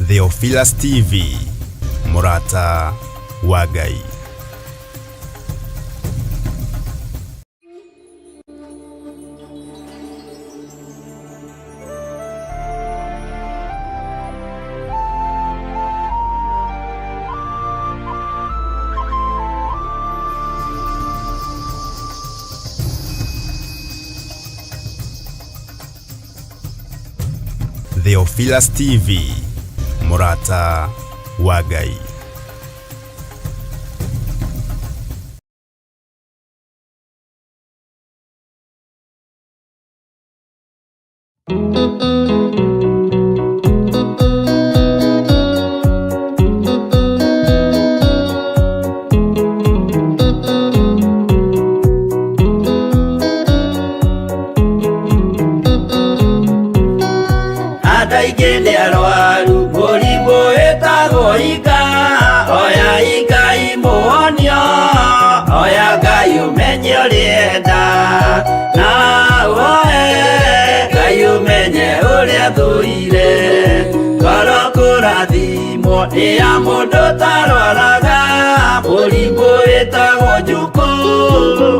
Theophilus TV, Mũrata wa Ngai. Theophilus TV, Mũrata wa Ngai. Andũ aingĩ nĩ arwaru mũrimũ wĩtagwo ika. Oya Ngai mũhonio, oya Ngai ũmenye ũrĩenda, na ũhoe Ngai ũmenye ũrĩa thũire. Ngoro kũrathimwo nĩ ya mũndũ ũtarwaraga mũrimũ wĩtagwo njukũ,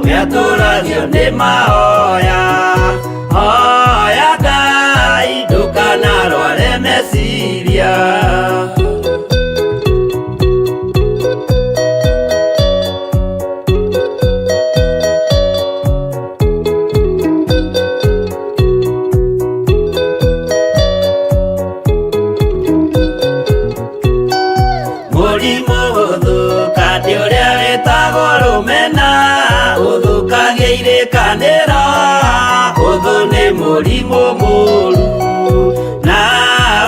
nĩatũragio nĩ mahoya. Hoya Ngai ndũkanarware meciria. Mũrimũ gũthũka nĩ ũrĩa wĩtagwo rũmena, ũthũkagia irĩkanĩro, ũthũ nĩ mũrimũ mũru, na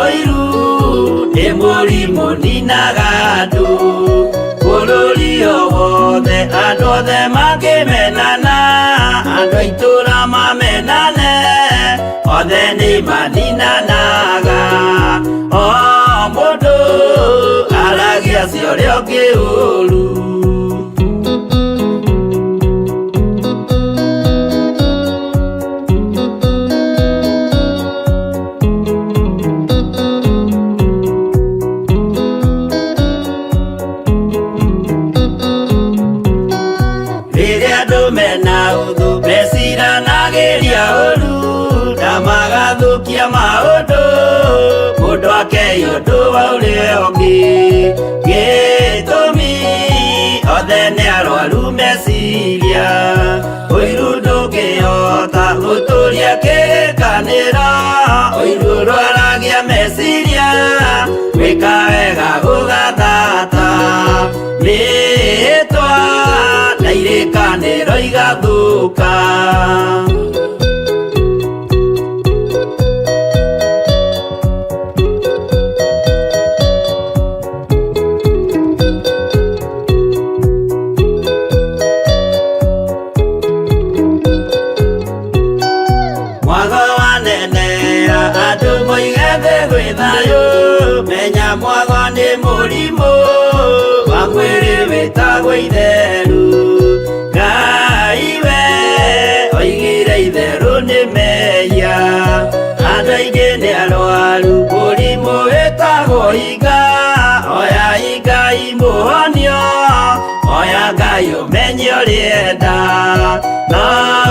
ũiru nĩ mũrimũ ninaga andũ. Bũrũri o wothe andũ othe makĩmenana, andũ a itũũra mamenane, othe nĩ maninanaga. O mũndũ aragia cia ũrĩa ũngĩ ũru. Rĩrĩa andũ mena ũthũ meciranagĩria ũru, na magathũkia maũndũ, mũndũ akei ũndũ wa ũrĩa ũngĩ. Gĩtũmi othe nĩ arwaru meciria, ũiru ndũngĩhota gũtũria kĩrĩkanĩro, ũiru ũrwaragia meciria, gwĩka wega gũgathata, mĩhĩtwa na irĩkanĩro igathũka. Mwago wanenera andũ moige thĩ gwĩ thayũ, menya mwago nĩ mũrimũ wa mwĩrĩ wĩtagwo itheru. Ngai we oigire itherũ nĩ mehia, andũ aingĩ nĩ arwaru mũrimũ wĩtagwo iga. Oya Ngai mũhonio, oya Ngai ũmenye ũrĩenda, na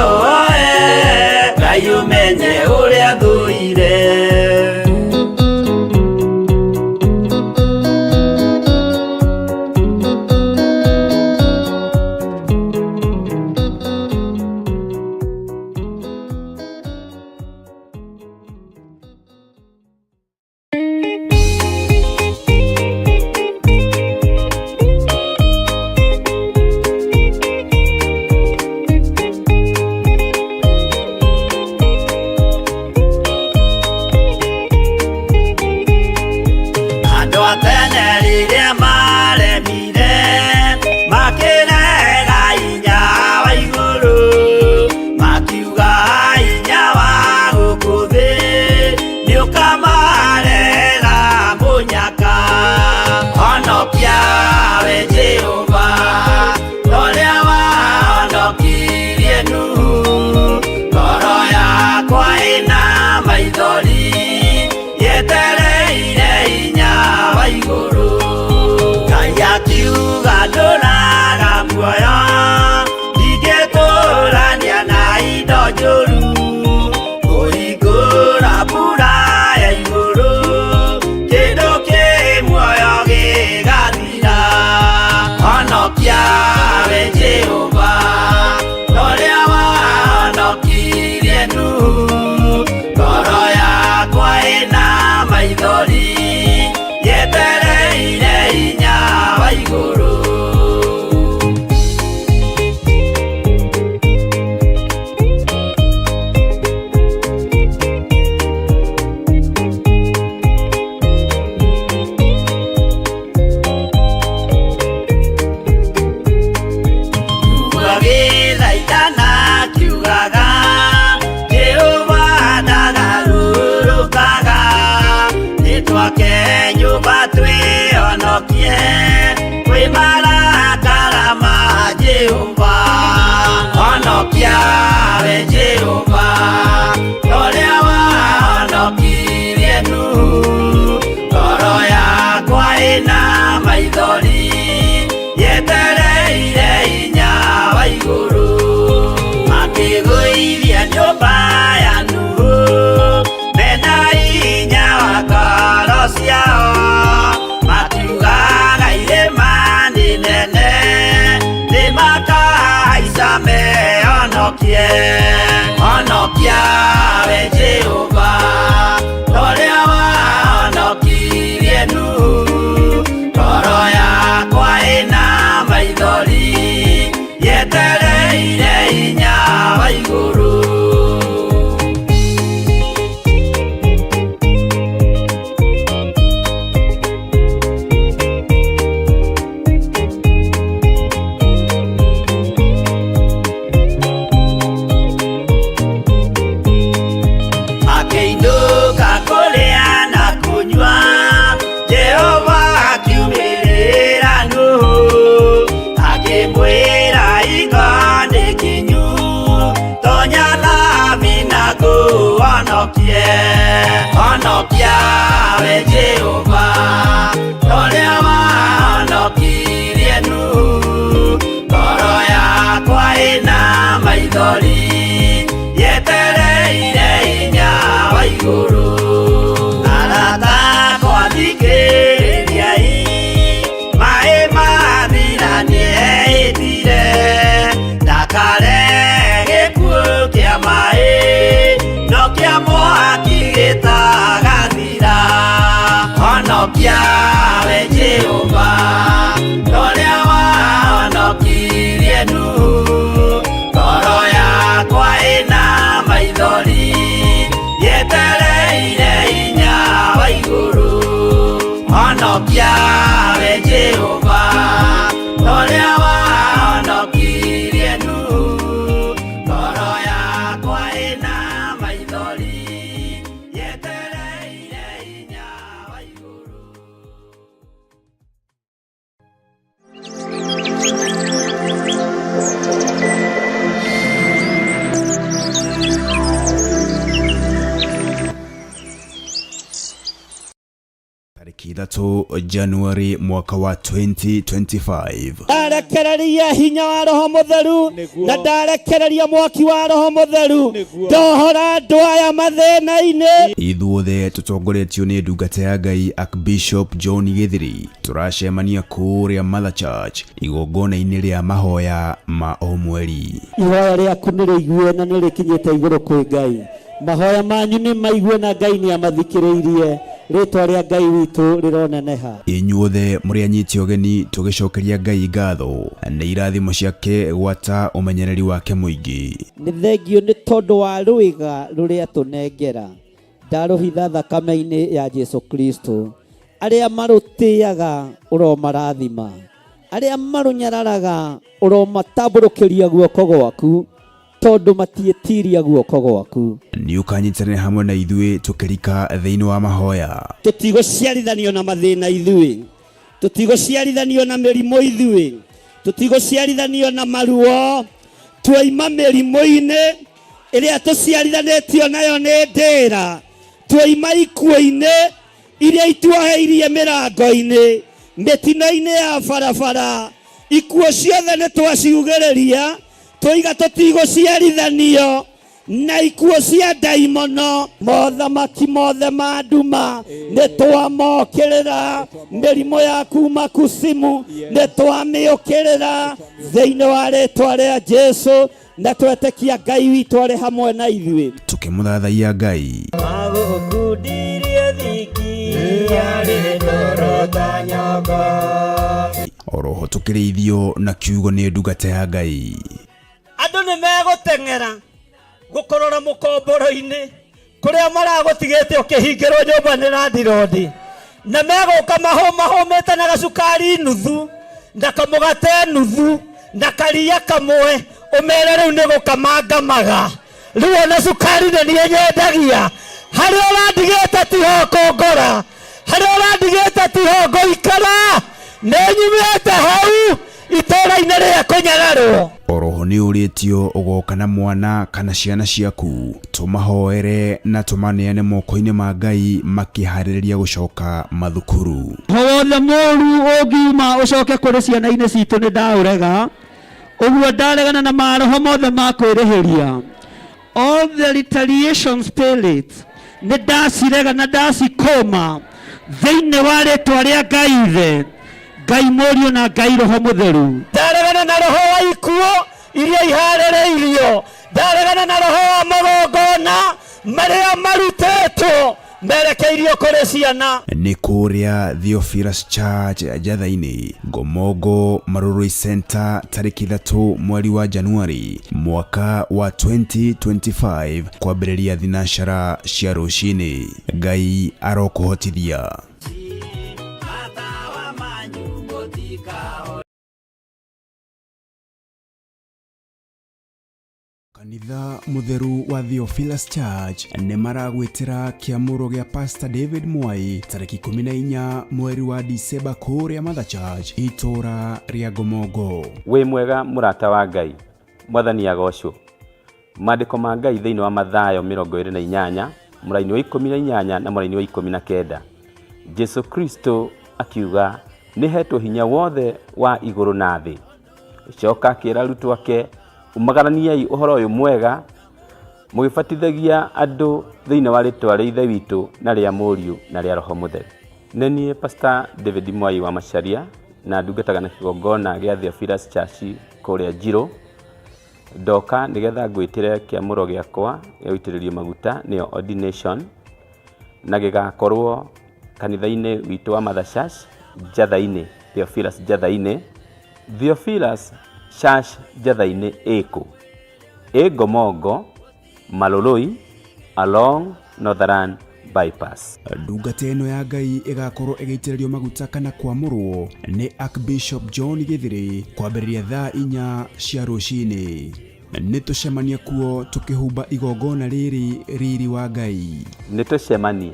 ũhoe Ngai ũmenye ũrĩa thũire. Andũ a tene rĩrĩa maremire, makĩrega hinya wa igũrũ, makiuga hinya wa gũkũ thĩ nĩũkamarehera mũnyaka. Honokia we Jehova, ta ũrĩa wahonokirie Nuhu, ngoro yakwa ĩna maithori, yetereire hinya Muoyo ndingĩtũrania na indo njũru, kũhingũra mbura ya igũrũ, kĩndũ kĩ muoyo gĩgathira. Honokia we Jehova, ũrĩa wahonokirie Nuhu. Ngoro yakwa ĩna maithori, yetereire hinya wa igũrũ. Agĩthaithana kiugaga, Jehova ndagarũrũkaga. Nĩtwake nyũmba twĩhonokie kwĩ marakara ma Jehova. Honokia we Jehova, ũrĩa wahonokirie Nuhu. Ngoro yakwa ĩna maithori, yetereire hinya wa igũrũ. Makĩgũithia nyũmba ya Nuhu mena hinya wa ngoro ciao, makiugaga irĩma nĩ nene, nĩmakahaica mehonokie. Honokia we Jehova, ũrĩa wahonokirie Nuhu. Ngoro yakwa ĩna maithori, yetereire hinya wa igũrũ. Akĩinũka kũrĩa na kũnyua, Jehova akiumĩrĩra Nuhu, akĩmwĩra hingo nĩ kinyu, tonya thabina ngũhonokie. Honokia we Jehova, ũrĩa wahonokirie Nuhu. Ngoro yakwa ĩna maithori, yetereire hinya wa igũrũ. Arata akwa thikĩrĩriai, maĩ mathira nĩehĩtire, ndakare gĩkuũ kĩa maĩ, no kĩa mwaki gĩtagathira. Honokia we Jehova, ũrĩa wahonokirie Nuhu. Ngoro yakwa ĩna maithori, yetereire hinya wa igũrũ. Honokia we Jehova, ũrĩa wahonokirie Nuhu. Ngoro yakwa ĩna maithori, yetereire hinya wa igũrũ. Tarĩki 3 Januari mwaka wa 2025. Ndarekereria hinya wa Roho Mũtheru na ndarekereria mwaki wa Roho Mũtheru, ndohora andũ aya mathĩna-inĩ. Ithuothe tũtongoretio nĩ ndungata ya Ngai Archbishop John Gĩthiri, tũracemania kũrĩa Mother Church igongona-inĩ rĩa mahoya ma o mweri. Ihoya rĩaku nĩ rĩigue na nĩ rĩkinyĩte igũrũ kwĩ Ngai. Mahoya manyu nĩ maigue na Ngai nĩ amathikĩrĩirie. Rĩtwa rĩa Ngai witũ rĩroneneha. Inyuothe mũrĩ anyiti ũgeni tũgĩcokeria Ngai ngatho nĩ irathimo ciake gwata ũmenyereri wake mũingĩ. Nĩ thengio nĩ tondũ wa rwĩga rũrĩa tũnengera, ndarũhitha thakame-inĩ ya Jesu Kristo. Arĩa marũtĩaga ũromarathima, arĩa marũnyararaga ũromatambũrũkĩria guoko gwaku, tondũ matiĩtiria guoko gwaku. Nĩ ũkanyitanĩra hamwe na ithuĩ tũkĩrika thĩinĩ wa mahoya. Tũtigũciarithanio na mathĩna ithuĩ, tũtigũciarithanio na mĩrimũ ithuĩ, tũtigũciarithanio na maruo. Twaima mĩrimũ-inĩ ĩrĩa tũciarithanĩtio nayo nĩ ndĩra, twaima ikuũ-inĩ iria ituoheirie mĩrango-inĩ, mĩtino-inĩ ya barabara. Ikuũ ciothe nĩ twaciugĩrĩria, twoiga tũtigũciarithanio na ikuũ cia ndaimono. Mothamaki mothe ma nduma nĩ twamokĩrĩra, mĩrimũ ya kuma kusimu nĩ twamĩũkĩrĩra thĩinĩ wa rĩtwa rĩa Jesu, na twetĩkia Ngai witũ arĩ hamwe na ithuĩ. Tũkĩmũthathaiya Ngai. Magũkundirie thiki yarĩ ndoro ta nyongo. Oroho tũkĩrĩithio na kiugo nĩ ndungata ya Ngai. Andũ nĩ megũteng'era gũkũrora mũkomboro-inĩ kũrĩa maragũtigĩte ũkĩhingĩrwo nyũmba nĩ landirondi, na megũka mahũmahũmĩte na gacukari nuthu na kamũgate nuthu na karia kamwe, ũmere rĩu nĩ gũkamangamaga. Rĩu ona cukari nĩ niĩ nyendagia, harĩa ũrandigĩte tiho kũngora, harĩa ũrandigĩte tiho ngũikara, nĩ nyumĩte hau itũũra-inĩ rĩa kũnyararwo. Oroho nĩ ũrĩtio ũgoka na mwana kana ciana ciaku, tũmahoere na tũmaneane moko-inĩ ma Ngai makĩharĩrĩria gũcoka mathukuru. Roho wothe mũũru ũngiuma ũcoke kũrĩ ciana-inĩ citũ nĩ ndaũrega, ũguo ndaregana na maroho mothe ma kwĩrĩhĩria. All the retaliation spirit nĩ ndacirega na ndacikũma thĩinĩ wa rĩtwa rĩa Ngai Ithe, Ngai Mũriũ na Ngai Roho Mũtheru. Ndaregana na roho wa ikuũ iria iharĩrĩirio, ndaregana na roho wa magongona marĩa marutĩtwo merekeirio kũrĩ ciana. Nĩ kũrĩa Theophilus Church Njatha-inĩ, Ngomongo Marurui Center, tarĩki 3 mweri wa Januari mwaka wa 2025 kwambĩrĩria thinacara cia rũcinĩ. Ngai arokũhotithia. Kanitha Mũtheru wa Theophilus Church nĩ maragwĩtĩra kĩamũro gĩa Pastor David Mwai tarĩki 14 mweri wa Dicemba kũrĩa Mother Church itũũra rĩa Ngomongo. Wĩ mwega mũrata wa Ngai, Mwathani agocwo. Maandĩko ma Ngai thĩinĩ wa Mathayo 28 mũraini wa 18 na mũraini wa 19. Jesu Kristo akiuga nĩ hetwo hinya wothe wa igũrũ na thĩ. Coka akĩra arutwo ake, umagaraniai ũhoro ũyũ mwega mũgĩbatithagia andũ thĩinĩ wa rĩtwa rĩa Ithe witũ na rĩa Mũriũ na rĩa Roho Mũtheru. Nĩ niĩ Pastor David Mwai wa Macharia na ndungataga na kĩgongona gĩa Theophilus Church kũrĩa Njirũ. Ndoka nĩgetha ngwĩtĩre kĩamũro gĩakwa gĩa gũitĩrĩrio maguta nĩyo ordination, na gĩgakorwo kanitha-inĩ witũ wa Mother Church Njatha-inĩ, Theophilus Njatha-inĩ. Theophilus Church Njatha-inĩ ĩkũ? Ĩ Ngomongo, Maloloi, along Northern Bypass. Ndungata ĩno ya Ngai ĩgakorwo ĩgĩitĩrĩrio maguta kana kwamũrwo nĩ Archbishop John Gĩthĩrĩ kwambĩrĩria thaa 4 cia rũcinĩ. Nĩ tũcemanie kuo tũkĩhumba igongona rĩrĩ riri wa Ngai. Nĩ tũcemanie.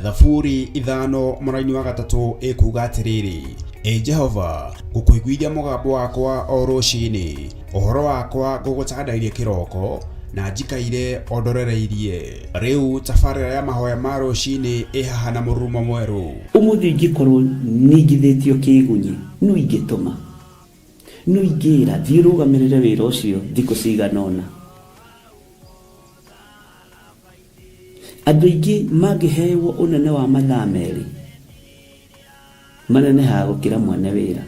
Thaburi 5 mũraini wa 3 ĩkuga atĩrĩrĩ, Ĩ Jehova, ngũkũiguithia mũgambo wakwa o rũcinĩ, ũhoro wakwa ngũgũtandairie kĩroko, na njikaire o ndorereirie. Rĩu tabarĩra ya mahoya ma rũcinĩ ĩ haha na mũrurumo mwerũ. Ũmũthĩ ingĩkorwo ningithĩtio kĩgunyi, no ingĩtũma, no ingĩra thiĩ ũrũgamĩrĩre wĩra ũcio thikũ cigana ũna. Andũ aingĩ mangĩhewo ũnene wa mathaa merĩ, manenehaga gũkĩra mwene wĩra.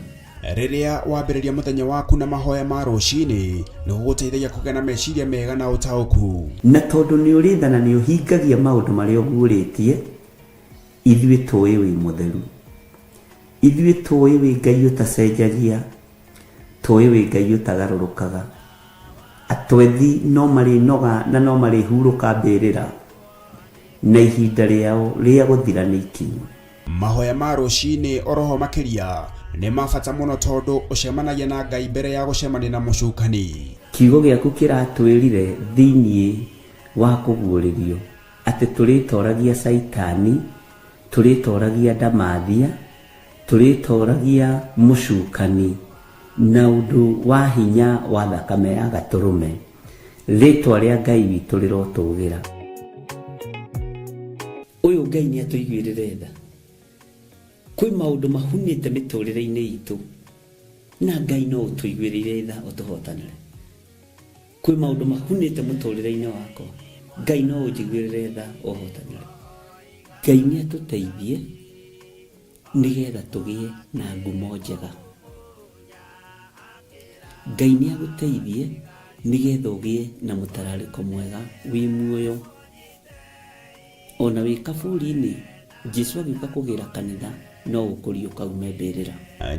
Rĩrĩa wambĩrĩria mũthenya waku na mahoya ma rũcinĩ, nĩ gũgũteithagia kũgĩa na meciria mega na ũtaũku. Na tondũ nĩ ũrĩ tha na nĩ ũhingagia maũndũ marĩa ũguũrĩtie, ithuĩ tũĩ wĩ mũtheru. Ithuĩ tũĩ wĩ Ngai ũtacenjagia, tũĩ wĩ Ngai ũtagarũrũkaga. Atwethi no marĩnoga na no marĩhurũka mbĩrĩra, na ihinda rĩao rĩa gũthira nĩ ikinyu. Mahoya ma rũcinĩ oroho makĩria nĩ ma bata mũno tondũ ũcemanagia na Ngai mbere ya gũcemania na mũcukani. Kiugo gĩaku kĩratwĩrire thĩinĩ wa kũguũrĩrio atĩ tũrĩtoragia Caitani, tũrĩtoragia ndamathia, tũrĩtoragia mũcukani na ũndũ wa hinya wa thakame ya gatũrũme. Rĩtwa rĩa Ngai witũ rĩrotũgĩra. Ũyũ Ngai nĩ atũiguĩrĩre tha. Kwĩ maũndũ mahunĩte mĩtũrĩre-inĩ itũ na Ngai no ũtũiguĩrĩire tha ũtũhotanĩre. Kwĩ maũndũ mahunĩte mũtũrĩre-inĩ wakwa, Ngai no ũnjiguĩrĩre tha ũhotanĩre. Ngai nĩ atũteithie nĩgetha tũgĩe na ngumo njega. Ngai nĩ agũteithie nĩgetha ũgĩe na mũtararĩko mwega wĩ muoyo. Ona wĩ kaburi-inĩ, Jesu agĩũka kũgĩra kanitha no ũkũriũka ume mbĩrĩra.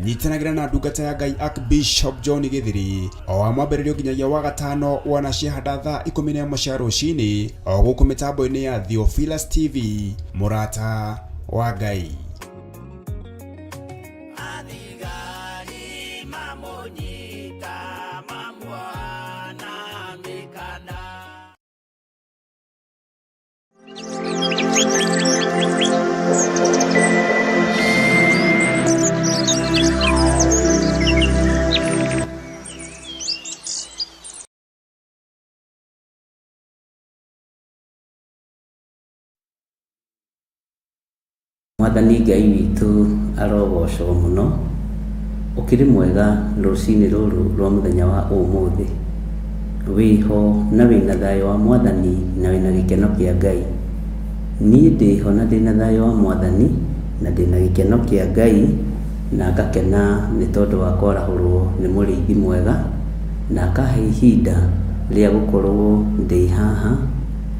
Nyitanagĩra na ndungata ya Ngai Archbishop John Gĩthiri o wa mwambĩrĩrio nginyagia wa gatano wana ciahanda thaa 11 cia rũcinĩ o gũkũ mĩtambo-inĩ ya Theophilus TV mũrata wa Ngai. Athigari mamũnyita mamuoha na mĩkanda. Mwathani Ngai witũ arogocwo mũno. Ũkĩrĩ mwega rũcinĩ rũrũ rwa mũthenya wa ũmũthĩ. Wĩho na wĩna thayũ wa Mwathani na wĩna gĩkeno kĩa Ngai. Niĩ ndĩho na ndĩna thayũ wa Mwathani na ndĩna gĩkeno kĩa Ngai na ngakena nĩ tondũ wa kwarahũrwo nĩ mũrĩithi mwega na akahe ihinda rĩa gũkorwo ndĩ haha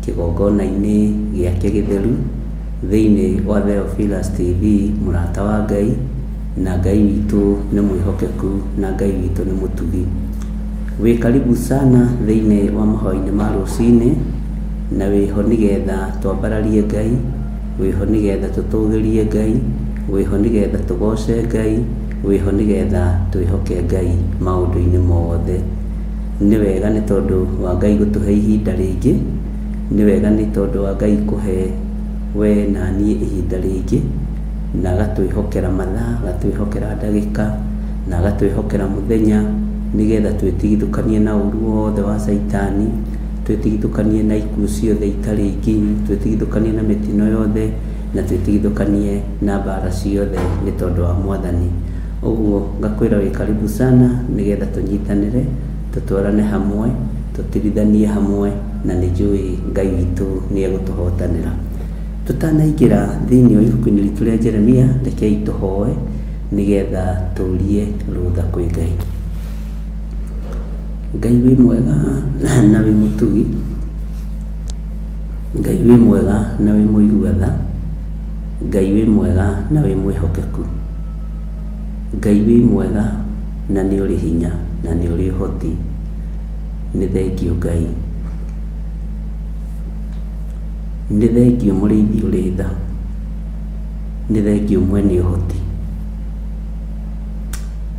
kĩgongona-inĩ gĩake gĩtheru thĩinĩ wa Theophilus TV, mũrata wa Ngai, na Ngai witũ nĩ mwĩhokeku na Ngai witũ nĩ mũtugi. Wĩ karibu sana thĩinĩ wa mahoya-inĩ ma rũcinĩ, na wĩho nĩgetha twambararie Ngai, wĩho nĩgetha tũtũgĩrie Ngai, wĩho nĩgetha tũgoce Ngai, wĩho nĩgetha twĩhoke Ngai maũndũ-inĩ mothe. Nĩ wega nĩ tondũ wa Ngai gũtũhe ihinda rĩngĩ, nĩ wega nĩ tondũ wa Ngai kũhe we na niĩ ihinda rĩngĩ, na agatwĩhokera mathaa, agatwĩhokera ndagĩka, na agatwĩhokera mũthenya, nĩgetha twĩtigithũkanie na ũru wothe wa caitani, twĩtigithũkanie na ikuũ ciothe itarĩ nginyu, twĩtigithũkanie na mĩtino yothe, na twĩtigithũkanie na mbara ciothe nĩ tondũ wa Mwathani. Ũguo ngakwĩra wĩ karibu sana nĩgetha tũnyitanĩre, tũtwarane hamwe, tũtirithanie hamwe, na nĩ njũĩ Ngai witũ nĩ egũtũhotanĩra. Tũtanaingĩra thĩinĩ wa ibuku-inĩ ritũ rĩa Jeremia, rekei tũhoe nĩgetha tũrie rũtha kwĩ Ngai. Ngai wĩ mwega na wĩ mũtugi, Ngai wĩ mwega na wĩ mũigua tha, Ngai wĩ mwega na wĩ mwĩhokeku, Ngai wĩ mwega na nĩ ũrĩ hinya na nĩ ũrĩ ũhoti. Nĩ thengiũ Ngai. Nĩ thengiũ mũrĩithi ũrĩ tha. Nĩ thengiũ mwene ũhoti.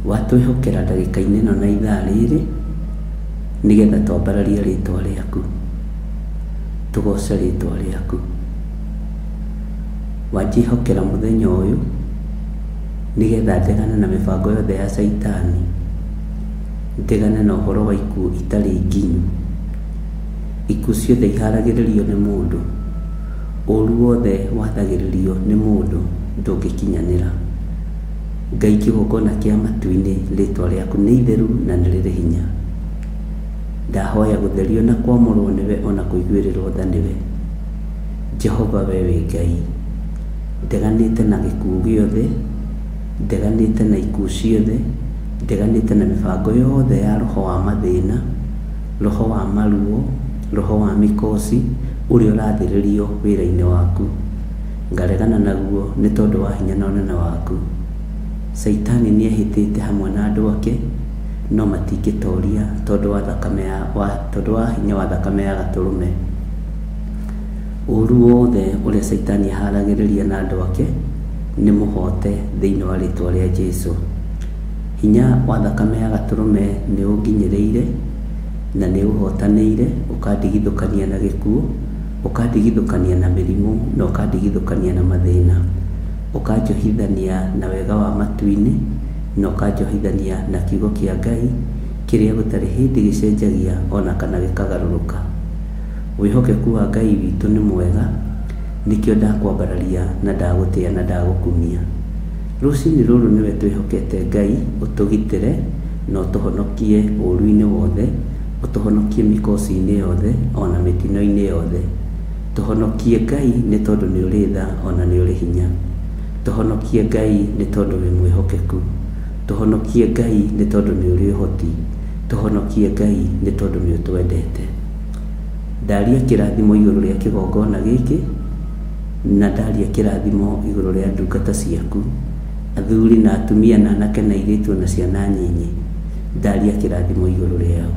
Watwĩhokera ndagĩka-inĩ ĩno na ithaa rĩrĩ nĩgetha twambararie rĩtwa rĩaku, tũgoce rĩtwa rĩaku. Wanjĩhokera mũthenya ũyũ nĩgetha ndegane na mĩbango yothe ya caitani, ndegane na ũhoro wa ikuũ itarĩ nginyu. Ikuũ ciothe iharagĩrĩrio nĩ mũndũ, ũru wothe wathagĩrĩrio nĩ mũndũ ndũngĩkinyanĩra. Ngai kĩgongona kĩa matu-inĩ, rĩtwa rĩaku nĩ itheru na nĩ rĩrĩ hinya. Ndahoya gũtherio na kwamũrwo nĩwe ona kũiguĩrĩrwo tha nĩwe. Jehova we wĩ Ngai. Ndeganĩte na gĩkuũ gĩothe, ndeganĩte na ikuũ ciothe, ndeganĩte na mĩbango yothe ya roho wa mathĩna, roho wa maruo, roho wa mĩkosi, ũrĩa ũrathĩrĩrio wĩra-inĩ waku. Ngaregana naguo nĩ tondũ wa hinya na ũnene waku. Caitani nĩehĩtĩte hamwe na andũ ake, no matingĩtoria tondũ wa thakame ya, wa, tondũ wa hinya wa thakame ya Gatũrũme. Ũũru wothe ũrĩa Caitani aharagĩrĩria na andũ ake nĩ mũhote thĩinĩ wa rĩtwa rĩa Jesu. Hinya wa thakame ya Gatũrũme nĩ ũnginyĩrĩire na nĩ ũhotanĩire, ũkandigithũkania na gĩkuũ, ũkandigithũkania na mĩrimũ, na ũkandigithũkania na mathĩna. Ũkanjohithania na wega wa matu-inĩ, na ũkanjohithania na kiugo kĩa Ngai. kĩrĩa gũtarĩ hĩndĩ gĩcenjagia o na kana gĩkagarũrũka. Wĩhokeku wa Ngai witũ nĩ mwega, nĩkĩo ndakwambararia na ndagũtĩa na ndagũkumia. Rũcinĩ rũrũ nĩwe twĩhokete Ngai ũtũgitĩre na ũtũhonokie ũũru-inĩ wothe, ũtũhonokie mĩkosi-inĩ yothe o na mĩtino-inĩ yothe. Tũhonokie Ngai nĩ tondũ nĩ ũrĩ tha o na nĩ ũrĩ hinya. Tũhonokie Ngai nĩ tondũ wĩ mwĩhokeku. Tũhonokie Ngai nĩ tondũ nĩ ũrĩ ũhoti. Tũhonokie Ngai nĩ tondũ nĩ ũtwendete. Ndaria kĩrathimo igũrũ rĩa kĩgongona gĩkĩ, na ndaria kĩrathimo igũrũ rĩa ndungata ciaku, athuri na atumia na anake na airĩtu o na ciana nyinyi. Ndaria kĩrathimo igũrũ rĩao.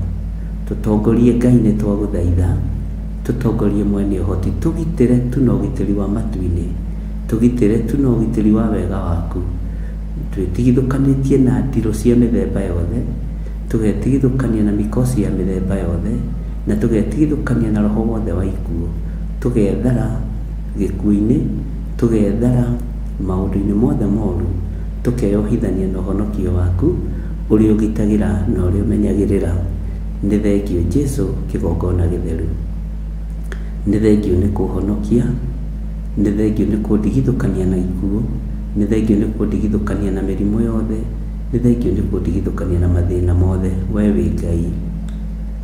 Tũtongorie Ngai nĩ twagũthaitha, tũtongorie mwene ũhoti, tũgitĩre tu na ũgitĩri wa matu-inĩ, tũgitĩre tu na ũgitĩri wa wega waku. Twĩtigithũkanĩtie na ndirũ cia mĩthemba yothe, tũgetigithũkania na mĩkosi ya mĩthemba yothe, na tũgetigithũkania na roho wothe wa ikuũ, tũgethara gĩkuũ-inĩ, tũgethara maũndũ-inĩ mothe moru, tũkeyohithania na ũhonokio waku ũrĩa ũgitagĩra na ũrĩa ũmenyagĩrĩra. Nĩ thengiũ Jesu kĩgongona gĩtheru. Nĩ thengiũ nĩ kũhonokia, nĩ thengiũ nĩ kũndigithũkania na ikuũ, nĩ thengiũ nĩ kũndigithũkania na mĩrimũ yothe, nĩ thengiũ nĩ kũndigithũkania na mathĩna mothe, we wĩ Ngai.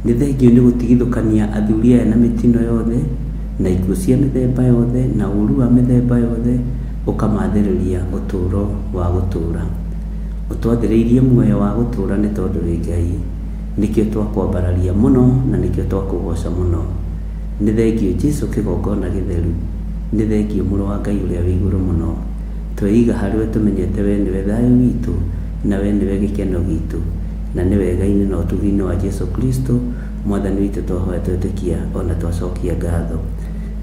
Nĩ thengiũ nĩ gũtigithũkania athuri aya na mĩtino yothe, na ikuũ cia mĩthemba yothe, na ũũru wa mĩthemba yothe, ũkamathĩrĩria ũtũũro wa gũtũũra. Ũtwathĩrĩirie muoyo wa gũtũũra nĩ tondũ wĩ Ngai. Nĩkĩo twakwambararia mũno na nĩkĩo twakũgooca mũno. Nĩ thengiũ Jesu kĩgongona gĩtheru. Nĩ thengiũ Mũrũ wa Ngai ũrĩa wĩ igũrũ mũno. Tweiga harĩ we tũmenyete we nĩwe thayũ witũ na we nĩwe gĩkeno gitũ. Na nĩ wega-inĩ na ũtugi-inĩ wa Jesu Kristo Mwathani witũ twahoya twetĩkia o na twacokia ngatho.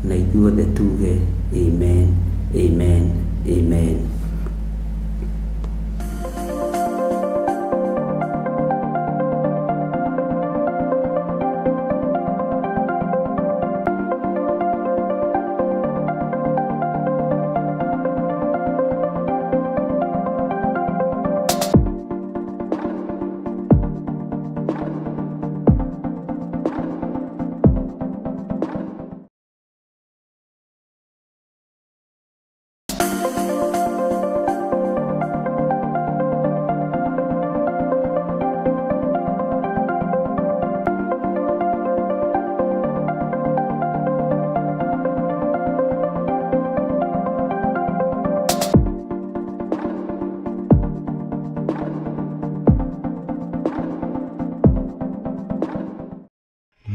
Na ithuothe tuge amen, amen, amen.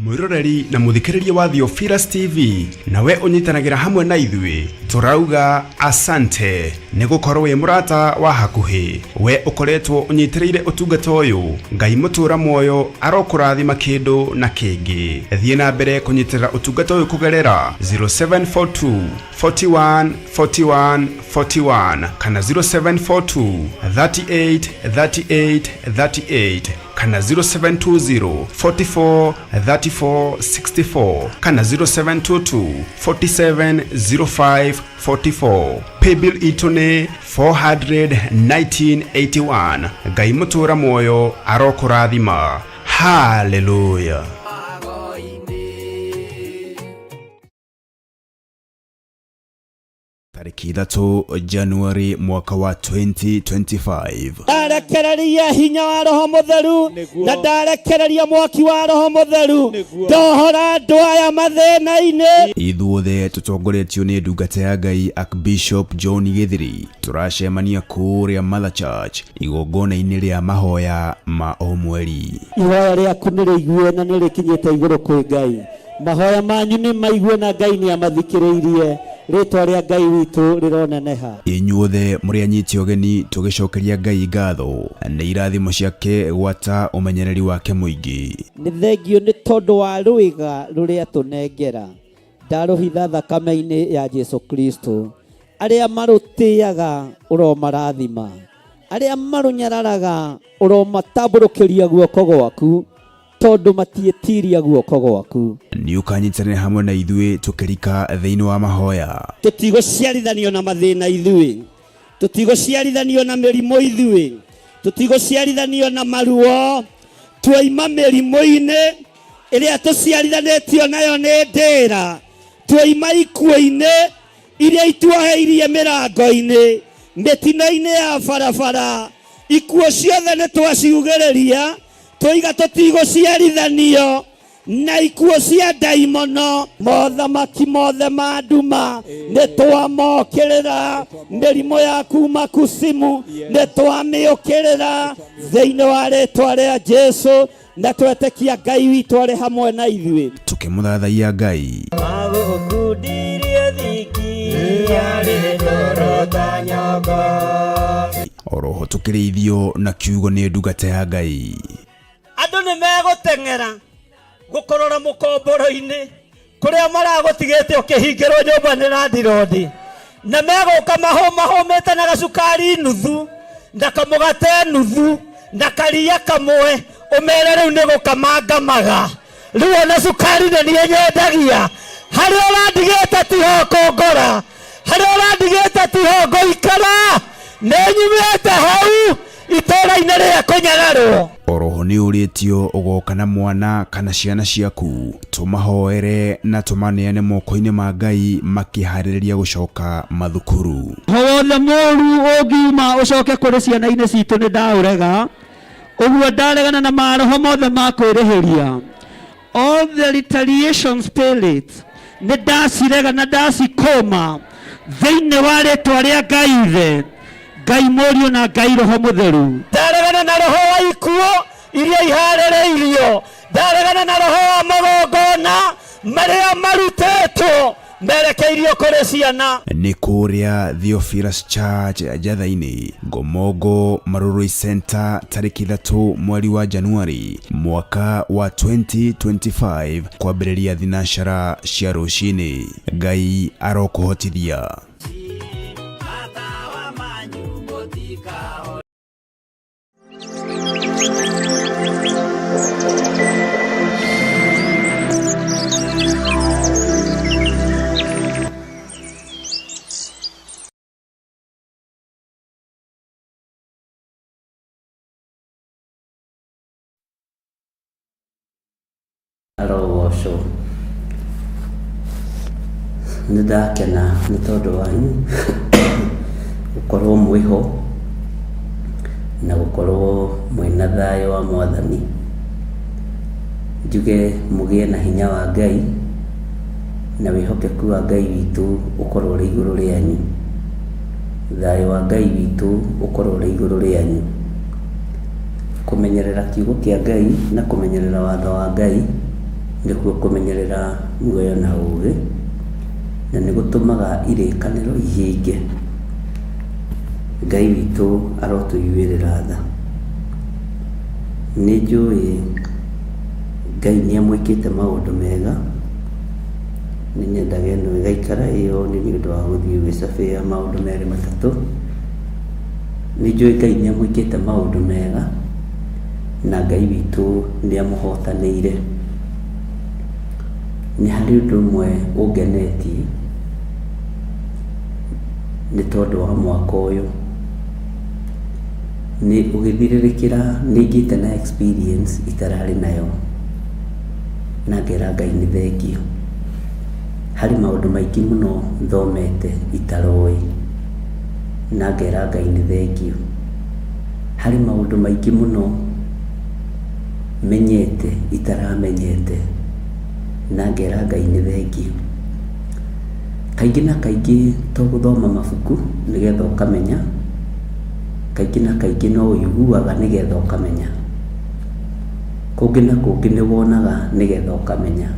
Mwĩroreri na mũthikĩrĩria wa Theophilus TV, nawe ũnyitanagĩra hamwe na ithuĩ, tũrauga asante nĩ gũkorwo wĩ mũrata wa hakuhĩ. We ũkoretwo ũnyitĩrĩire ũtungata ũyũ, Ngai mũtũra muoyo arokũrathima kĩndũ na kĩngĩ. Thiĩ na mbere kũnyitĩrĩra ũtungata ũyũ kũgerera 0742 41 41 41 kana 0742 38 38 38 kana 0720 44 34 64 kana 0722 47 05 44. Paybill itũ nĩ 41981. Ngai mũtũra muoyo arokũrathima. Haleluya. Tarĩki 3 Januari mwaka wa 2025. Ndarekereria hinya wa Roho Mũtheru na ndarekereria mwaki wa Roho Mũtheru, ndohora andũ aya mathĩna-inĩ. Ithuothe tũtongoretio nĩ ndungata ya Ngai Archbishop John Gĩthiri, tũracemania kũrĩa Mother Church igongona-inĩ rĩa mahoya ma o mweri. Ihoya rĩaku nĩ rĩigue na nĩ rĩkinyĩte igũrũ kwĩ Ngai. Mahoya manyu nĩ maigue na Ngai nĩ amathikĩrĩirie. Rĩtwa rĩa Ngai witũ rĩroneneha. Inyuothe mũrĩ anyiti ũgeni tũgĩcokeria Ngai ngatho nĩ irathimo ciake gwata ũmenyereri wake mũingĩ. Nĩ thengio nĩ tondũ wa rwĩga rũrĩa tũnengera. Ndarũhitha thakame-inĩ ya Jesu Kristo. Arĩa marũtĩaga ũromarathima, arĩa marũnyararaga ũromatambũrũkĩria guoko gwaku, tondũ matiĩtiria guoko gwaku. Nĩ ũkanyitanĩra hamwe na ithuĩ tũkĩrika thĩinĩ wa mahoya. Tũtigũciarithanio na mathĩna ithuĩ, tũtigũciarithanio na mĩrimũ ithuĩ, tũtigũciarithanio na maruo. Twaima mĩrimũ-inĩ ĩrĩa tũciarithanĩtio nayo nĩ ndĩra. Twaima ikuũ-inĩ iria ituoheirie mĩrango-inĩ, mĩtino-inĩ ya barabara. Ikuũ ciothe nĩ twaciugĩrĩria, twoiga tũtigũciarithanio na ikuũ cia ndaimono. Mothamaki mothe ma nduma nĩ twamokĩrĩra, mĩrimũ ya kuma kusimu nĩ twamĩũkĩrĩra thĩinĩ wa rĩtwa rĩa Jesu, na twetĩkia Ngai witũ arĩ hamwe na ithuĩ. Tũkĩmũthathaiya Ngai. Magũkundirie thiki yarĩ ndoro ta nyongo. Oroho tũkĩrĩithio na kiugo nĩ ndungata ya Ngai. Andũ nĩ megũteng'era gũkũrora mũkomboro-inĩ kũrĩa maragũtigĩte ũkĩhingĩrwo nyũmba nĩ landirondi, na megũka mahũmahũmĩte na gacukari nuthu na kamũgate nuthu na karia kamwe, ũmere rĩu nĩ gũkamangamaga rĩu ona cukari nĩ niĩ nyendagia. Harĩa ũrandigĩte tiho kũngora, harĩa ũrandigĩte tiho ngũikara, nĩ nyumĩte hau itũũra-inĩ rĩa kũnyararwo. Oroho nĩ ũrĩtio ũgoka na mwana kana ciana ciaku, tũmahoere na tũmaneane moko-inĩ ma Ngai makĩharĩrĩria gũcoka mathukuru. Roho wothe mũru ũngiuma ũcoke kũrĩ ciana-inĩ citũ nĩ ndaũrega, ũguo ndaregana na maroho mothe ma kwĩrĩhĩria. All the retaliation spirit nĩ ndacirega na ndacikũma thĩinĩ wa rĩtwa rĩa Ngai Ithe, Ngai Mũriũ na Ngai Roho Mũtheru. Ndaregana na roho wa ikuũ iria iharĩrĩirio, ndaregana na roho wa magongona marĩa marutĩtwo merekeirio kũrĩ ciana. Nĩ kũrĩa Theophilus Church Njatha-inĩ, Ngomongo Marurui Center, tarĩki 3 mweri wa Januari mwaka wa 2025 kwambĩrĩria thinacara cia rũcinĩ. Ngai arokũhotithia. Arogocwo. Nĩ ndakena nĩ tondũ wanyu gũkorwo mwĩho na gũkorwo mwĩna thayũ wa Mwathani. Njuge mũgĩe na hinya wa Ngai na wĩhokeku wa Ngai witũ ũkorwo ũrĩ igũrũ rĩanyu. Thayũ wa Ngai witũ ũkorwo ũrĩ igũrũ rĩanyu. Kũmenyerera kiugo kĩa Ngai na kũmenyerera watho wa Ngai nĩkuo kũmenyerera muoyo na ũũgĩ, na nĩ gũtũmaga irĩkanĩro ihinge. Ngai witũ arotũiguĩrĩra tha. Nĩ njũĩ Ngai nĩ amwĩkĩte maũndũ mega, nĩ nyendaga ĩno ĩgaikara ĩyo nĩ ũndũ wa gũthiĩ ũgĩcabĩa maũndũ merĩ matatũ. Nĩ njũĩ Ngai nĩ amwĩkĩte maũndũ mega, na Ngai witũ nĩ amũhotanĩire. Nĩ harĩ ũndũ ũmwe ũngenetie nĩ tondũ wa mwaka ũyũ. Nĩ ũgĩthirĩrĩkĩra nĩ ngĩte na experience itararĩ nayo, na ngera Ngai nĩ thengiũ. Harĩ maũndũ maingĩ mũno thomete itaroĩ, na ngera Ngai nĩ thengiũ. Harĩ maũndũ maingĩ mũno menyete itaramenyete, na ngera Ngai nĩ thengiũ. Kaingĩ na kaingĩ to gũthoma mabuku nĩgetha ũkamenya, kaingĩ na kaingĩ no ũiguaga nĩgetha ũkamenya. Kũngĩ na kũngĩ nĩ wonaga nĩgetha ũkamenya.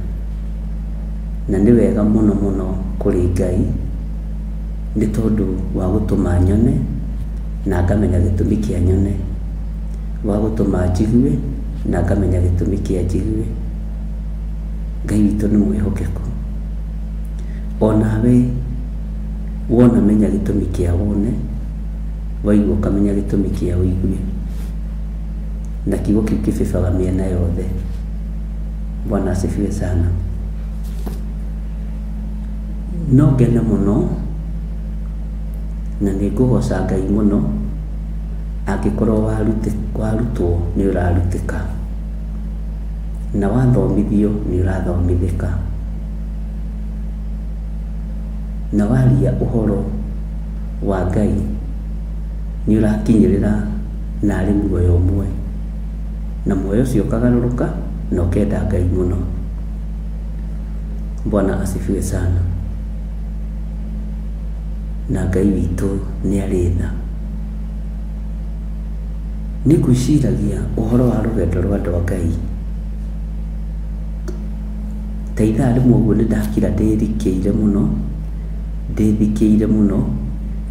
Na nĩ wega mũno mũno kũrĩ Ngai nĩ tondũ wa gũtũma nyone na ngamenya gĩtũmi kĩa nyone, wa gũtũma njigue na ngamenya gĩtũmi kĩa njigue. Ngai witũ nĩ mwĩhokeku. Onawe wona menya gĩtũmi kĩa wone, waigua ũkamenya gĩtũmi kĩa ũigue. Na kiugo kĩu kĩbĩbaga mĩena yothe. Bwana asifiwe sana. No ngene mũno na nĩ ngũgoca Ngai mũno angĩkorwo warutwo nĩ ũrarutĩka. Na wathomithio nĩ ũrathomithĩka. Na waria ũhoro wa Ngai nĩ ũrakinyĩrĩra narĩ muoyo ũmwe. Na muoyo ũcio ũkagarũrũka na ũkenda Ngai mũno. Bwana asifiwe sana. Na Ngai witũ nĩ arĩ tha. Nĩ ngwĩciragia ũhoro wa rũgendo rwa andũ a Ngai. Ta ithaa rĩmwe ũguo nĩ ndakira ndĩrikĩire mũno, ndĩthikĩire mũno,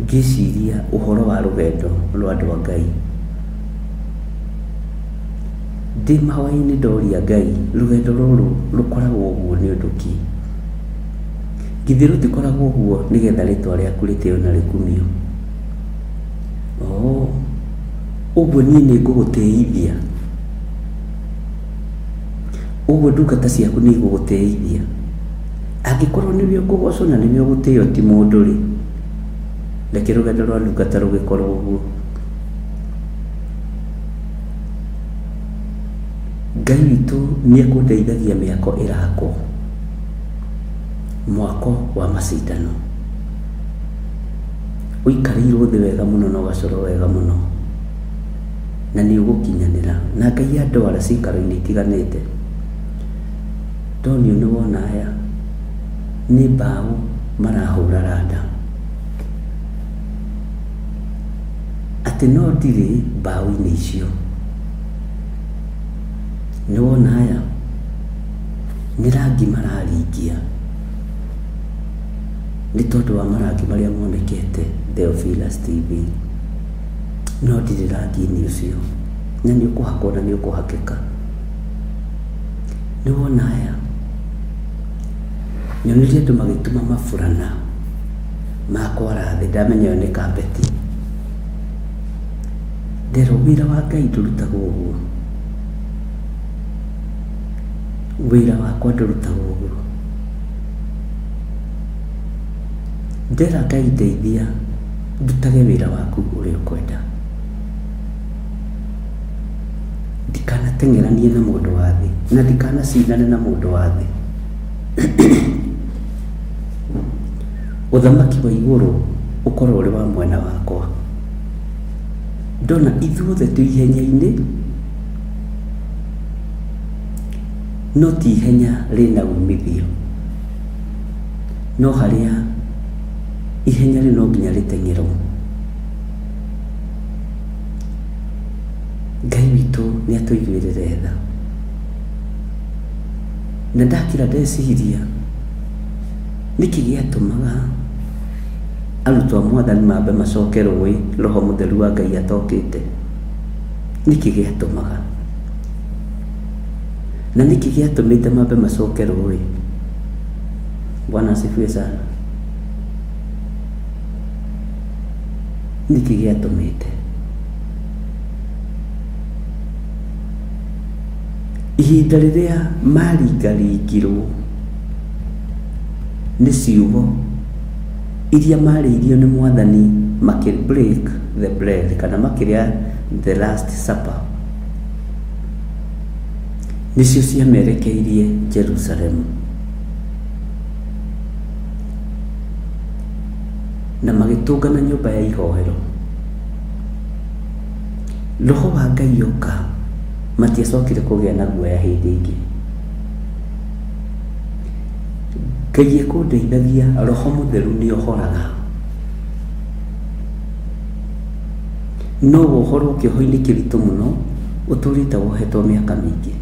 ngĩciria ũhoro wa rũgendo rwa andũ a Ngai. Ndĩ mahoya-inĩ ndoria Ngai rũgendo rũrũ rũkoragwo ũguo nĩ ũndũ kĩ? Githĩ rũtikoragwo ũguo nĩgetha rĩtwa rĩaku rĩtĩo na rĩkumio? Oo, ũguo niĩ nĩ ngũgũtĩithia? Ũguo ndungata ciaku nĩ igũgũtĩithia? Angĩkorwo nĩwe ũkũgocwo na nĩwe ũgũtĩo ti mũndũ-rĩ, reke rũgendo rwa ndungata rũgĩkorwo ũguo. Ngai witũ nĩ ekũndeithagia mĩako ĩrakwo, mwako wa macindano. Ũikarĩirwo thĩ wega mũno na ũgacorwo wega mũno, na nĩ ũgũkinyanĩra. Na Ngai andwara ciikaro-inĩ itiganĩte, ndonio nĩ wona aya, nĩ mbaũ marahũra randa. Atĩ no ndirĩ mbaũ-inĩ icio. Nĩ wona aya? Nĩ rangi mararingia nĩ tondũ wa marangi marĩa monekete Theophilus TV. No ndirĩ rangi-inĩ ũcio. Na nĩ ũkũhakwo na nĩ ũkũhakĩka. Nĩ wona aya? Nyonire andũ magĩtuma maburana ma kwara thĩ, ndamenya ĩyo nĩ kapeti. Nderwo wĩra wa Ngai ndũrutagwo ũguo. Wĩra wakwa ndũrutagwo ũguo. Ndera Ngai ndeithia ndutage wĩra waku ũrĩa ũkwenda. Ndikanateng'eranie na mũndũ wa thĩ na ndikanacindane na mũndũ wa thĩ. Ũthamaki wa igũrũ ũkorwo ũrĩ wa mwena wakwa. Ndona ithuothe twĩ ihenya-inĩ, no ti ihenya rĩna umithio. No harĩa ihenya rĩu no nginya rĩteng'erwo. Ngai witũ nĩ atũiguĩrĩre tha. Na ndakira ndeciria nĩkĩ gĩatũmaga arutwo a Mwathani mambe macoke rũĩ Roho Mũtheru wa Ngai atokĩte? Nĩkĩ gĩatũmaga? Na nĩkĩ gĩatũmĩte mambe macoke rũĩ? Bwana asifiwe sana. Nĩkĩ gĩatũmĩte? Ihinda rĩrĩa maringaringirwo nĩ ciugo iria marĩirio nĩ Mwathani makĩ break the bread kana makĩrĩa the last supper, nĩcio ciamerekeirie Jerusalemu. Na magĩtũngana nyũmba ya ihoero. Roho wa Ngai oka, matiacokire kũgĩa na guoya hĩndĩ ĩngĩ. Ngai ekũndeithagia, Roho Mũtheru nĩ ohoraga. No wohorwo kĩoho-inĩ kĩritũ mũno ũtũrĩte wohetwo mĩaka mĩingĩ.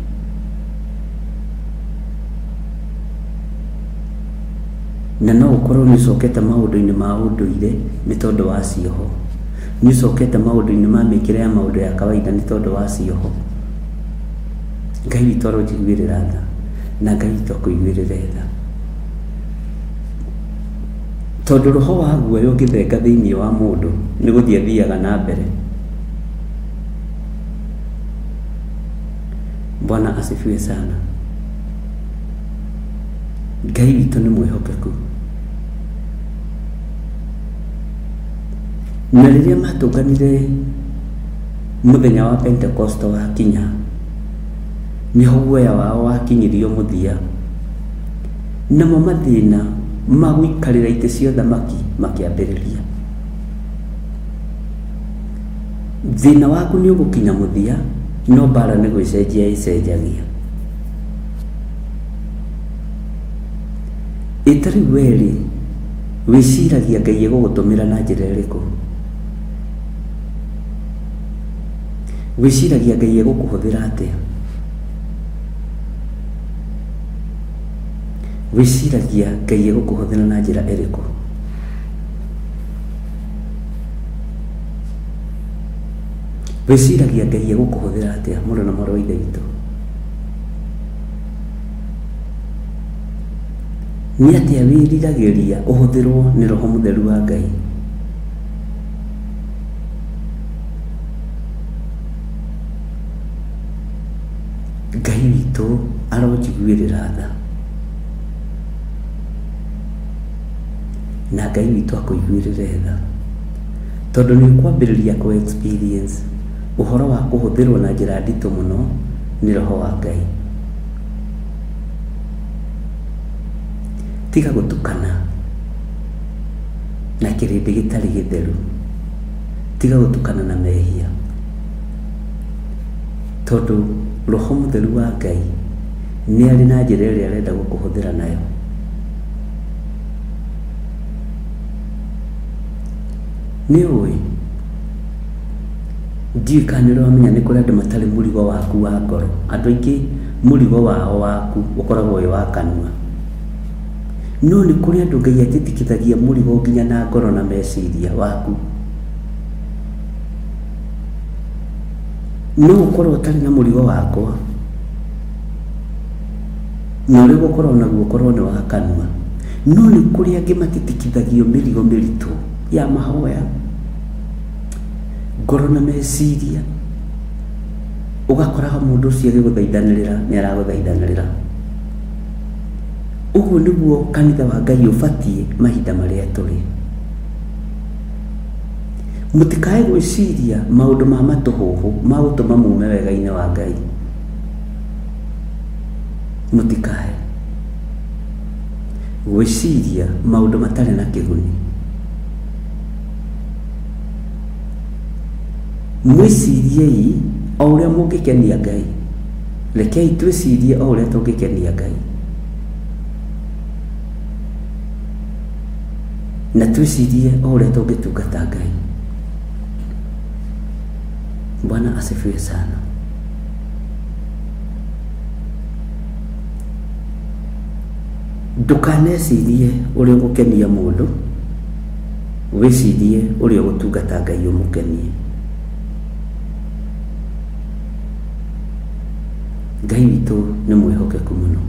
Na no ũkorwo nĩ ũcokete maũndũ-inĩ ma ũndũire nĩ tondũ wa cioho. Nĩ ũcokete maũndũ-inĩ ma mĩkĩre ya maũndũ ya kawaida nĩ tondũ wa cioho. Ngai witũ aronjiguĩrĩra tha na Ngai witũ akũiguĩrĩre tha. Tondũ roho wa guoya ũngĩthenga thĩinĩ wa mũndũ nĩ gũthiĩ athiaga na mbere. Bwana asifiwe sana. Ngai witũ nĩ mwĩhokeku. Na rĩrĩa matũnganire mũthenya wa Pentekosto wakinya, Nĩho guoya wao wakinyirio mũthia, namo mathĩna ma gũikarĩra itĩ cia ũthamaki makĩambĩrĩria. Thĩna waku nĩ ũgũkinya mũthia, no mbara nĩ gwĩcenjia ĩcenjagia. Ĩ ta rĩu we-rĩ, wĩciragia Ngai egũgũtũmĩra na njĩra ĩrĩkũ? Wĩciragia Ngai egũkũhũthĩra atĩa? Wĩciragia Ngai egũkũhũthĩra na njĩra ĩrĩkũ? Wĩciragia Ngai egũkũhũthĩra atĩa mũrũ na mwarĩ wa Ithe witũ? Nĩ atĩa wĩriragĩria ũhũthĩrwo nĩ Roho Mũtheru wa Ngai? Ngai witũ aronjiguĩrĩra tha. Na Ngai witũ akũiguĩrĩre tha. Tondũ nĩ ũkwambĩrĩria kũ experience ũhoro wa kũhũthĩrwo na njĩra nditũ mũno nĩ Roho wa Ngai. Tiga gũtukana na kĩrĩndĩ gĩtarĩ gĩtheru. Tiga gũtukana na mehia. Tondũ Roho Mũtheru wa Ngai nĩ arĩ na njĩra ĩrĩa arenda gũkũhũthĩra nayo. Nĩ ũĩ, ndiũĩ kana nĩ ũrĩ wamenya nĩ kũrĩ andũ matarĩ mũrigo waku wa ngoro. Andũ aingĩ mũrigo wao waku ũkoragwo wĩ wa kanua. No nĩ kũrĩ andũ Ngai atitikithagia mũrigo nginya na ngoro na meciria waku. No ũkorwo ũtarĩ na mũrigo wakwa, na ũrĩa ũgũkorwo naguo ũkorwo nĩ wa kanua. No nĩ kũrĩ angĩ matitikithagio mĩrigo mĩritũ ya mahoya, ngoro na meciria, ũgakoraga mũndũ ũcio agĩgũthaithanĩrĩra nĩ aragũthaithanĩrĩra. Ũguo nĩguo kanitha wa Ngai ũbatiĩ mahinda marĩa tũrĩ. Mũtikae gwĩciria maũndũ ma matũhũhũ ma gũtũma mume wega-inĩ wa Ngai. Mũtikae gwĩciria maũndũ matarĩ na kĩguni. Mwĩciriei o ũrĩa mũngĩkenia Ngai. Rekei twĩcirie o ũrĩa tũngĩkenia Ngai. Na twĩcirie o ũrĩa tũngĩtungata Ngai. Bwana asifiwe sana. Ndũkanecirie ũrĩa ũgũkenia mũndũ, wĩcirie ũrĩa ũgũtungata Ngai ũmũkenie. Ngai witũ nĩ mwĩhokeku mũno.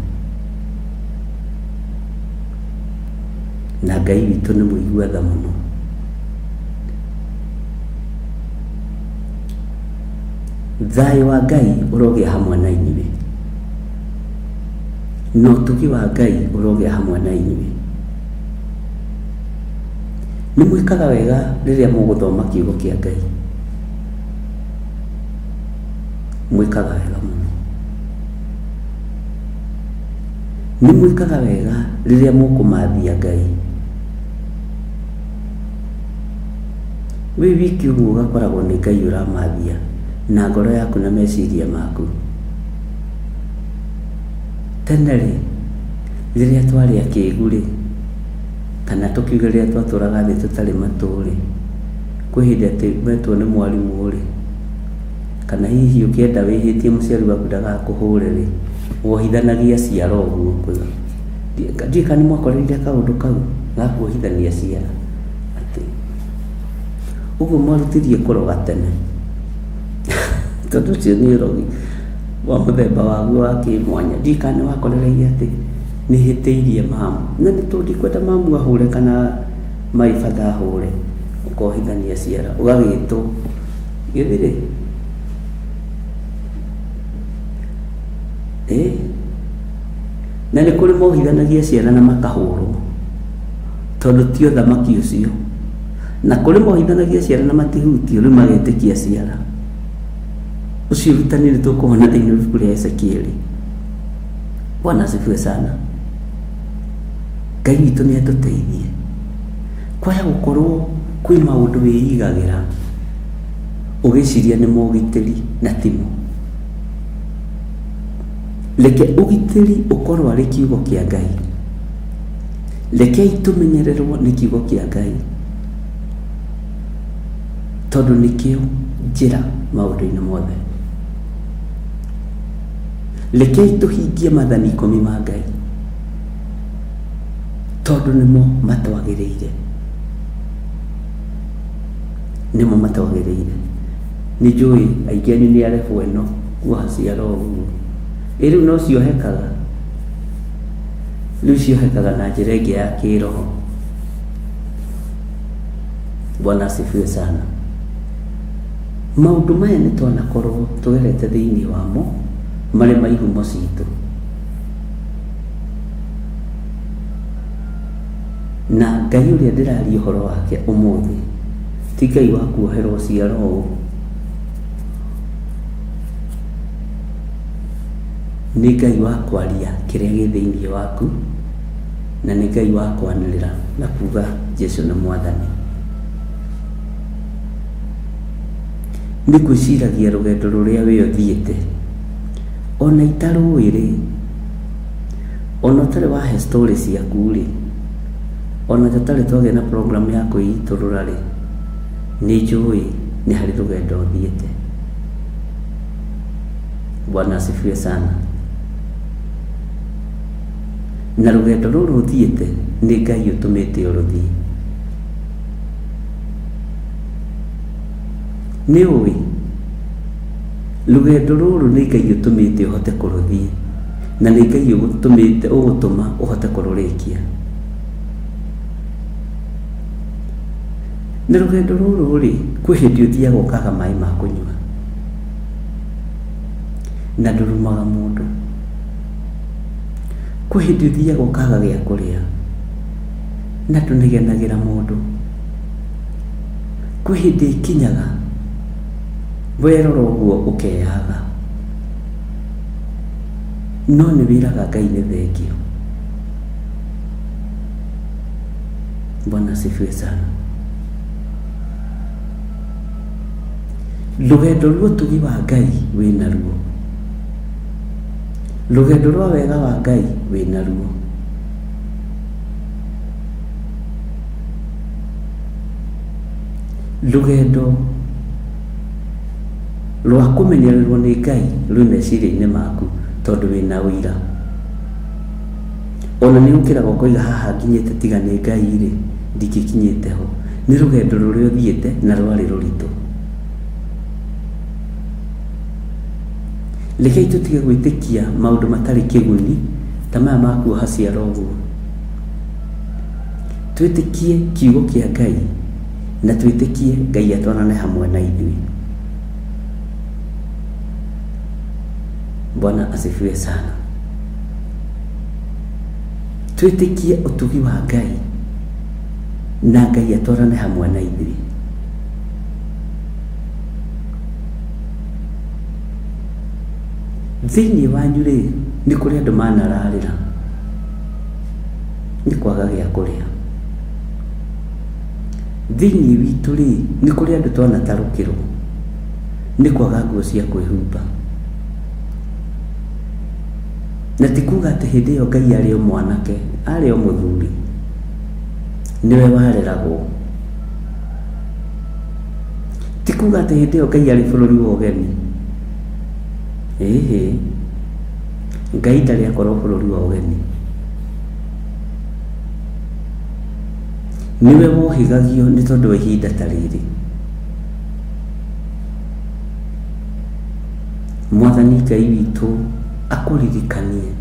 Na Ngai witũ nĩ mũigua tha mũno. Thayũ wa Ngai ũrogĩa hamwe na inyuĩ. Na ũtugi wa Ngai ũrogĩa hamwe na inyuĩ. Nĩ mwĩkaga wega rĩrĩa mũgũthoma kiugo kĩa Ngai. Mwĩkaga wega mũno. Nĩ mwĩkaga wega rĩrĩa mũkũmathia Ngai. Wĩ wiki ũguo ũgakoragwo nĩ Ngai ũramathia na ngoro yaku na meciria maku. Tene-rĩ, rĩrĩa twarĩ akĩgu-rĩ, kana tũkiuge rĩrĩa twatũraga thĩ tũtarĩ matũ-rĩ, kwĩ hĩndĩ atĩ wetwo nĩ mwarimũ-rĩ, Kana hihi ũkĩenda wĩhĩtie mũciari waku ndagakũhũre-rĩ, wohithanagia ciara ũguo. Ndiũĩ kana nĩ mwakorereire kaũndũ kau ga kuohithania ciara, atĩ ũguo mwarutirie kũroga tene, tondũ ũcio nĩ ũrogi wa mũthemba waguo wa kĩmwanya. Ndiũĩ kana nĩ wakorereire atĩ nĩ hĩtĩirie mamu, na nĩ tondũ ndikwenda mamu ahũre kana my father ahũre, ũkohithania ciara, ũgagĩtwo. Githĩ-rĩ, ĩ na nĩ kũrĩ mohithanagia ciana na makahũrwo tondũ ti ũthamaki ũcio, na kũrĩ mohithanagia ciana na matihutio rĩu magetĩkia ciara. Ũcio ũrutani nĩ tũkũwona thĩinĩ wa ibuku rĩa Ezekieli. Bwana asifiwe sana. Ngai witũ nĩ atũteithie. Kwaya gũkorwo kwĩ maũndũ wĩigagĩra ũgĩciria nĩ mogitĩri na timo. Reke ũgitĩri ũkorwo arĩ kiugo kĩa Ngai. Rekei tũmenyererwo nĩ kiugo kĩa Ngai tondũ nĩkĩo njĩra maũndũ-inĩ mothe. Rekei tũhingie mathani ikũmi ma Ngai tondũ nĩmo matwagĩrĩire, nĩmo matwagĩrĩire. Nĩ njũĩ aingĩ anyu nĩ a level ĩno kuoha ciara ũguo. Ĩ rĩu no ciohekaga? Rĩu ciohekaga na njĩra ĩngĩ ya kĩroho. Bwana asifiwe sana. Maũndũ maya nĩ twanakorwo tũgerete thĩinĩ wamo marĩ ma ihumo citũ. Na Ngai ũrĩa ndĩraria ũhoro wake ũmũthĩ ti Ngai wa kuoherwo ciara ũũ. Nĩ Ngai wa kwaria kĩrĩa gĩ thĩinĩ waku, na nĩ Ngai wa kwanĩrĩra na kuga Jesu nĩ Mwathani. Nĩ ngwĩciragia rũgendo rũrĩa we ũthiĩte, ona itarũĩ rĩ, ona ũtarĩ wahe story ciaku rĩ, ona tũtarĩ twagĩa na program ya kwĩitũrũra rĩ, nĩ njũĩ nĩ harĩ rũgendo ũthiĩte. Bwana asifiwe sana. Na rũgendo rũrũ ũthiĩte nĩ Ngai ũtũmĩte ũrũthiĩ. Nĩ ũĩ rũgendo rũrũ nĩ Ngai ũtũmĩte ũhote kũrũthiĩ na nĩ Ngai ũgũtũmĩte ũgũtũma ũhote kũrũrĩkia. Na rũgendo rũrũ rĩ, kwĩ hĩndĩ ũthiaga ũkaga maĩ ma kũnyua na ndũrumaga mũndũ. Kwĩ hĩndĩ ũthiaga ũkaga gĩa kũrĩa na ndũnegenagĩra mũndũ. Kwĩ hĩndĩ ĩkinyaga werora ũguo ũkeyaga, no nĩ wĩraga Ngai nĩ thengiũ. Bwana asifiwe sana. Rũgendo rwa ũtugi wa Ngai wĩ naruo. Rũgendo rwa wega wa Ngai wĩ naruo. Rũgendo rwa kũmenyererwo nĩ Ngai rwĩ meciria-inĩ maku tondũ wĩna ũira. Ona nĩ ũkĩraga ũkoiga haha nginyĩte tiga nĩ Ngai rĩ, ndingĩkinyĩte ho. Nĩ rũgendo rũrĩa ũthiĩte na rwarĩ rũritũ. Rekei tũtige gwĩtĩkia maũndũ matarĩ kĩguni ta maya ma kuoha ciara ũguo. Twĩtĩkie kiugo kĩa Ngai na twĩtĩkie Ngai atwarane hamwe na ithuĩ. Bwana asifiwe sana. Twĩtĩkie ũtugi wa Ngai na Ngai atwarane hamwe na ithuĩ. Thĩinĩ wanyu rĩ, nĩ kũrĩ andũ manararĩra nĩ kwaga gĩa kũrĩa. Thĩinĩ witũ rĩ, nĩ kũrĩ andũ twanatarũkĩrwo nĩ kwaga nguo cia kwĩhumba. Na ti kuga atĩ hĩndĩ ĩyo Ngai arĩ o mwanake, arĩ o mũthuri, nĩwe wareragwo. Ti kuga atĩ hĩndĩ ĩyo Ngai arĩ bũrũri wa ũgeni. Ĩhĩ, Ngai ndarĩ akorwo bũrũri wa ũgeni. Nĩwe wohĩgagio nĩ tondũ wa ihinda ta rĩrĩ. Mwathani Ngai witũ akũririkanie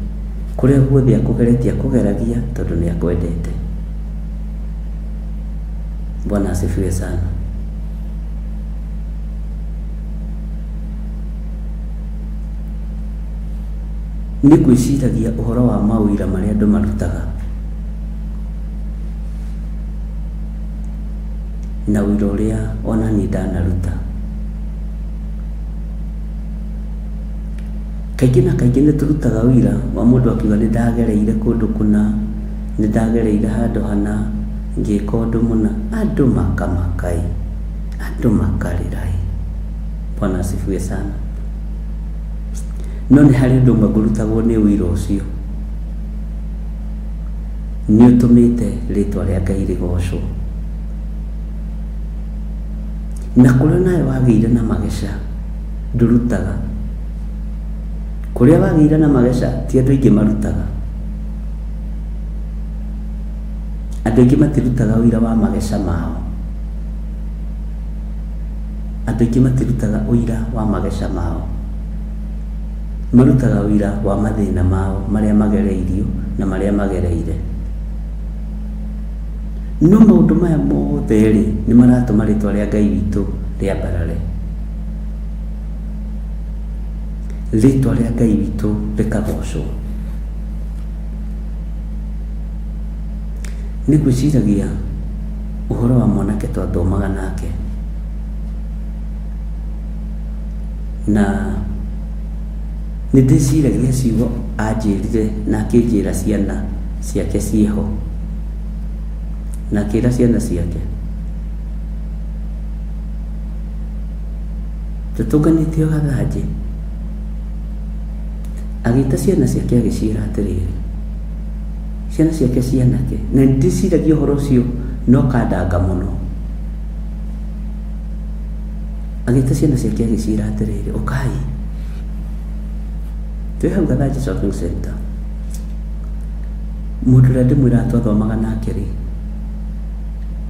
kũrĩa guothe akũgeretie akũgeragia tondũ nĩ akwendete. Bwana asifiwe sana. Nĩ ngwĩciragia ũhoro wa maũira marĩa andũ marutaga na ũira ũrĩa ona niĩ ndanaruta. Kaingĩ na kaingĩ nĩ tũrutaga ũira wa mũndũ akiuga nĩ ndagereire kũndũ kũna, nĩ ndagereire handũ hana, ngĩka ũndũ mũna, andũ makamaka-ĩ, andũ makarĩra-ĩ. Bwana asifiwe sana. No nĩ harĩ ũndũ ũmwe ngũrutagwo nĩ ũira ũcio, nĩ ũtũmĩte rĩtwa rĩa Ngai rĩgocwo. Na kũrĩa nawe wagĩire na mageca ndũrutaga. Kũrĩa wagĩire na mageca ti andũ aingĩ marutaga. Andũ aingĩ matirutaga ũira wa mageca mao. Andũ aingĩ matirutaga ũira wa mageca mao. Marutaga ũira wa mathĩna mao marĩa magereirio na marĩa magereire. No maũndũ maya mothe-rĩ, nĩ maratũma rĩtwa rĩa Ngai witũ rĩambarare. Rĩtwa rĩa Ngai witũ rĩkagocwo. Nĩ ngwĩciragia ũhoro wa mwanake twathomaga nake, na nĩ ndĩciragia ciugo anjĩrire na akĩnjĩra ciana ciake ciĩho, na akĩra ciana ciake, tũtũnganĩte o gathanjĩ, agĩta ciana ciake agĩciĩra atĩrĩrĩ, ciana ciake cianake, na nĩ ndĩciragia ũhoro ũcio na ũkandanga mũno. Agĩta ciana ciake agĩciĩra atĩrĩrĩ, ũkai twĩ hau Gathanjĩ Shopping Center. Mũndũ ũrĩa ndĩmwĩraga twathomaga nake rĩ,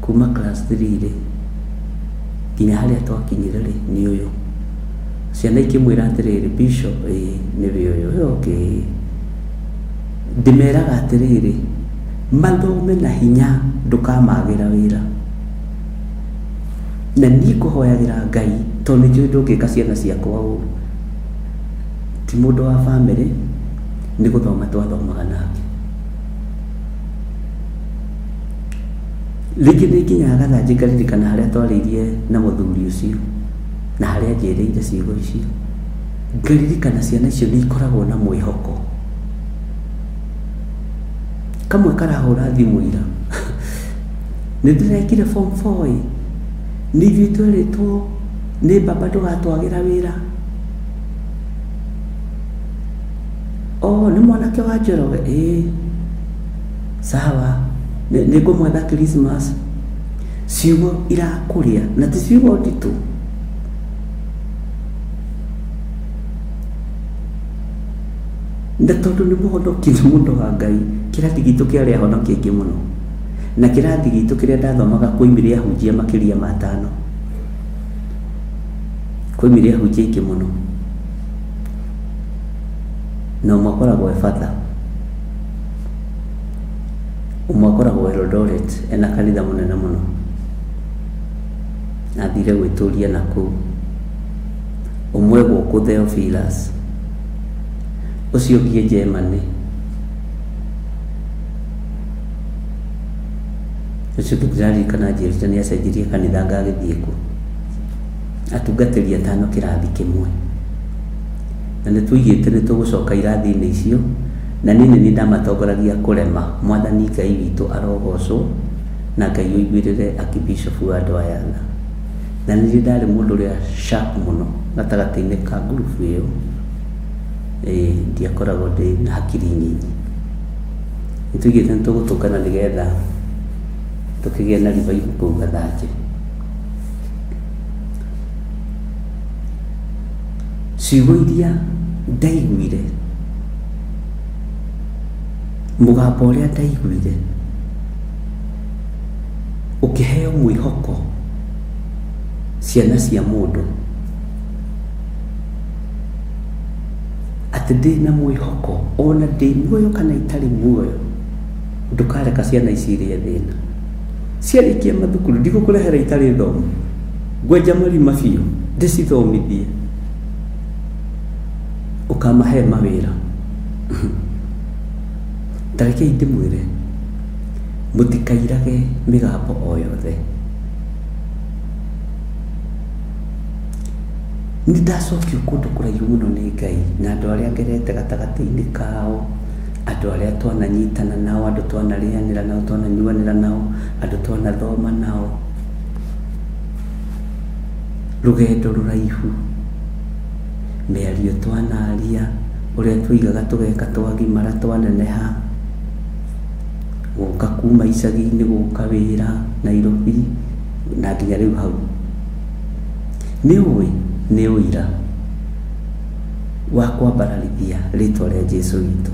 kuma class 3 rĩ, nginya harĩa twakinyire rĩ, nĩ ũyũ. Ciana ikĩmwĩra atĩrĩrĩ, Bishop, ĩĩ nĩwe ũyũ. Okay. Ndĩmeraga atĩrĩrĩ, mathome na hinya ndũkamagĩra wĩra. Na niĩ ngũhoyagĩra Ngai tondũ nĩ njũĩ ndũngĩka ciana ciakwa ũru. Ti mũndũ wa bamĩrĩ, nĩ gũthoma twathomaga nake. Rĩngĩ nĩ nginyaga gathanjĩ ngaririkana harĩa twarĩirie na mũthuri ũcio na harĩa anjĩrĩire ciugo icio. Ngaririkana ciana icio nĩ ikoragwo na mwĩhoko. Kamwe karahũra thimũ ira, nĩ ndĩrekire form four ĩ, nĩ ithuĩ twerĩtwo nĩ baba ndũgatwagĩra wĩra. Oh, nĩ mwanake wa Njoroge? Ĩĩ. Sawa, nĩ ngũmwetha Christmas. Ciugo irakũrĩa na ti ciugo nditũ. Na tondũ nĩ mũhonoki nĩ mũndũ wa Ngai, kĩrathi gitũ kĩarĩ ahonoki aingĩ mũno. Na kĩrathi gitũ kĩrĩa ndathomaga kwoimire ahunjia makĩria ma atano. Kwoimire ahunjia aingĩ mũno. Na ũmwe akoragwo e batha. Ũmwe akoragwo Eldoret ena kanitha mũnene mũno. Athire gwĩtũria na kũu. Ũmwe gũkũ Theophilus. Ũcio ũngĩ e Germany. Ũcio ũngĩ ndĩraririkana anjĩrire nĩ acenjirie kanitha anga agĩthiĩ kũ. Atungatĩri atano kĩrathi kĩmwe. Na nĩ twoigĩte nĩ tũgũcoka irathi-inĩ icio, na niĩ nĩ niĩ ndamatongoragia kũrema. Mwathani Ngai witũ arogocwo, na Ngai ũiguĩrĩre akibishofu wa andũ aya tha. Na nĩ niĩ ndarĩ mũndũ ũrĩa sharp mũno gatagatĩ-inĩ ka ngurubu ĩyo, ĩĩ ndiakoragwo ndĩ na hakiri nyinyi. Nĩ twoigĩte nĩ tũgũtũngana nĩgetha tũkĩgĩe na revival kũu Gathanjĩ. Ciugo iria ndaiguire, mũgambo ũrĩa ndaiguire ũkĩheo mwĩhoko ciana cia mũndũ, atĩ ndĩna mwĩhoko ona ndĩ muoyo kana itarĩ muoyo, ndũkareka ciana ici irĩe thĩna. Ciarĩkia mathukuru ndigũkũrehera itarĩ thomu. Ngwenja marima biũ ndĩcithomithie. Ũkamahe mawĩra. Ta rekei ndĩmwĩre, mũtikairage mĩgambo o yothe. Nĩ ndacokio kũndũ kũraihu mũno nĩ Ngai na andũ arĩa ngerete gatagatĩ-inĩ kao, andũ arĩa twananyitana nao, andũ twanarĩanĩra nao, twananyuanĩra nao, andũ twanathoma nao. Rũgendo rũraihu, mĩario twanaria, ũrĩa twoigaga tũgeka twagimara twaneneha, gũka kuma icagi-inĩ gũka wĩra Nairobi na nginya rĩu hau. Nĩ ũĩ nĩ ũira wa kwambararithia rĩtwa rĩa Jesu witũ,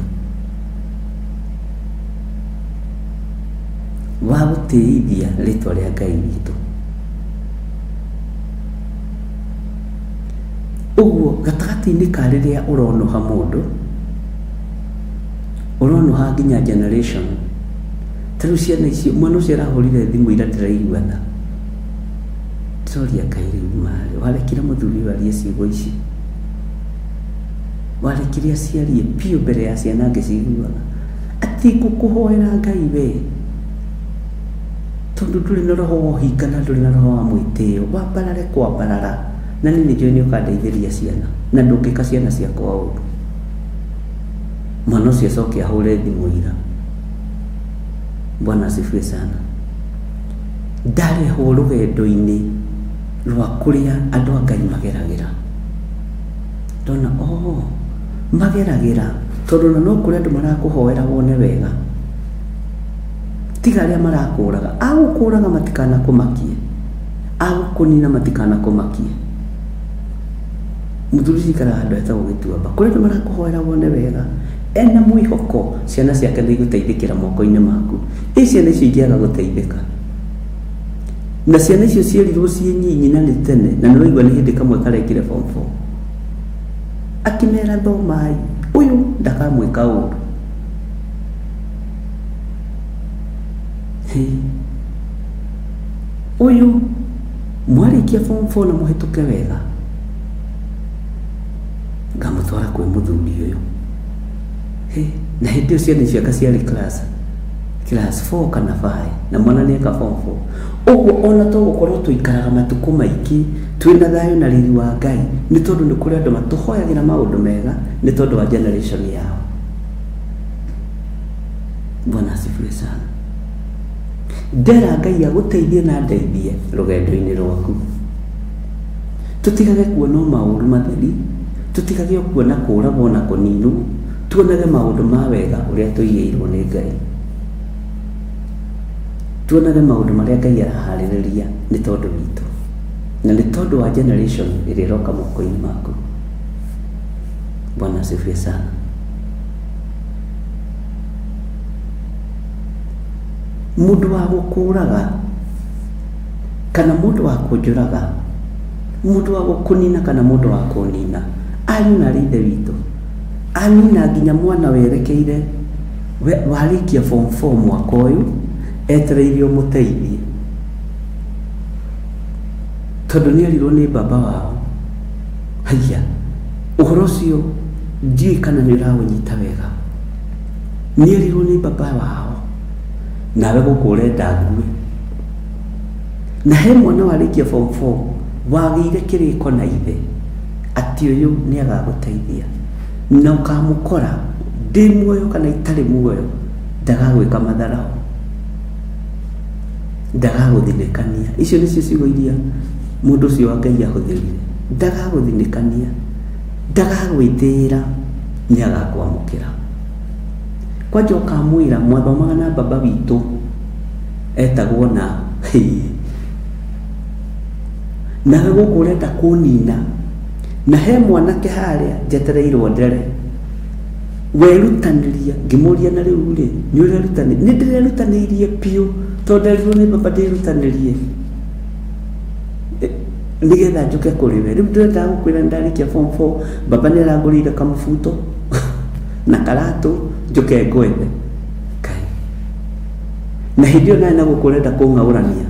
wa gũtĩithia rĩtwa rĩa Ngai witũ. Ũguo gatagatĩ-inĩ ka rĩrĩa ũronũha mũndũ, ũronũha nginya generation. Ta rĩu ciana icio, mwana ũcio arahũrire thimũ ira ndĩraigua tha. Ndĩroria Ngai rĩu marĩ, warekire mũthuri ũyũ arie ciugo ici? Warekire aciarie biũ mbere ya ciana ngĩciguaga? Atĩ ngũkũhoera Ngai we, tondũ ndũrĩ na roho wa ũhinga na ndũrĩ na roho wa mwĩtĩo, wambarare kwambarara, na niĩ nĩ njũĩ nĩ ũkandeithĩria ciana, na ndũngĩka ciana ciakwa ũru. Mwana ũcio acoke ahũre thimũ ira. Bwana asifiwe sana. Ndarehwo rũgendo-inĩ rwa kũrĩa andũ a Ngai mageragĩra. Ndona oh, mageragĩra tondũ ona no kũrĩ andũ marakũhoera wone wega. Tiga arĩa marakũraga. Agũkũraga matikanakũmakie. Agũkũnina matikanakũmakie. Mũthuri ũcio aikaraga handũ hetagwo Gĩtuamba. Kũrĩ andũ marakũhoera wone wega. Ena mwĩhoko ciana ciake nĩ igũteithĩkĩra moko-inĩ maku. Ĩ ciana icio ingĩaga gũteithĩka? Na ciana icio cierirwo ciĩ nyinyi na nĩ tene, na nĩ waigua nĩ hĩndĩ kamwe karekire form 4. Akĩmera thomai, ũyũ ndakamwĩka ũru. Hĩ. Ũyũ mwarĩkia form 4 na mũhĩtũke wega, ngamũtwara kwĩ mũthuri ũyũ. Hĩ, na hĩndĩ ĩyo ciana icio anga ciarĩ class class 4 kana 5 na mwana nĩ eka form 4. Ũguo ona to gũkorwo tũikaraga matukũ maingĩ twĩna thayũ na riri wa Ngai nĩ tondũ nĩ kũrĩ andũ matũhoyagĩra maũndũ mega nĩ tondũ wa generation yao. Bwana asifiwe sana. Ndera Ngai agũteithie na ndeithie rũgendo-inĩ rwaku. Tũtigage kuona o maũru matheri, tũtigage o kuona kũragwo na kũninwo, tuonage maũndũ ma wega ũrĩa tũigĩirwo nĩ Ngai. Tuonage maũndũ marĩa Ngai araharĩrĩria nĩ tondũ witũ, na nĩ tondũ wa generation ĩrĩa ĩroka moko-inĩ maku. Bwana asifiwe sana. Mũndũ wa gũkũraga kana mũndũ wa kũnjũraga, mũndũ wa gũkũnina kana mũndũ wa kũnina, ariũ na arĩ ithe witũ, anina nginya mwana werekeire warĩkia form 4 mwaka ũyũ, etereire ũmũteithie. Tondũ nĩ erirwo nĩ baba wao. Haiya, ũhoro ũcio ndiũĩ kana nĩ ũraũnyita wega. Nĩ erirwo nĩ baba wao, nawe gũkũ ũrenda ngue. Na he mwana warĩkia form 4 wagĩire kĩrĩko na ithe atĩ ũyũ nĩ agagũteithia na ũkamũkora ndĩ muoyo kana itarĩ muoyo ndagagwĩka matharau, ndagagũthinĩkania. Icio nĩcio ciugo iria mũndũ ũcio wa Ngai ahũthĩrire, ndagagũthinĩkania, ndagagwĩtĩĩra, nĩ agakwamũkĩra. Kwanja ũkamwĩra mwathomaga na baba witũ etagwo na nawe gũkũ ũrenda kũnina na he mwanake harĩa njetereirwo ndere werutanĩria ngĩmũria na rĩu rĩ nĩ ũrerutanĩria nĩ ndĩrerutanĩirie biũ tondũ nderirwo nĩ baba ndĩrutanĩrie nĩgetha njũke kũrĩ we rĩu ndĩrendaga gũkwĩra nĩ ndarĩkia form 4 baba nĩ arangũrĩire kamũbuto na karatũ njũke ngwethe Ngai. Na hĩndĩ ĩyo nawe na gũkũ ũrenda kũng'aũrania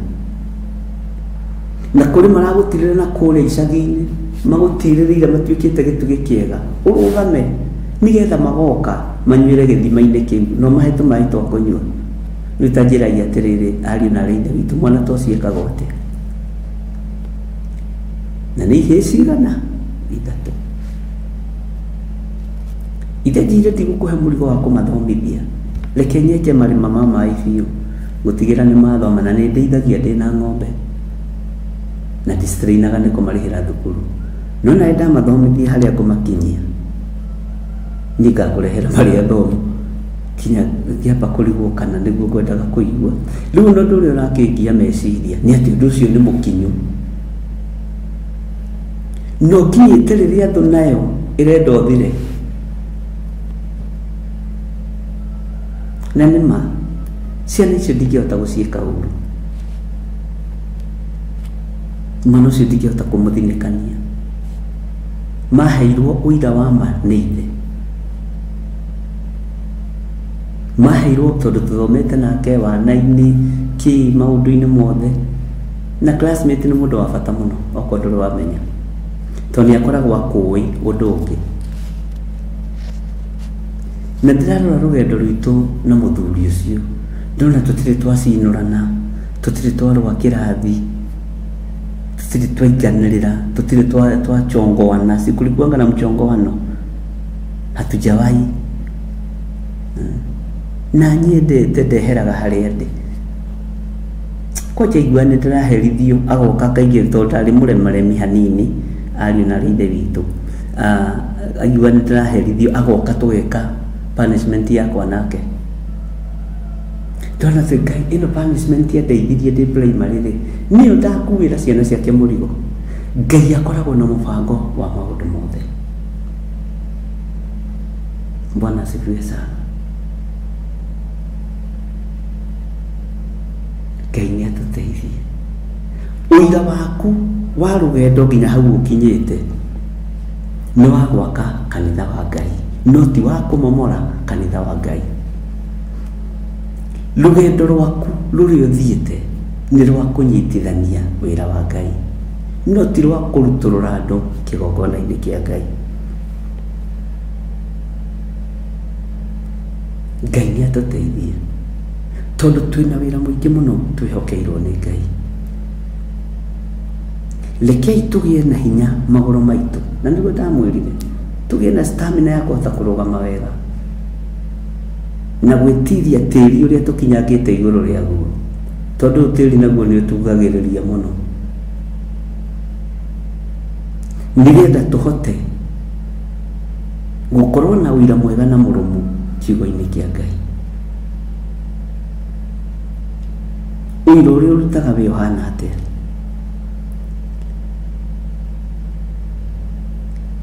na kũrĩ maragũtirĩra na kũrĩa icagi-inĩ magũtirĩrĩire matuĩkĩte gĩtugĩ kĩega ũrũgame nĩgetha magoka manyuĩre gĩthima-inĩ kĩu no mahe tũmaĩ twa kũnyua. Rĩu ta njĩrai atĩrĩrĩ ariũ na aarĩ a Ithe witũ mwana ta ũcio ekagwo atĩa? Na nĩ ihĩĩ cigana? Ithatũ. Ithe njire ndigũkũhe mũrigo wa kũmathomithia, reke nyenje marima ma maĩ biũ, gũtigĩra nĩ mathoma na nĩ ndeithagia ndĩna ng'ombe na ndistrainaga nĩ kũmarĩhĩra thukuru. No nawe ndamathomithia harĩa ngũmakinyia, niĩ ngakũrehera marĩ athomu kinya ngĩamba kũrigwo kana nĩguo ngwendaga kũigua. Rĩu ona ũndũ ũrĩa ũrakĩngia meciria nĩ atĩ ũndũ ũcio nĩ mũkinyu. Na ũkinyĩte rĩrĩa thũ nayo ĩrenda ũthire. Na nĩ ma, ciana icio ndingĩhota gũciĩka ũru. Mwana ũcio ndingĩhota kũmũthinĩkania. Maheirwo ũira wa ma nĩ ithe. Maheirwo tondũ tũthomete nake wana-inĩ, kĩ maũndũ-inĩ mothe. Na classmate nĩ mũndũ wa bata mũno okorwo ndũrĩ wamenya. Tondũ nĩ akoragwo akũĩ ũndũ ũngĩ. Na ndĩrarora rũgendo rwitũ na mũthuri ũcio, ndĩrona tũtirĩ twacinũrana, tũtirĩ twarũa kĩrathi, tũtirĩ twaiganĩrĩra, tũtirĩ twachongoana, si kulikuwanga na mchongoano, hatujawahi. Na nyendete ndeheraga harĩa ndĩ. Kwanja aigua nĩ ndĩraherithio agoka akaingĩra tondũ ndarĩ mũremaremi hanini ariũ na arĩ ithe witũ. Aigua nĩ ndĩraherithio agoka tũgeka punishment yakwa nake. Ndona atĩ Ngai ĩno punishment yandeithirie ndĩ primary rĩ, nĩyo ndakuĩra ciana ciake mũrigo. Ngai akoragwo na mũbango wa maũndũ mothe. Bwana asifiwe sana. Ngai nĩ atũteithie. Ũira waku wa rũgendo nginya hau ũkinyĩte nĩ wa gwaka kanitha wa Ngai, no ti wa kũmomora kanitha wa Ngai. Rũgendo rwaku rũrĩa ũthiĩte nĩ rwa kũnyitithania wĩra wa Ngai, no ti rwa kũrutũrũra andũ kĩgongona-inĩ kĩa Ngai. Ngai nĩ atũteithie tondũ twĩna wĩra mũingĩ mũno twĩhokeirwo nĩ Ngai. Rekei tũgĩe na hinya magũrũ maitũ, na nĩguo ndamwĩrire, tũgĩe na stamina ya kũhota kũrũgama wega na gwĩtiria tĩri ũrĩa tũkinyangĩte igũrũ rĩaguo, tondũ ũyũ tĩri naguo nĩ ũtugagĩrĩria mũno, nĩgetha tũhote gũkorwo na ũira mwega na mũrũmu kiugo-inĩ kĩa Ngai. Ũira ũrĩa ũrutaga wĩ ũhana atĩa?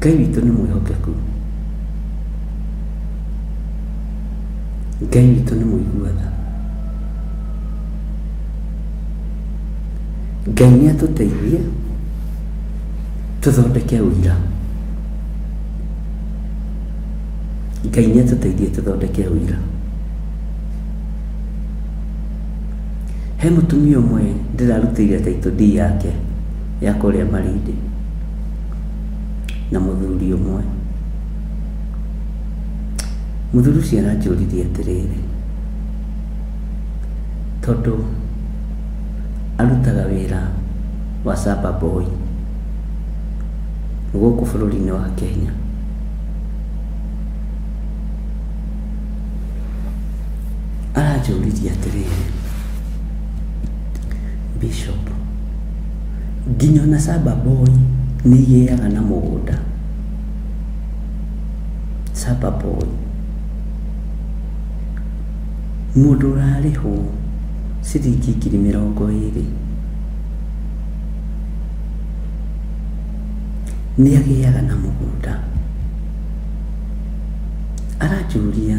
Ngai witũ nĩ mwĩhokeku. Ngai witũ nĩ mũigua tha. Ngai nĩ atũteithie tũthondeke ũira. Ngai nĩ atũteithie tũthondeke ũira. He mũtumia ũmwe ndĩrarutĩire title deed yake ya kũrĩa Malindi na mũthuri ũmwe. Mũthuri ũcio aranjũririe atĩrĩrĩ, tondũ arutaga wĩra wa shamba boy gũkũ bũrũri-inĩ wa Kenya. Aranjũririe atĩrĩrĩ, Bishop, nginya ona shamba boy nĩ igĩaga na mũgũnda? Shamba boy, mũndũ ũrarĩhwo ciringi 20,000 nĩ agĩaga na mũgũnda? Aranjũria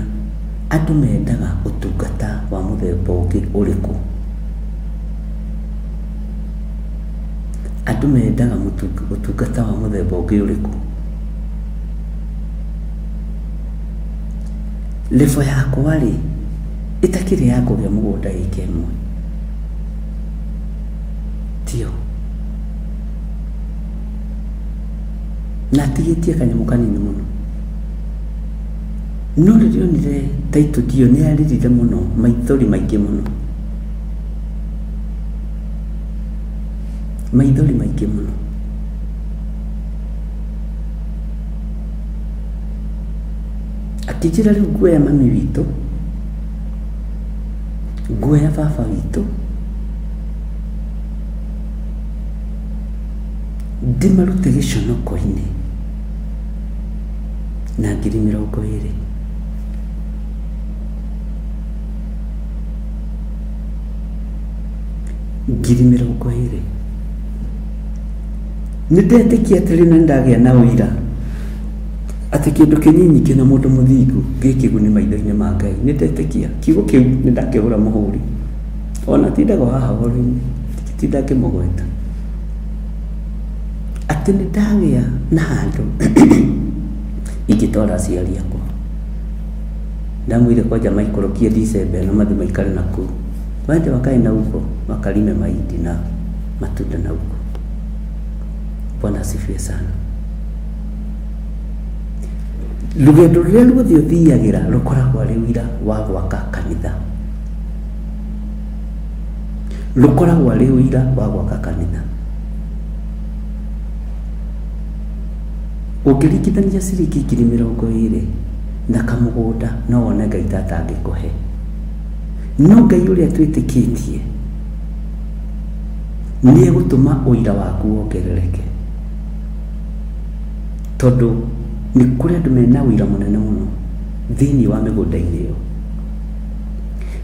andũ mendaga ũtungata wa mũthemba ũngĩ ũrĩkũ? Andũ mendaga ũtungata wa mũthemba ũngĩ ũrĩkũ? Level yakwa rĩ, ĩtakĩrĩ ya kũgĩa mũgũnda ĩka ĩmwe, tiyo? Na atigĩtie kanyamũ kanini mũno. No rĩrĩa onire title deed ĩyo nĩ arĩrire mũno, maithori maingĩ mũno. Maithori maingĩ mũno. Akĩnjĩra rĩu nguoya mami witũ, nguoya baba witũ, ndĩmarute gĩconoko-inĩ na 20,000. 20,000. Nĩ ndetĩkia atĩrĩ na nĩndagĩa na ũira atĩ kĩndũ kĩnyinyi kĩna mũndũ mũthingu gĩ kĩguni maitho-inĩ ma Ngai. Nĩ ndetĩkia kiugo kĩu, nĩ ndakĩhũra mũhũri, ona tindaga o haha ũhoro-inĩ, tinda ngĩmũgweta atĩ nĩ ndagĩa na handũ ingĩtwara aciari akwa. Ndamwĩrire kwanja maikũrũkie December ĩno mathiĩ maikare na kũu, waende wakae na huko wakalime mahindi na matunda na huko. Bwana asifiwe sana. Rũgendo rũrĩa ruothe ũthiagĩra rũkoragwo arĩ ũira wa gwaka kanitha, rũkoragwo arĩ ũira wa gwaka kanitha. Ũngĩringithania ciringi 20,000 na kamũgũnda, no wone Ngai ta atangĩkũhe. No Ngai ũrĩa twĩtĩkĩtie nĩ egũtũma ũira waku wongerereke, tondũ nĩ kũrĩ andũ mena ũira mũnene mũno thĩinĩ wa mĩgũnda-inĩ ĩyo.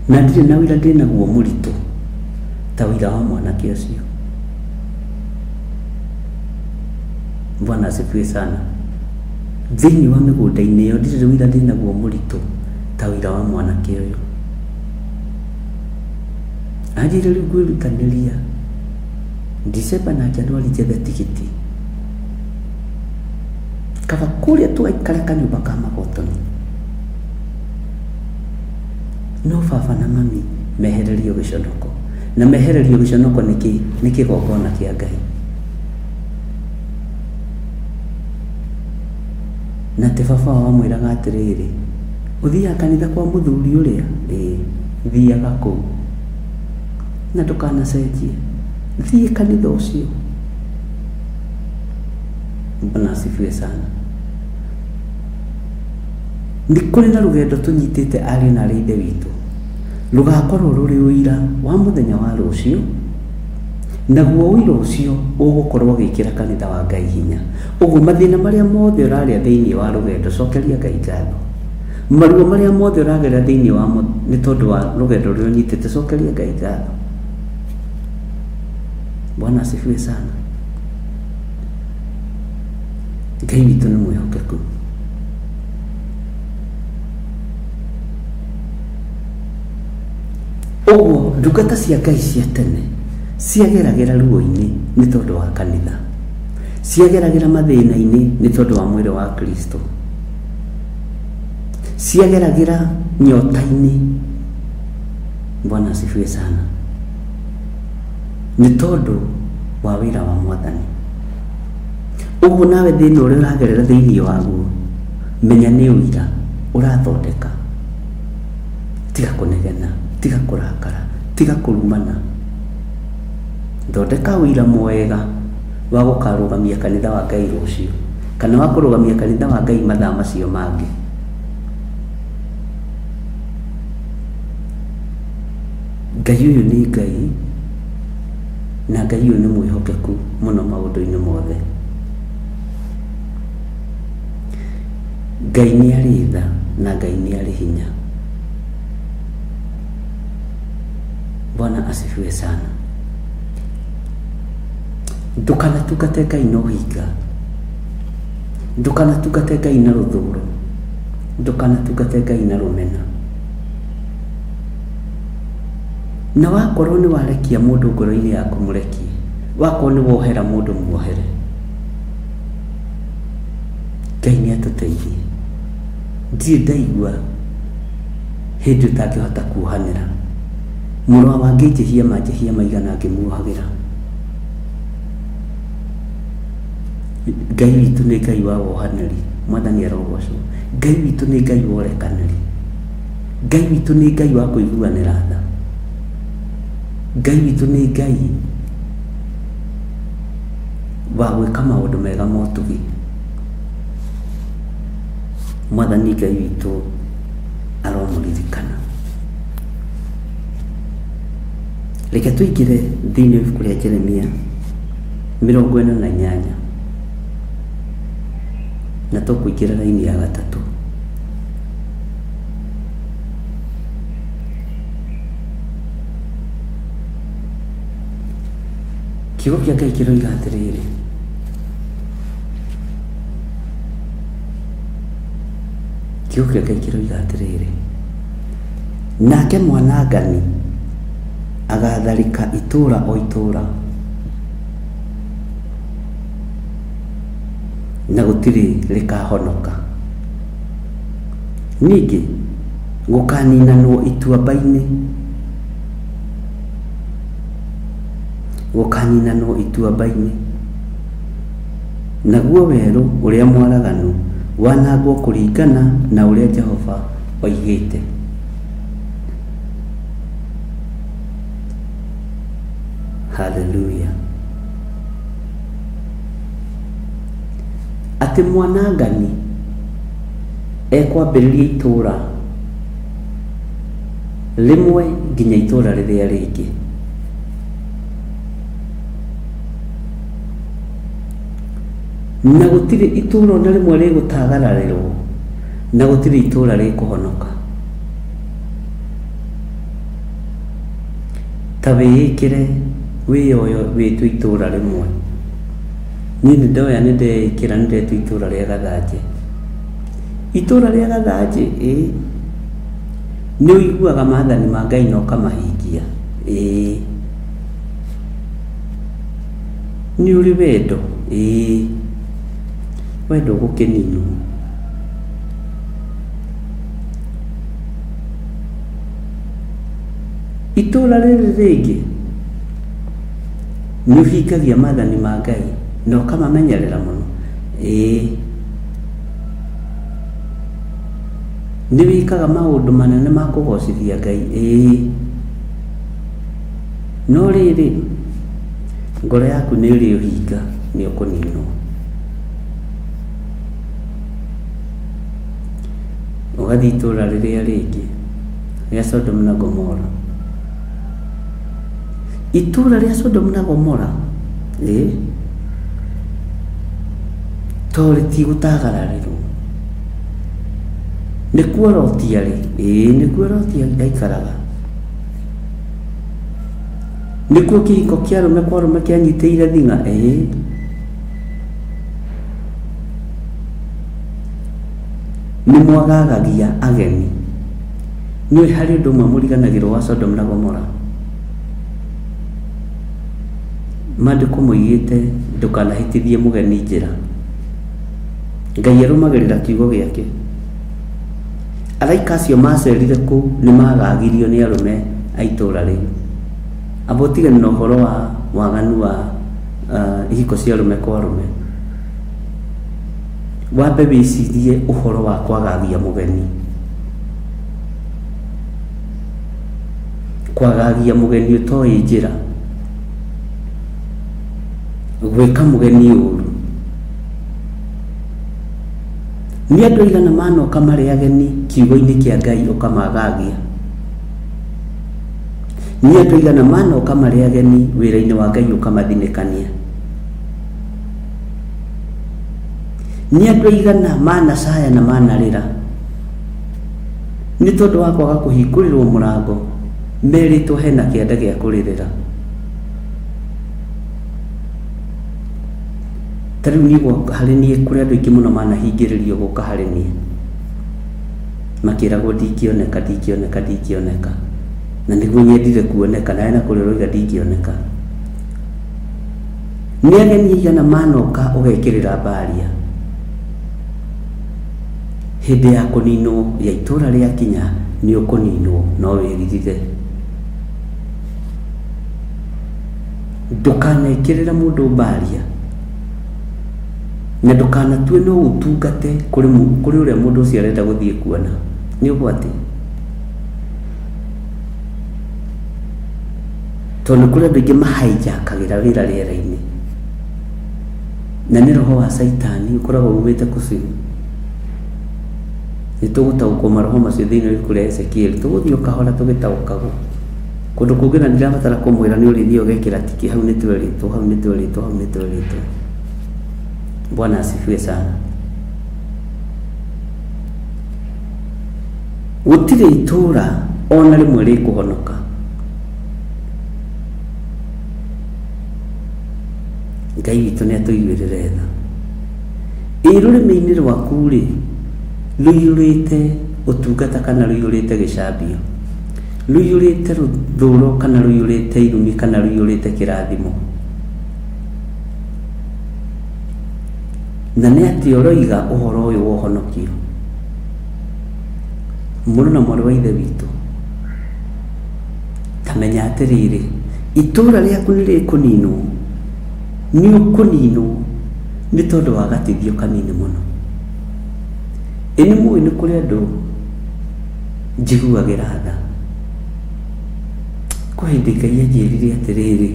Na ndirĩ na ũira ndĩ naguo mũritũ ta ũira wa mwanake ũcio. Bwana asifiwe sana. Thĩinĩ wa mĩgũnda-inĩ ĩyo ndirĩ ũira ndĩ naguo mũritũ ta ũira wa mwanake ũyũ. Anjĩire rĩu ngwĩrutanĩria December na January njethe tigiti, kaba kũrĩa tũgaikara kanyũmba ka magotoni, no baba na mami mehererio gĩconoko. Na mehererio gĩconoko nĩkĩ? Nĩ kĩgongona kĩa Ngai. Na atĩ baba wao amwĩraga atĩrĩrĩ, ũthiaga kanitha kwa mũthuri ũrĩa? Ĩĩ, thiaga kũu na ndũkanacenjie, thiĩ kanitha ũcio. Bwana asifiwe sana. Nĩ kũrĩ na rũgendo tũnyitĩte ariũ na arĩ ithe witũ, rũgakorwo rũrĩ ũira wa mũthenya wa rũciũ, naguo ũira ũcio ũgũkorwo ũgĩkĩra kanitha wa Ngai hinya. Ũguo mathĩna marĩa mothe ũrarĩa thĩinĩ wa rũgendo, cokeria Ngai ngatho. Maruo marĩa mothe ũragerera thĩinĩ wa nĩ tondũ wa rũgendo rũrĩa ũnyitĩte, cokeria Ngai ngatho. Bwana asifiwe sana. Ngai witũ nĩ mwĩhokeku. Ũguo ndungata cia Ngai cia tene ciageragĩra ruo-inĩ nĩ tondũ wa kanitha, ciageragĩra mathĩna-inĩ nĩ tondũ wa mwĩrĩ wa Kristo, ciageragĩra nyota-inĩ. Bwana asifiwe sana. Nĩ tondũ wa wĩra wa Mwathani. Ũguo nawe thĩna ũrĩa ũragerera thĩinĩ waguo, menya nĩ ũira ũrathondeka. Tiga kũnegena, tiga kũrakara, tiga kũrumana. Thondeka ũira mwega wa gũkarũgamia kanitha wa Ngai rũciũ, kana wa kũrũgamia kanitha wa Ngai mathaa macio mangĩ. Ngai ũyũ nĩ Ngai, na Ngai ũyũ nĩ mwĩhokeku mũno maũndũ-inĩ mothe. Ngai nĩ arĩ tha na Ngai nĩ arĩ hinya. Bwana asifiwe sana. Ndũkanatungate Ngai na ũhinga, ndũkanatungate Ngai na rũthũũro, ndũkanatungate Ngai na rũmena. Na wakorwo nĩ warekia mũndũ ngoro-inĩ yaku, mũrekie. Wakorwo nĩ wohera mũndũ, muohere. Ngai nĩ atũteithie. Ndirĩ ndaigua hĩndĩ ũtangĩhota kuohanĩra. Mũrũ wa angĩnjĩhia manjĩhia maigana ngĩmuohagĩra. Ngai witũ nĩ Ngai wa wohanĩri. Mwathani arogocwo. Ngai witũ nĩ Ngai wa ũrekanĩri. Ngai witũ nĩ Ngai wa kũiguanĩra tha. Ngai witũ nĩ Ngai wa gwĩka maũndũ mega ma ũtugi. Mwathani Ngai witũ aromũririkana. Reke tũingĩre thĩinĩ wa ibuku rĩa Jeremia 48 na tũkũingĩra raini ya gatatũ. Kiugo kĩa Ngai kĩroiga atĩrĩrĩ, kiugo kĩa Ngai kĩroiga atĩrĩrĩ, nake mwanangani agatharĩka itũũra o itũũra, na gũtirĩ rĩkahonoka. Ningĩ gũkaninanwo ituamba-inĩ, gũkaninanwo ituamba-inĩ, naguo werũ ũrĩa mwaraganu wanangwo kũringana na ũrĩa Jehova oigĩte. Haleluya! Atĩ mwanangani ekwambĩrĩria itũũra rĩmwe nginya itũũra rĩrĩa rĩngĩ. Na gũtirĩ itũũra o na rĩmwe rĩgũtagararĩrwo, na gũtirĩ itũũra rĩkũhonoka. Ta wĩĩkĩre wĩyoyo wĩtue itũũra rĩmwe. Niĩ nĩ ndoya nĩ ndeĩkĩra nĩ ndetua itũũra rĩa Gathanjĩ. Itũũra rĩa Gathanjĩ? Ĩĩ. Nĩ ũiguaga maathani ma Ngai na ũkamahingia? Ĩĩ. Nĩ ũrĩ wendo? Ĩĩ. Wendo ũgũkĩninwo. Itũũra rĩrĩ rĩngĩ, nĩ ũhingagia maathani ma Ngai na ũkamamenyerera mũno? Ĩĩ. Nĩ wĩkaga maũndũ manene ma kũgocithia Ngai? Ĩĩ. No rĩrĩ, ngoro yaku nĩ ĩrĩ ũhinga, nĩ ũkũninwo. Ũgathiĩ itũũra rĩrĩa rĩngĩ rĩa Sodomu na Gomora. Itũũra rĩa Sodomu na Gomora, ĩĩ, to rĩtigũtagararĩrwo. Nĩkuo Loti arĩ? Ĩĩ, nĩkuo Loti aikaraga. Nĩkuo kĩhiko kĩa arũme kwa arũme kĩanyitĩire thing'a? Ĩĩ. Nĩ mwagagagia ageni. Nĩũĩ harĩ ũndũ ũmwe mũriganagĩrwo wa Sodomu na Gomora? Maandĩko moigĩte ndũkanahĩtithie mũgeni njĩra. Ngai arũmagĩrĩra kiugo gĩake. Araika acio macerire kũu nĩ magagirio nĩ arũme a itũũra rĩu. Amba ũtigane na ũhoro wa waganu wa ihiko cia arũme kwa arũme. Wambe wĩcirie ũhoro wa kwagagia mũgeni. Kwagagia mũgeni ũtoĩ njĩra. Gwĩka mũgeni ũru. Nĩ andũ aigana manoka marĩ ageni kiugo-inĩ kĩa Ngai ũkamagagia? Nĩ andũ aigana manoka marĩ ageni wĩra-inĩ wa Ngai ũkamathinĩkania? Nĩ andũ aigana manacaya na manarĩra nĩ tondũ wa kwaga kũhingũrĩrwo mũrango merĩtwo hena kĩanda gĩa kũrĩrĩra? Ta rĩu niĩ harĩ niĩ kũrĩ andũ aingĩ mũno manahingĩrĩrio gũka harĩ niĩ makĩragwo ndingĩoneka ndingĩoneka ndingĩoneka na nĩguo nyendire kuoneka nawe na kũrĩa ũroiga ndingĩoneka. Nĩ ageni aigana manoka ũgekĩrĩra mbaria hĩndĩ ya kũninwo ya itũra rĩakinya nĩ ũkũninwo no wĩririre. Ndũkanekĩrĩre mũndũ mbaria, na ndũkanatue no ũtungate kũrĩ kũrĩ ũrĩa mũndũ ũcio arenda gũthiĩ kuona. Nĩ ũgwati. Tondũ nĩ kũrĩ andũ aingĩ mahaijakagĩra wĩra rĩera-inĩ. Na nĩ roho wa caitani ũkoragwo umĩte kuzimu. Nĩ tũgũtaũkwo maroho macio thĩinĩ wa ibuku rĩa Ezekieli. Tũgũthiĩ o kahora tũgĩtaũkagwo. Kũndũ kũngĩ na ndirabatara kũmwĩra nĩ ũrĩthiĩ ũgekĩra tiki hau nĩ twerĩtwo, hau nĩ twerĩtwo, hau nĩ twerĩtwo. Bwana asifiwe sana. Gũtirĩ itũũra ona rĩmwe rĩkũhonoka. Ngai witũ nĩ atũiguĩrĩre tha. Ĩ rũrĩmĩ-inĩ rwaku-rĩ, rũiyũrĩte ũtungata kana rũiyũrĩte gĩcambio? Rũiyũrĩte rũthũũro kana rũiyũrĩte irumi kana rũiyũrĩte kĩrathimo? Na nĩ atĩa ũroiga ũhoro ũyũ wa ũhonokio? Mũrũ na mwarĩ wa Ithe witũ, ta menya atĩrĩrĩ, itũũra rĩaku nĩ rĩkũninwo, nĩ ũkũninwo nĩ tondũ wa gatithio kanini mũno. Ĩ nĩ mũĩ nĩ kũrĩ andũ njiguagĩra tha? Kwĩ hĩndĩ Ngai anjĩrire atĩrĩrĩ,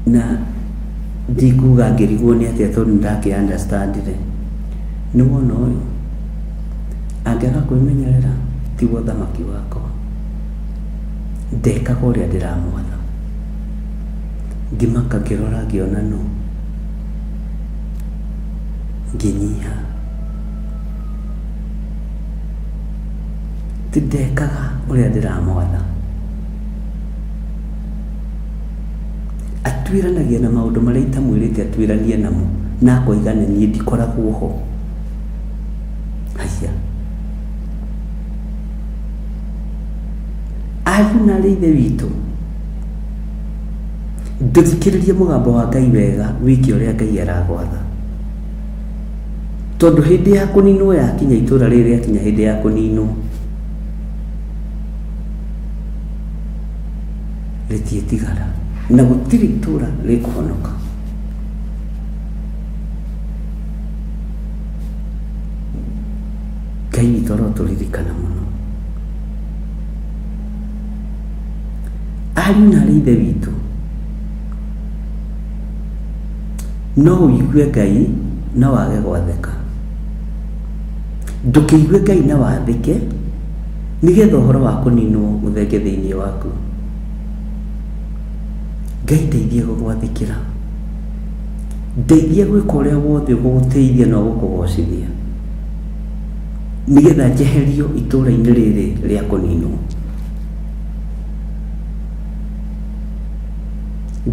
na ndikuga ngĩrigwo nĩ atĩa tondũ nĩ ndakĩ understand ire, nĩ wona ũyũ, angĩaga kwĩmenyerera tiwe ũthamaki wakwa, ndekaga ũrĩa ndĩramwatha. Ngĩmaka ngĩrora ngĩona nũ, ngĩnyiha. Ti ndekaga ũrĩa ndĩramwatha. Atuĩranagia na maũndũ marĩa itamwĩrĩte atuĩranie namo, na akoiga nĩ niĩ ndikoragwo ho. Haiya. Ariũ na aarĩ a Ithe witũ, ndũthikĩrĩrie mũgambo wa Ngai wega wĩke ũrĩa Ngai aragwatha. Tondũ hĩndĩ ya kũninwo yakinya, itũũra rĩrĩ rĩakinya hĩndĩ ya kũninwo, rĩtiĩtigara na gũtirĩ itũũra rĩkũhonoka. Ngai witũ arotũririkana mũno. Ariũ na aarĩ a Ithe witũ, no ũigue Ngai na wage gwathĩka. Ndũkĩigue Ngai na wathĩke, nĩgetha ũhoro wa kũninwo ũthenge thĩinĩ waku. Ngai ndeithia gũgwathĩkĩra. Ndeithia gwĩka ũrĩa wothe ũgũgũtĩithia na ũgũkũgocithia, nĩgetha njeherio itũũra-inĩ rĩrĩ rĩa kũninwo.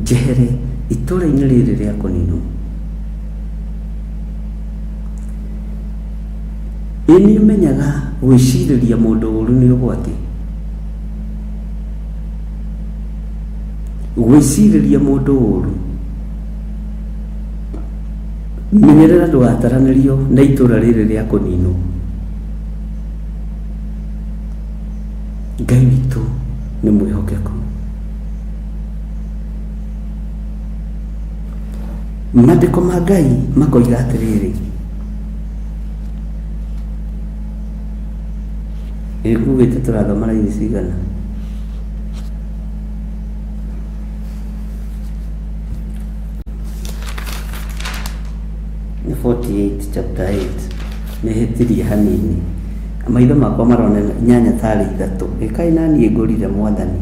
Njehere itũũra-inĩ rĩrĩ rĩa kũninwo. Ĩ nĩ ũmenyaga gwĩcirĩria mũndũ ũru nĩ ũgwati? Gwĩcirĩria mũndũ ũru. Menyerera ndũgataranĩrio na itũũra rĩrĩ rĩa kũninwo. Ngai witũ nĩ mwĩhokeku. Maandĩko ma Ngai makoiga atĩrĩrĩ, ĩkugĩte tũrathoma raini cigana? Nĩ 48 chapter 8 nĩ hĩtirie hanini maitho makwa marona nyanya tarĩ ithatũ ĩkai naniĩ ngũrire mwathani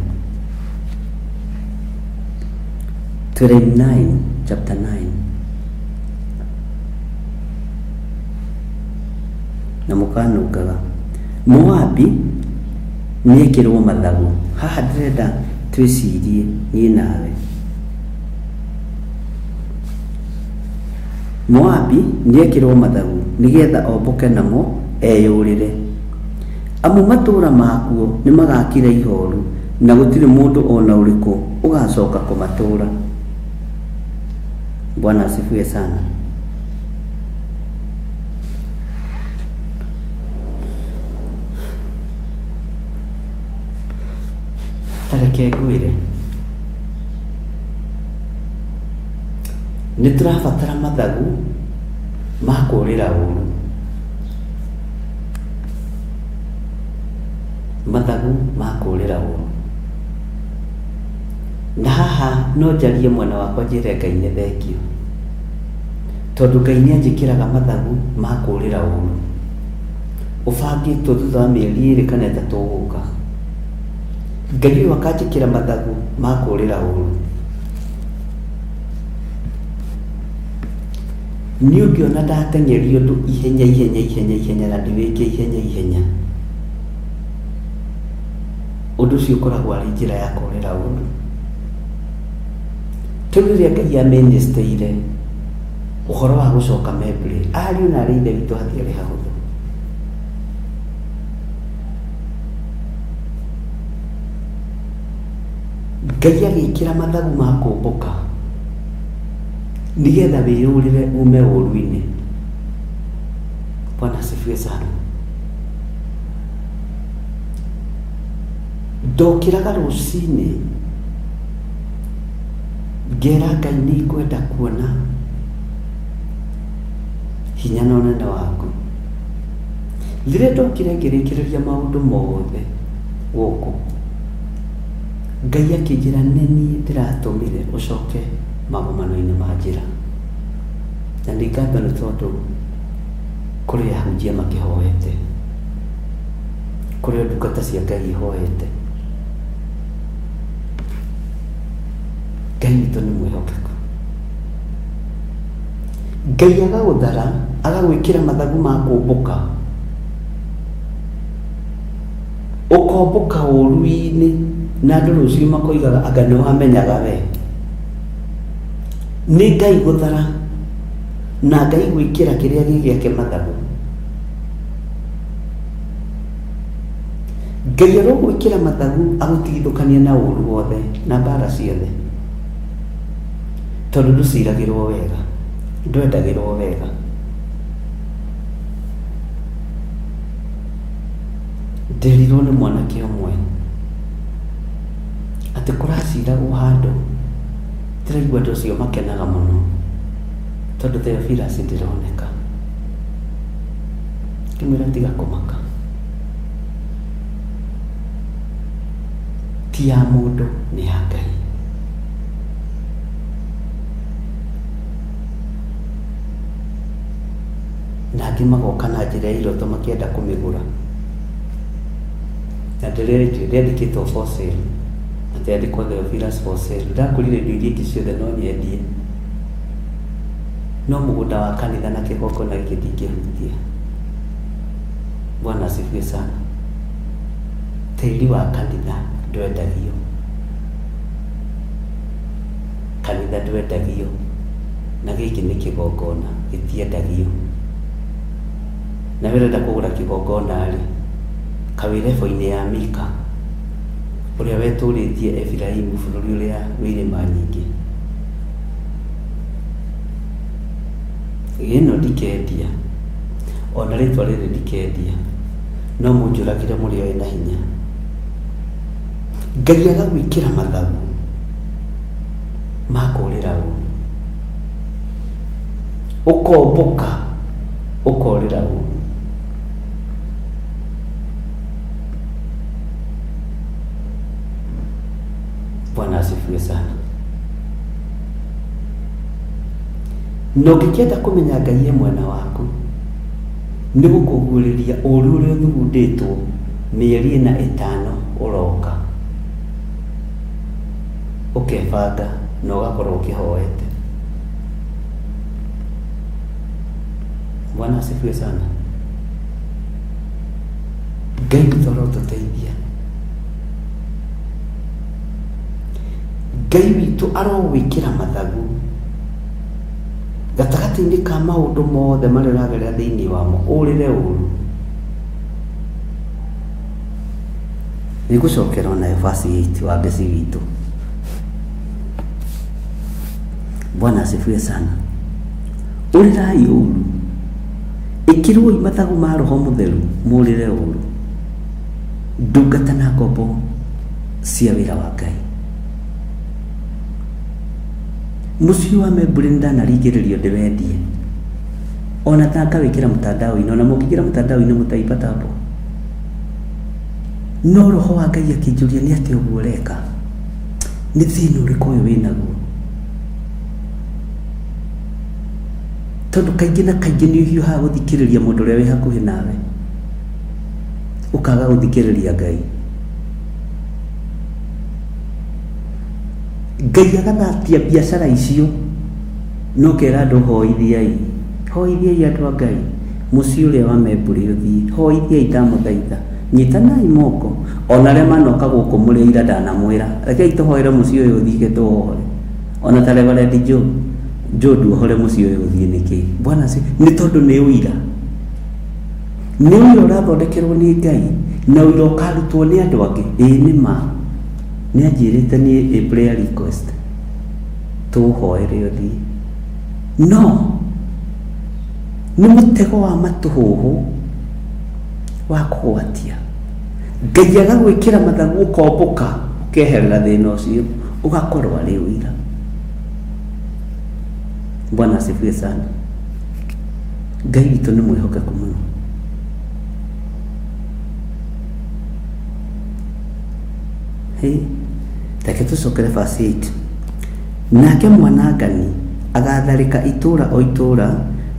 29 chapter 9 na mũkanungaga Moabi nĩekĩrwo mathagu haha ndĩrenda twĩcirie niĩ nawe Moabi nĩekĩrwo mathagu nĩgeetha ombũke namo eyũrĩre amu matũũra makuo nĩmagakira ihooru na gũtirĩ mũndũ o na ũrĩkũ ũgacooka kũmatũũra. Bwana asifiwe sana. Ta reke ngwĩre, nĩ tũrabatara mathagu ma kũũrĩra ũũru. Mathagu ma kũũrĩra ũũru. Na haha no njarie mwena wakwa njĩre Ngai nĩ thengiũ, tondũ Ngai nĩ anjĩkĩraga mathagu ma kũũrĩra ũũru. Ũbangĩtwo thutha wa mĩeri ĩrĩ kana ĩtatũ ũgũka. Ngai ũyũ akanjĩkĩra mathagu ma kũrĩra ũru. Niĩ ũngĩona ndateng'eria ũndũ ihenya ihenya ihenya ihenya na ndĩwĩke ihenya ihenya, ũndũ ũcio ũkoragwo arĩ njĩra ya kũrĩra ũru. Tondũ rĩrĩa Ngai amĩnĩstĩire ũhoro wa gũcoka Membley, ariũ na arĩ ithe witũ hatiarĩ hahũthũ. Ngai agĩkĩra mathagu ma kũmbũka nĩgetha wĩyũrĩre ume ũru-inĩ. Bwana asifiwe sana. Ndokĩraga rũcinĩ ngera Ngai nĩ ngwenda kuona hinya na ũnene waku. Rĩrĩa ndokire ngĩrĩkĩrĩria maũndũ mothe gũkũ, Ngai akĩnjĩra nĩ niĩ ndĩratũmire ũcoke magomano-inĩ ma njĩra. Na nĩ ngatho nĩ tondũ kũrĩ ahunjia makĩhoete, kũrĩ o ndungata cia Ngai ihoete. Ngai witũ nĩ mwĩhokeku. Ngai agagũthara agagwĩkĩra mathagu ma kũmbũka, ũkombũka ũru-inĩ na andũ rũciũ makoigaga anga nĩ wamenyaga we. Nĩ Ngai gũthara na Ngai gwĩkĩra kĩrĩa gĩ gĩake mathagu. Ngai arogwĩkĩra mathagu agũtigithũkanie na ũru wothe na mbara ciothe. Tondũ ndũciragĩrwo wega, ndwendagĩrwo wega. Nderirwo nĩ mwanake ũmwe atĩ kũraciragwo handũ, ndĩraigua andũ acio makenaga mũno tondũ Theophilus ndĩroneka. Ngĩmwĩra tiga kũmaka, ti ya mũndũ nĩ ya Ngai. Na angĩ magoka na njĩra ya iroto makĩenda kũmĩgũra. Na ndĩrerĩtio rĩandĩkĩtwo for sale, atĩ yandĩkwo Theophilus for sale. Ndakũrire indo iria ingĩ ciothe no nyendie, no mũgũnda wa kanitha na kĩgongona gĩkĩ ndingĩhutia. Bwana asifiwe sana. Tĩri wa kanitha ndwendagio, kanitha ndwendagio, na gĩkĩ nĩ kĩgongona gĩtiendagio. Na we ũrenda kũgũra kĩgongona rĩ, kawĩrebo-inĩ ya Mika ũrĩa wetũrĩtie Efiraimu bũrũri ũrĩa wĩ irĩma nyingĩ. Ĩno ndikendia, ona rĩtwa rĩrĩ ndikendia, no mũnjũragĩre mũrĩoe na hinya. Ngai agagwĩkĩra mathagu ma kũrĩra ũru, ũkombũka ũkorĩra ũru. Bwana asifiwe sana. Na ũngĩkĩenda kũmenya Ngai e mwena waku, nĩ gũkũguũrĩria ũru ũrĩa ũthugundĩtwo mĩeri ĩna ĩtano ũroka, ũkebanga na ũgakorwo ũkĩhoete. Bwana asifiwe sana. Ngai witũ arotũteithia. Ngai witũ arogwĩkĩra mathagu gatagatĩ-inĩ ka maũndũ mothe marĩa ũragerera thĩinĩ wamo, ũrĩre ũru. Nĩngũcokera onayo verse 8 wa Mbeci witũ. Bwana asifiwe sana. Ũrĩrai ũru, ĩkĩrwoi mathagu ma Roho Mũtheru mũrĩre ũru. Ndungata na ngombo cia wĩra wa Ngai. Mũciĩ wa Membure nĩ ndanaringĩrĩrio ndĩwendie, ona ta ngawĩkĩra mtandao-inĩ, ona mũngĩingĩra mtandao-inĩ mũtaipata hapo. No Roho wa Ngai akĩnjũria nĩ atĩa ũguo ũreka? Nĩ thĩna ũrĩkũ ũyũ wĩnaguo? Tondũ kaingĩ na kaingĩ nĩ ũhiũhaga gũthikĩrĩria mũndũ ũrĩa wĩ hakuhĩ nawe. Ũkaga gũthikĩrĩria Ngai. Ngai agathatia biacara icio na ũkera andũ hoithiai, hoithiai andũ a Ngai, mũciĩ ũrĩa wa Membũrĩ ũthiĩ, hoithiai ndamũthaitha, nyitanai moko, ona arĩa manoka gũkũ mũrĩ aira ndanamwĩra, rekei tũhoere mũciĩ ũyũ ũthiĩ ke tũwohore, ona ta Reverend Joe, Joe nduohore mũciĩ ũyũ ũthiĩ nĩkĩ? Bwana asifiwe, nĩ tondũ nĩ ũira. Nĩ ũira ũrathondekerwo nĩ Ngai na ũira ũkarutwo nĩ andũ angĩ. Ĩĩ nĩ ma. Nĩ anjĩrĩte niĩ ĩ prayer request tũũhoere ũthiĩ. No nĩ mũtego wa matũhũhũ wa kũgwatia. Ngai agagwĩkĩra mathagu ũkombũka ũkeherera thĩna ũcio ũgakorwo arĩ ũira. Bwana asifiwe sana. Ngai witũ nĩ mwĩhokeku mũno. Hĩ, reke tũcokere verse 8. Nake mwanangani agatharĩka itũũra o itũũra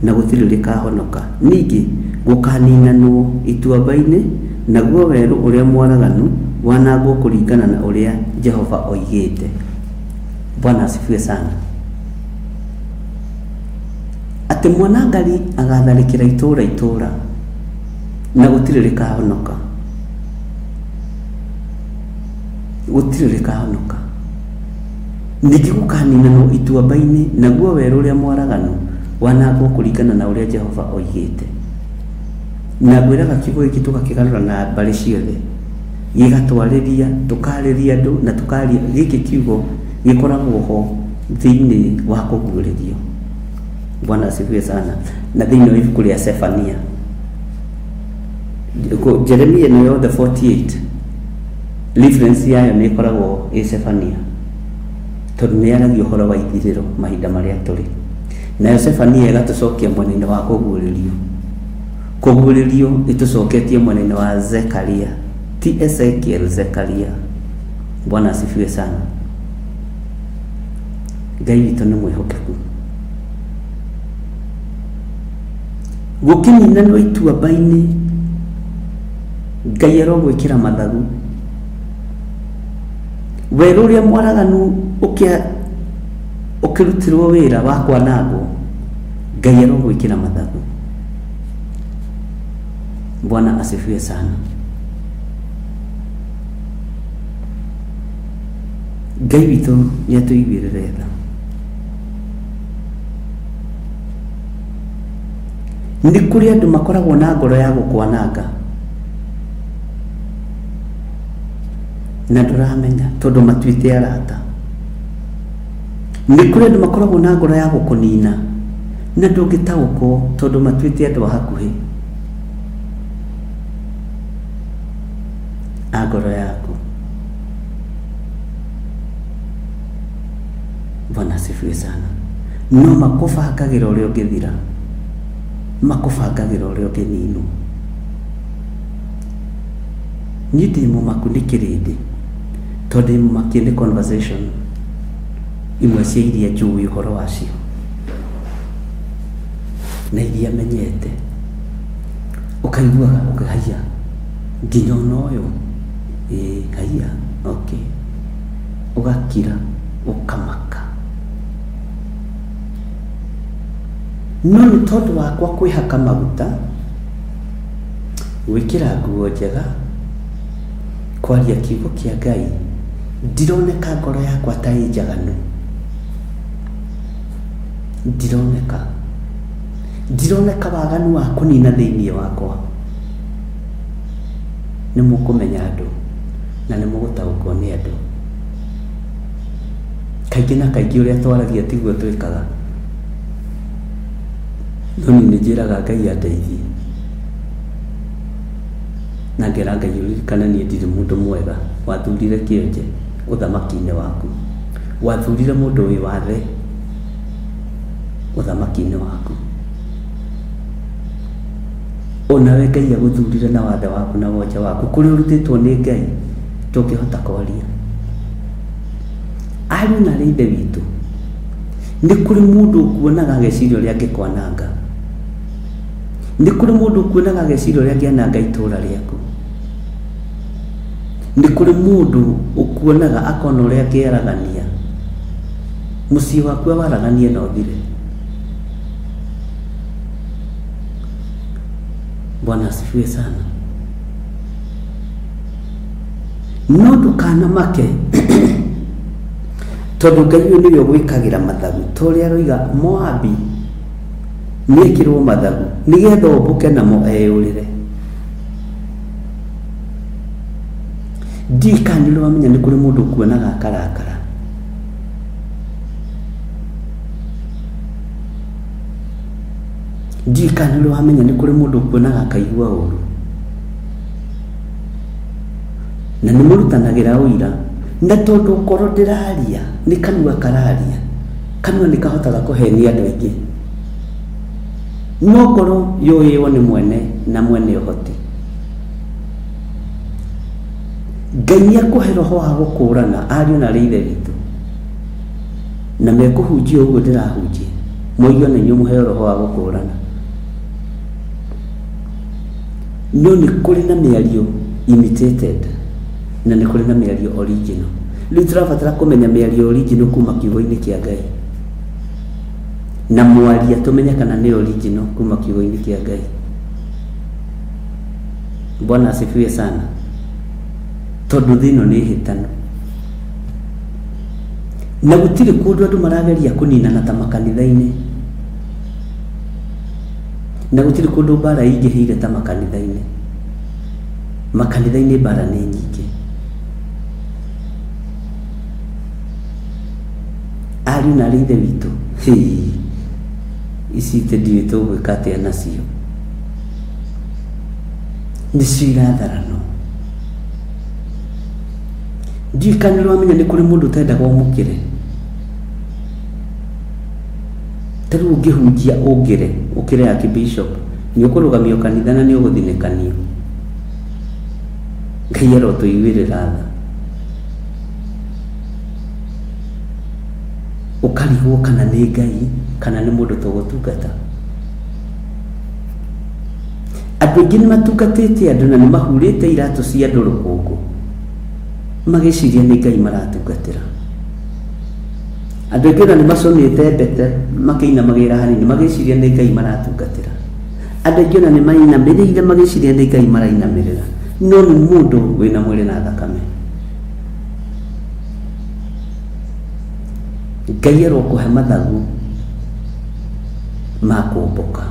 na gũtirĩ rĩkahonoka. Ningĩ gũkaninanwo ituamba-inĩ, naguo werũ ũrĩa mwaraganu wanangwo kũringana na ũrĩa Jehova oigĩte. Bwana asifiwe sana. Atĩ mwanangani agatharĩkĩra itũũra itũũra, na gũtirĩ rĩkahonoka. Gũtirĩ rĩkahonoka. Ningĩ gũkaninanwo ituamba-inĩ, naguo werũ ũrĩa mwaraganu wanangwo kũringana na ũrĩa Jehova oigĩte. Na ngwĩraga kiugo gĩkĩ tũgakĩgarũra na mbarĩ ciothe, gĩgatwarĩria, tũkarĩria andũ na tũkaria, gĩkĩ kiugo gĩkoragwo ho thĩinĩ wa kũguũrĩrio. Bwana asifiwe sana. Na thĩinĩ wa ibuku rĩa Sefania. Jeremia ĩno yothe 48 reference yayo nĩ ĩkoragwo ĩ Sefania tondũ nĩ yaragia ũhoro wa ithirĩro mahinda marĩa tũrĩ. Nayo Sefania ĩgatũcokia mwena-inĩ wa kũguũrĩrio. Kũguũrĩrio ĩtũcoketie mwena-inĩ wa Zekaria, ti Ezekiel, Zekaria. Bwana asifiwe sana. Ngai witũ nĩ mwĩhokeku. Gũkĩninanwo ituamba-inĩ, Ngai arogwĩkĩra mathagu. Werũ ũrĩa mwaraganu ũkĩrutirwo wĩra wa kwanangwo, Ngai arogwĩkĩra mathagu. Bwana asifiwe sana. Ngai witũ nĩ atũiguĩrĩre tha. Nĩ kũrĩ andũ makoragwo na ngoro ya gũkwananga na ndũramenya tondũ matuĩte arata. Nĩ kũrĩ andũ makoragwo na ngoro ya gũkũnina na ndũngĩtaũkwo tondũ matuĩte andũ a hakuhĩ a ngoro yaku. Bwana asifiwe sana. No makũbangagĩra ũrĩa ũngĩthira, makũbangagĩra ũrĩa ũngĩninwo. Niĩ ndĩ mũmaku nĩ kĩrĩndĩ, tondũ ndĩ mũmakie nĩ conversation imwe cia iria njũĩ ũhoro wacio na iria menyete, ũkaiguaga ũkahaiya nginya ona ũyũ, ĩĩ haiya okay. Ũgakira ũkamaka. No nĩ tondũ wakwa kwĩhaka maguta, gwĩkĩra nguo njega, kwaria kiugo kĩa Ngai, ndironeka ngoro yakwa ta ĩ njaganu. Ndironeka. Ndironeka waganu wa kũnina thĩinĩ wakwa. Nĩ mũkũmenya andũ na nĩ mũgũtaũkwo nĩ andũ. Kaingĩ na kaingĩ ũrĩa twaragia tiguo twĩkaga. No niĩ nĩ njĩraga Ngai andeithie. Na ngera Ngai ũririkane niĩ ndirĩ mũndũ mwega, wathurire kĩonje ũthamaki-inĩ waku. Wathurire mũndũ wĩ wathe ũthamaki-inĩ waku. Onawe Ngai agũthurire na wathe waku na wonje waku kũrĩa ũrutĩtwo nĩ Ngai ndũngĩhota kwaria. Ariũ na arĩ ithe witũ, nĩ kũrĩ mũndũ ũkuonaga ageciria ũrĩa angĩkwananga. Nĩ kũrĩ mũndũ ũkuonaga ageciria ũrĩa angĩananga itũũra rĩaku. Nĩ kũrĩ mũndũ ũkuonaga akona ũrĩa angĩaragania mũciĩ waku, awaraganie na ũthire. Bwana asifiwe sana. No ndũkanamake tondũ Ngai ũyũ nĩwe ũgwĩkagĩra mathagu, ta ũrĩa aroiga Moabi nĩekĩrwo mathagu nĩgetha ũmbũke namo eyũrĩre. Ndiũĩ kana nĩ ũrĩ wamenya nĩ kũrĩ mũndũ ũkuonaga akarakara. Ndiũĩ kana nĩ ũrĩ wamenya nĩ kũrĩ mũndũ ũkuonaga akaigua ũru. Na nĩ mũrutanagĩra ũira. Na tondũ ngoro ndĩraria, nĩ kanua kararia, kanua nĩ kahotaga kũhenia andũ aingĩ. No ngoro yũĩo nĩ mwene na mwene ũhoti. Ngai nĩ akũhe roho wa gũkũrana ariũ na arĩ ithe witũ. Na mekũhunjia ũguo ndĩrahunjia, moige ona inyuĩ mũheo roho wa gũkũrana. No nĩ kũrĩ na mĩario imitated na nĩ kũrĩ na mĩario original. Rĩu tũrabatara kũmenya mĩario original kuma kiugo-inĩ kĩa Ngai. Na mwaria tũmenye kana nĩ original kuma kiugo-inĩ kĩa Ngai. Bwana asifiwe sana. Tondũ thĩ ĩno nĩ hĩtanu. Na gũtirĩ kũndũ andũ marageria kũninana ta makanitha-inĩ. Na gũtirĩ kũndũ mbara ĩingĩhĩire ta makanitha-inĩ. Makanitha-inĩ mbara nĩ nyingĩ. Ariũ na arĩ ithe witũ, hĩĩ, ici itĩ ndiũĩ tũgwĩka atĩa nacio. Nĩcio iratharano. Ndiũĩ kana nĩ ũramenya nĩ kũrĩ mũndũ ũtendaga ũmũkĩre. Ta rĩu ũngĩhunjia ũngĩre, ũkĩre Archbishop, nĩ ũkũrũgamio kanitha na nĩ ũgũthinĩkanio. Ngai arotũiguĩrĩra tha. Ũkarigwo kana nĩ Ngai kana nĩ mũndũ tũgũtungata. Andũ aingĩ nĩ matungatĩte andũ na nĩ mahurĩte iratũ cia andũ rũkũngũ magĩciria nĩ Ngai maratungatĩra. Andũ aingĩ ona nĩ macũnĩte mbete makĩinamagĩrĩra hanini magĩciria nĩ Ngai maratungatĩra. Andũ aingĩ ona nĩ mainamĩrĩire magĩciria nĩ Ngai marainamĩrĩra, no nĩ mũndũ wĩna mwĩrĩ na thakame. Ngai arokũhe mathagu ma kũmbũka.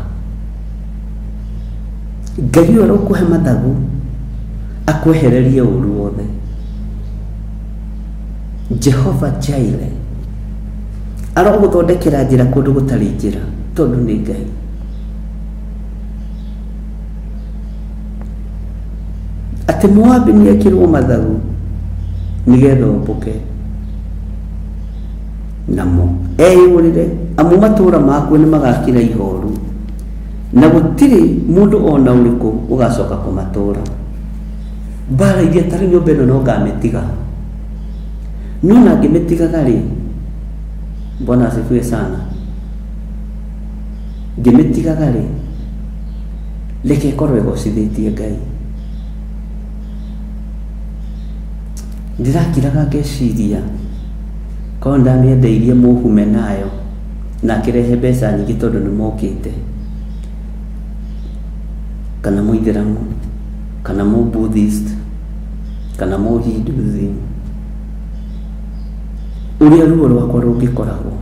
Ngai ũyũ arokũhe mathagu akwehererie ũru wothe. Jehova Jireh arogũthondekera njĩra kũndũ gũtarĩ njĩra tondũ nĩ Ngai. Atĩ Moabi nĩ ekĩrwo mathagu nĩgetha ũmbũke namo eyũrĩre, amu matũũra makuo nĩ magakira ihoru na gũtirĩ mũndũ o na ũrĩkũ ũgacoka kũmatũũra. Mbara iria tarĩ nyũmba ĩno no ngamĩtiga, no na ngĩmĩtigaga rĩ, Bwana asifiwe sana, ngĩmĩtigaga rĩ, reke ĩkorwo ĩgocithĩtie Ngai. Ndĩrakiraga ngeciria korwo ndamĩendeirie mũhume nayo na akĩrehe mbeca nyingĩ tondũ nĩ mokĩte, kana mũithĩramu, kana mũ Buddhist, kana mũ Hinduism, ũrĩa ruo rwakwa rũngĩkoragwo.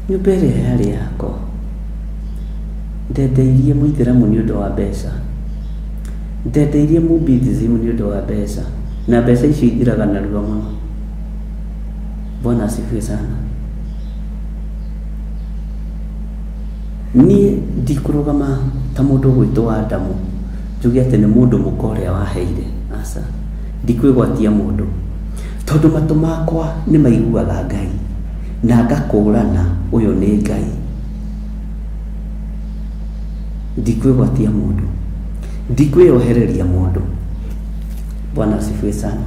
Nyũmba ĩrĩa yarĩ yakwa, ndendeirie mũithĩramu nĩ ũndũ wa mbeca, ndendeirie mũ Buddhism nĩ ũndũ wa mbeca, na mbeca icio ithiraga narua mũno. Bwana asifiwe sana. Niĩ ndikũrũgama ta mũndũ ũgwĩtwo Adamu njuge atĩ nĩ mũndũ mũka ũrĩa waheire, aca, ndikwĩgwatia mũndũ, tondũ matũ makwa nĩ maiguaga Ngai na ngakũrana ũyũ nĩ Ngai. Ndikwĩgwatia mũndũ, ndikwĩyohereria mũndũ. Bwana asifiwe sana.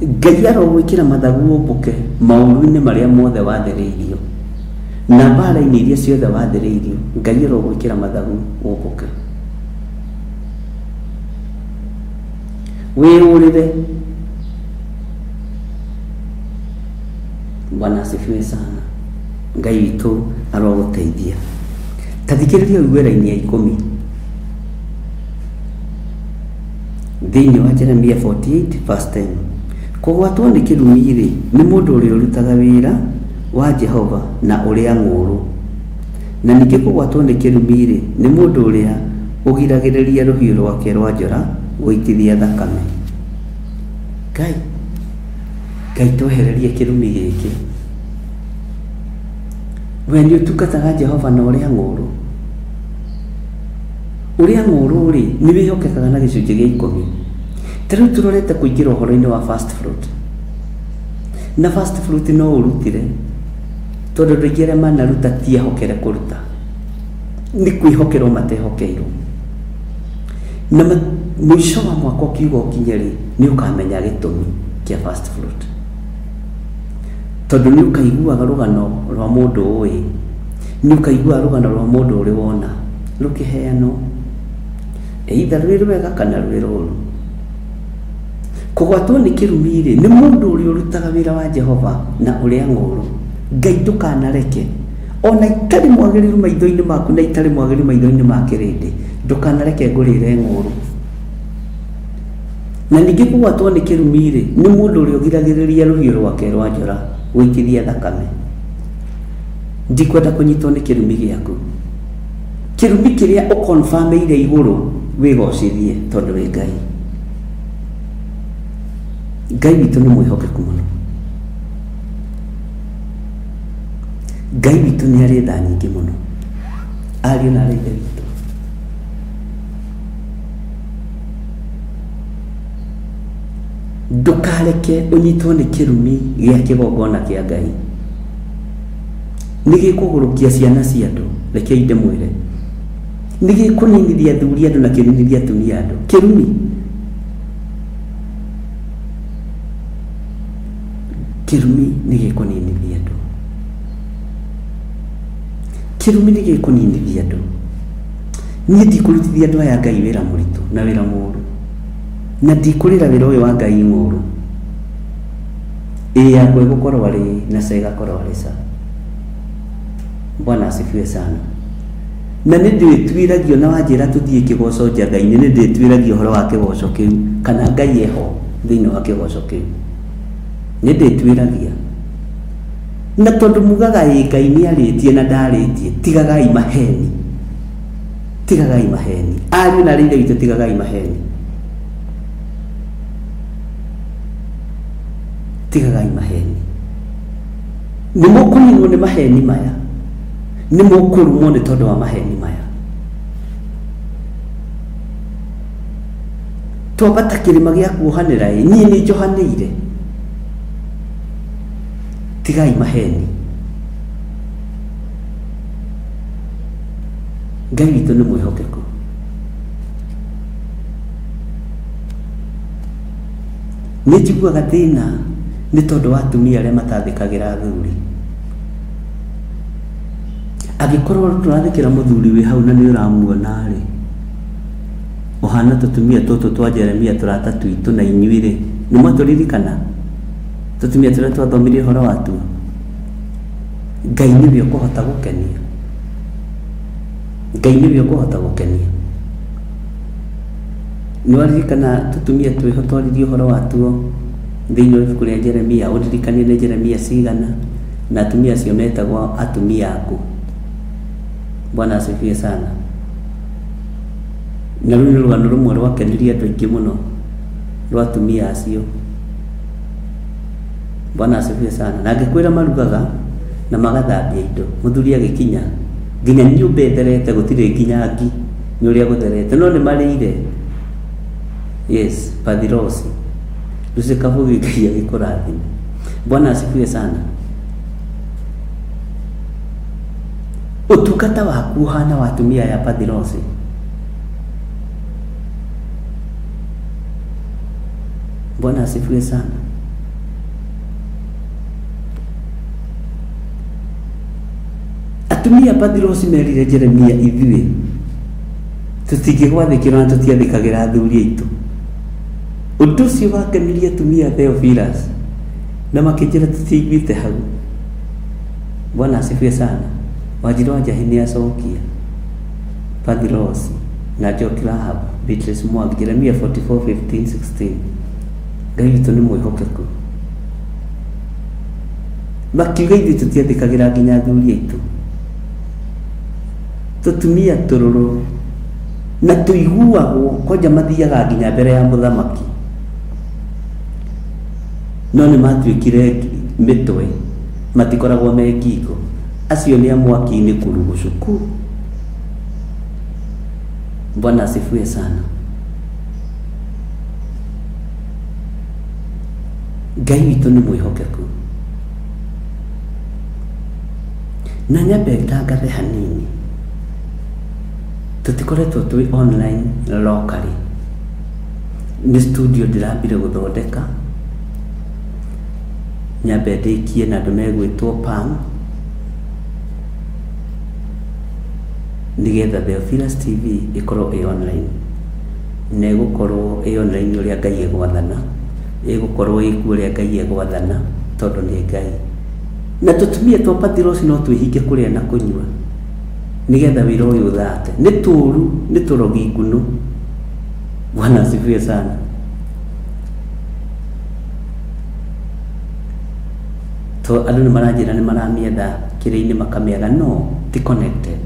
Ngai arogwĩkĩra mathagu ũmbũke maũru-inĩ marĩa mothe wathĩrĩirio, na mbaara-inĩ iria ciothe wathĩrĩirio, Ngai arogwĩkĩra mathagu ũmbũke. Wĩyũrĩre. Bwana asifiwe sana. Ngai witũ arogũteithia. Ta thikĩrĩria ũigue raini ya ikũmi thĩinĩ wa Jeremia 48 verse 10. Kũgwatwo nĩ kĩrumi-rĩ, nĩ mũndũ ũrĩa ũrutaga wĩra wa Jehova na ũrĩa ng'ũũrũ. Na ningĩ kũgwatwo nĩ kĩrumi-rĩ, nĩ mũndũ ũrĩa ũgiragĩrĩria rũhiũ rwake rwa njora gũitithia thakame. Ngai, Ngai twehererie kĩrumi gĩkĩ. We nĩ ũtungataga Jehova na ũrĩa ng'ũũrũ? Ũrĩa ng'ũũrũ-rĩ, nĩ wĩhokekaga na gĩcunjĩ gĩa ikũmi. Ta rĩu tũrorete kũingĩra ũhoro-inĩ wa first fruit. Na first fruit no ũrutire, tondũ andũ aingĩ arĩa manaruta ti ehokere kũruta. Nĩ kwĩhokerwo matehokeirwo. Na mũico wa mwaka ũkiuga ũkinye-rĩ, nĩ ũkamenya gĩtũmi kĩa first fruit. Tondũ nĩ ũkaiguaga rũgano rwa mũndũ ũĩ, nĩ ũkaiguaga rũgano rwa mũndũ ũrĩ wona rũkĩheanwo, either rwĩ rwega kana rwĩ rũru. Kũgwatwo nĩ kĩrumi-rĩ, nĩ mũndũ ũrĩa ũrutaga wĩra wa Jehova na ũrĩa ng'ũũrũ. Ngai ndũkanareke, ona itarĩ mwagĩrĩru maitho-inĩ maku na itarĩ mwagĩrĩru maitho-inĩ ma kĩrĩndĩ, ndũkanareke ngũrĩre ng'ũũrũ. Na ningĩ kũgwatwo nĩ kĩrumi-rĩ, nĩ mũndũ ũrĩa ũgiragĩrĩria rũhiũ rwake rwa njora gũitithia thakame. Ndikwenda kũnyitwo nĩ kĩrumi gĩaku. Kĩrumi kĩrĩa ũkonbamĩire igũrũ wĩgocithie tondũ wĩ Ngai. Ngai witũ nĩ mwĩhokeku mũno. Ngai witũ nĩ arĩ tha nyingĩ mũno. Ariũ na aarĩ a Ithe witũ. Ndũkareke ũnyitwo nĩ kĩrumi gĩa kĩgongona kĩa Ngai. Nĩ gĩkũgũrũkia ciana cia andũ, rekei ndĩmwĩre. Nĩ gĩkũninithia athuri andũ na kĩninithie atumia andũ. Kĩrumi. Kĩrumi nĩ gĩkũninithia andũ. Kĩrumi nĩ gĩkũninithia andũ. Niĩ ndikũrutithia andũ aya a Ngai wĩra mũritũ na wĩra mũũru, na ndikũrĩra wĩra ũyũ wa Ngai ng'ũũrũ. Ĩĩ yakwa ĩgũkorwo arĩ ĩĩ na ca ĩgakorwo arĩ ca. Bwana asifiwe sana. Na nĩ ndĩtuĩragia ona wanjĩra tũthiĩ kĩgoco njaga-inĩ nĩ ndĩtuĩragia ũhoro wa kĩgoco kĩu kana Ngai eho thĩinĩ wa kĩgoco kĩu. Nĩ ndĩtuĩragia. Na tondũ mugaga ĩ Ngai nĩ arĩtie na ndarĩtie, tigagai maheni. Tigagai maheni. Ariũ na aarĩ a Ithe witũ tigagai maheni. Tigagai maheni. Nĩ mũkũninwo nĩ maheni maya. Nĩ mũkũrumwo nĩ tondũ wa maheni maya. Twambata kĩrĩma gĩa kuohanĩra ĩ, niĩ nĩ njohanĩire. Tigai maheni. Ngai witũ nĩ mwĩhokeku. Nĩ njiguaga thĩna nĩ tondũ wa atumia arĩa matathĩkagĩra athuri. Angĩkorwo ndũrathĩkĩra mũthuri wĩ hau na nĩ ũramuona rĩ, ũhana tũtumia tũtũ twa Jeremia tũrata twitũ na inyuĩ rĩ, nĩ mwatũririkana? Tũtumia tũrĩa twathomire ũhoro watuo? Ngai nĩwe ũkũhota gũkenia. Ngai nĩwe ũkũhota gũkenia. Nĩ waririkana tũtumia twĩho twaririe ũhoro watuo thĩinĩ wa ibuku rĩa Jeremia, ũririkanie nĩ Jeremia cigana, na atumia acio metagwo atumia aku. Bwana asifiwe sana. Na rũu nĩ rũgano rũmwe rwakenirie andũ aingĩ mũno rwa atumia acio. Bwana asifiwe sana. Na ngĩkwĩra marugaga na magathambia indo. Mũthuri agĩkinya nginya nyũmba ĩtherete gũtirĩ nginya ngi nĩ ũrĩa gũtherete no nĩ marĩire. Yes, Pathirosi. Lucy Kabugi Ngai agĩkũrathime. Bwana asifiwe sana. Ũtungata waku ũhana wa atumia aya Pathirosi. Bwana asifiwe sana. Atumia Pathirosi merire Jeremia ithuĩ tũtingĩgwathĩkĩra na tũtiathĩkagĩra athuri aitũ. Ũndũ ũcio wakenirie atumia a Theophilus na makĩnjĩra tũtiaiguĩte hau. Bwana asifiwe sana. Wanjiru wa Njahi nĩ acokia. Pathirosi na Njoki Rahab, Beatrice Mwangi, Jeremia 44, 15, 16. Ngai witũ nĩ mwĩhokeku. Makiuga ithuĩ tũtiathĩkagĩra nginya athuri aitũ. Tũtumia tũrũrũ na tũiguagwo kwanja mathiaga nginya mbere ya mũthamaki. No nĩ matuĩkire mĩtwe, matikoragwo me ngingo. Acio nĩ a mwaki-inĩ kurugucuku. Bwana asifiwe sana. Ngai witũ nĩ mwĩhokeku. Na nyambe ndangathe hanini, tũtikoretwo twĩ online locally. Nĩ studio ndĩrambire gũthondeka, nyambe ndĩkie na andũ megwĩtwo Pam, nĩgetha Theophilus TV ĩkorwo ĩ online. Na ĩgũkorwo ĩ online ũrĩa Ngai egwathana, ĩgũkorwo ĩkuo ũrĩa Ngai egwathana, tondũ nĩ Ngai. Na tũtumia twa Pathirosi no twĩhinge kũrĩa na kũnyua, nĩgetha wĩra ũyũ ũthate. Nĩ tũru, nĩ tũrogi ngunũ. Bwana asifiwe sana. To andũ nĩ maranjĩra nĩ maramĩetha kĩrĩa-inĩ makamĩaga, no ti connected.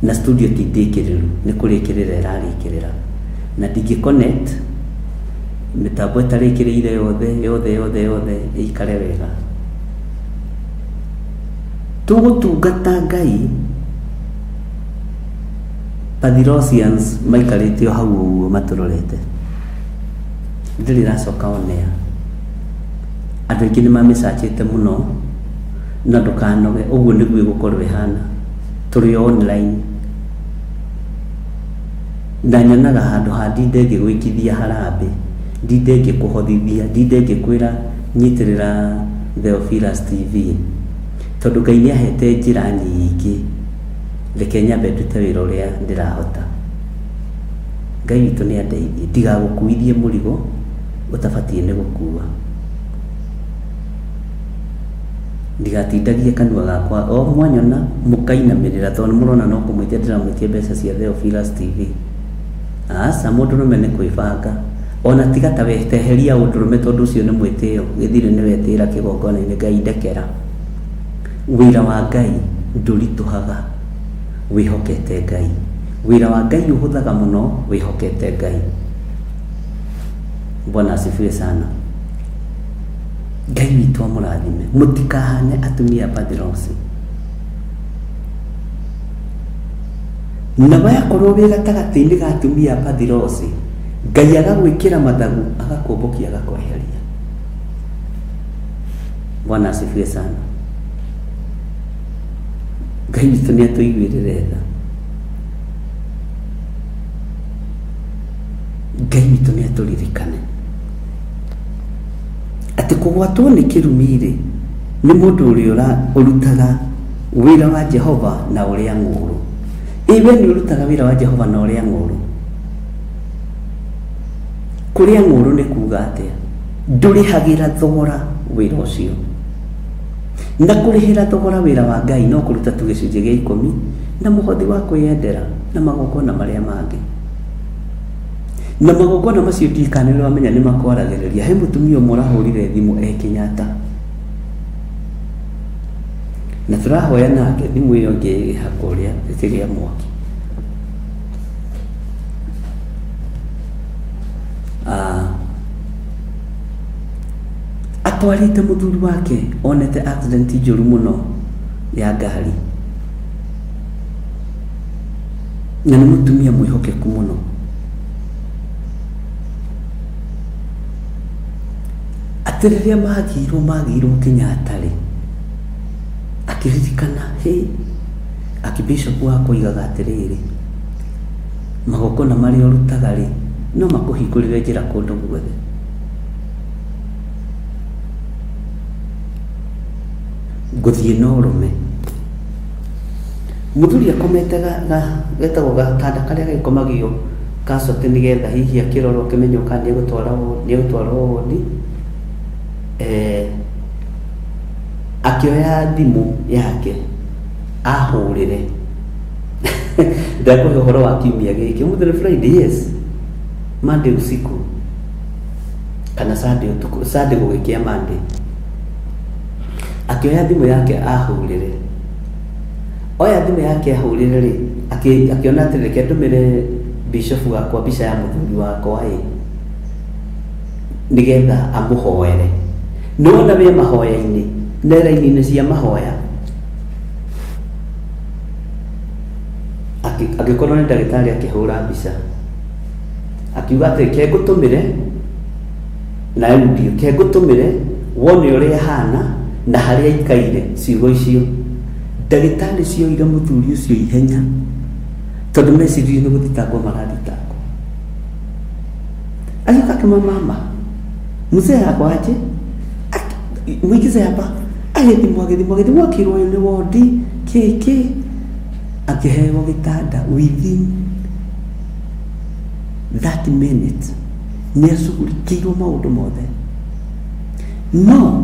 Na studio ti ndĩkĩrĩru, nĩ kũrĩkĩrĩra ĩrarĩkĩrĩra. Na ndingĩ connect mĩtambo ĩtarĩkĩrĩire yothe yothe yothe yothe ĩikare wega. Tũgũtungata Ngai Pathirosians maikarĩte o hau ũguo matũrorete. Ndĩrĩ ĩracoka on air. Andũ aingĩ nĩ mamĩcacĩte mũno na ndũkanoge, ũguo nĩguo ĩgũkorwo ĩhana. Tũrĩ o online. Na nyonaga handũ ha ndinde ngĩgwĩkithia harambĩ, ndinde ngĩkũhothithia, ndinde ngĩkwĩra nyitĩrĩra Theophilus TV. Tondũ Ngai nĩ ahete njĩra nyingĩ, reke nyambe ndute wĩra ũrĩa ndĩrahota. Ngai witũ nĩ andeithie, ndigagũkuithie mũrigo ũtabatiĩ nĩ gũkua. Ndigatindagie kanua gakwa, o mwanyona mũkainamĩrĩra tondũ nĩ mũrona no kũmwĩtia ndĩramwĩtia mbeca cia Theophilus TV. Aca, mũndũrũme nĩ kwĩbanga. Ona tiga ta weteheria ũndũrũme tondũ ũcio nĩ mwĩtĩo, gĩthirĩ nĩ wetĩĩra kĩgongona-inĩ, Ngai ndekera. Wĩra wa Ngai ndũritũhaga wĩhokete Ngai. Wĩra wa Ngai ũhũthaga mũno wĩhokete Ngai. Bwana asifiwe sana. Ngai witũ amũrathime. Mũtikahane atumia a Pathirosi. Na wakorwo wĩ gatagatĩ-inĩ ga atumia a Pathirosi, Ngai agagwĩkĩra mathagu, agakũmbũkia, agakweheria. Bwana asifiwe sana. Ngai witũ nĩ atũiguĩrĩre tha. Ngai witũ nĩ atũririkane atĩ kũgwatwo nĩ kĩrumi-rĩ, nĩ mũndũ ũrĩa ũrutaga wĩra wa Jehova na ũrĩa ng'ũũrũ. Ĩ we nĩ ũrutaga wĩra wa Jehova na ũrĩa ng'ũũrũ? Kũrĩa ng'ũũrũ nĩ kuga atĩa? Ndũrĩhagĩra thogora wĩra ũcio. Na kũrĩhĩra thogora wĩra wa Ngai no kũruta tu gĩcunjĩ gĩa ikũmi na mũhothi wa kwĩyendera na magongona marĩa mangĩ. Na magongona macio ndiũĩ kana nĩ ũramenya nĩ makwaragĩrĩria. He mũtumia ũmwe ũrahũrire thimũ e Kenyatta. Na tũrahoya nake thimũ ĩyo ĩngĩ ĩha kũrĩa ĩkĩgĩa mwaki. Ah, atwarĩte mũthuri wake onete accident njũru mũno ya ngari. Na nĩ mũtumia mwĩhokeku mũno. Atĩ rĩrĩa magĩirwo magĩirwo Kenyatta rĩ, akĩririkana hĩ, Archbishop wakwa oigaga atĩrĩrĩ, magongona marĩa ũrutaga rĩ, no makũhingũrĩre njĩra kũndũ guothe. Ngũthiĩ na ũrũme. Mũthuri akomete getagwo gatanda karĩa gagĩkomagio casualty nĩgetha hihi akĩrorwo akĩmenywo kana nĩegũtwarwo wodi. Akĩoya thimũ yake ahũrĩre. Ndakũhe ũhoro wa kiumia gĩkĩ. Ũmũthĩ nĩ Friday, yes. Monday usiku kana Sunday ũtukũ, Sunday gũgĩkĩa Monday. Akĩoya thimũ yake ahũrĩre. Oya thimũ yake ahũrĩre rĩ, akĩona atĩ reke ndũmĩre bishop wakwa mbica ya mũthuri wakwa ĩ, nĩgetha amũhoere. Nĩwona wĩ mahoya-inĩ, na raini-inĩ cia mahoya, agĩkorwo nĩ ndagĩtarĩ akĩhũra mbica, akiuga atĩ reke ngũtũmĩre na audio, ke ngũtũmĩre wone ũrĩa ahana na harĩa aikaire. Ciugo icio ndagĩtarĩ cioire mũthuri ũcio ihenya, tondũ meciririe nĩ gũthitangwo marathitangwo. Agĩũka akĩmwĩra, mama mzee ako aje, mwingize hapa. Agĩthimwo, agĩthimwo, agĩthimwo, akĩrwo ũyũ nĩ wondi kĩkĩ, akĩheo gĩtanda within 30 minutes nĩ acugurikĩirwo maũndũ mothe. No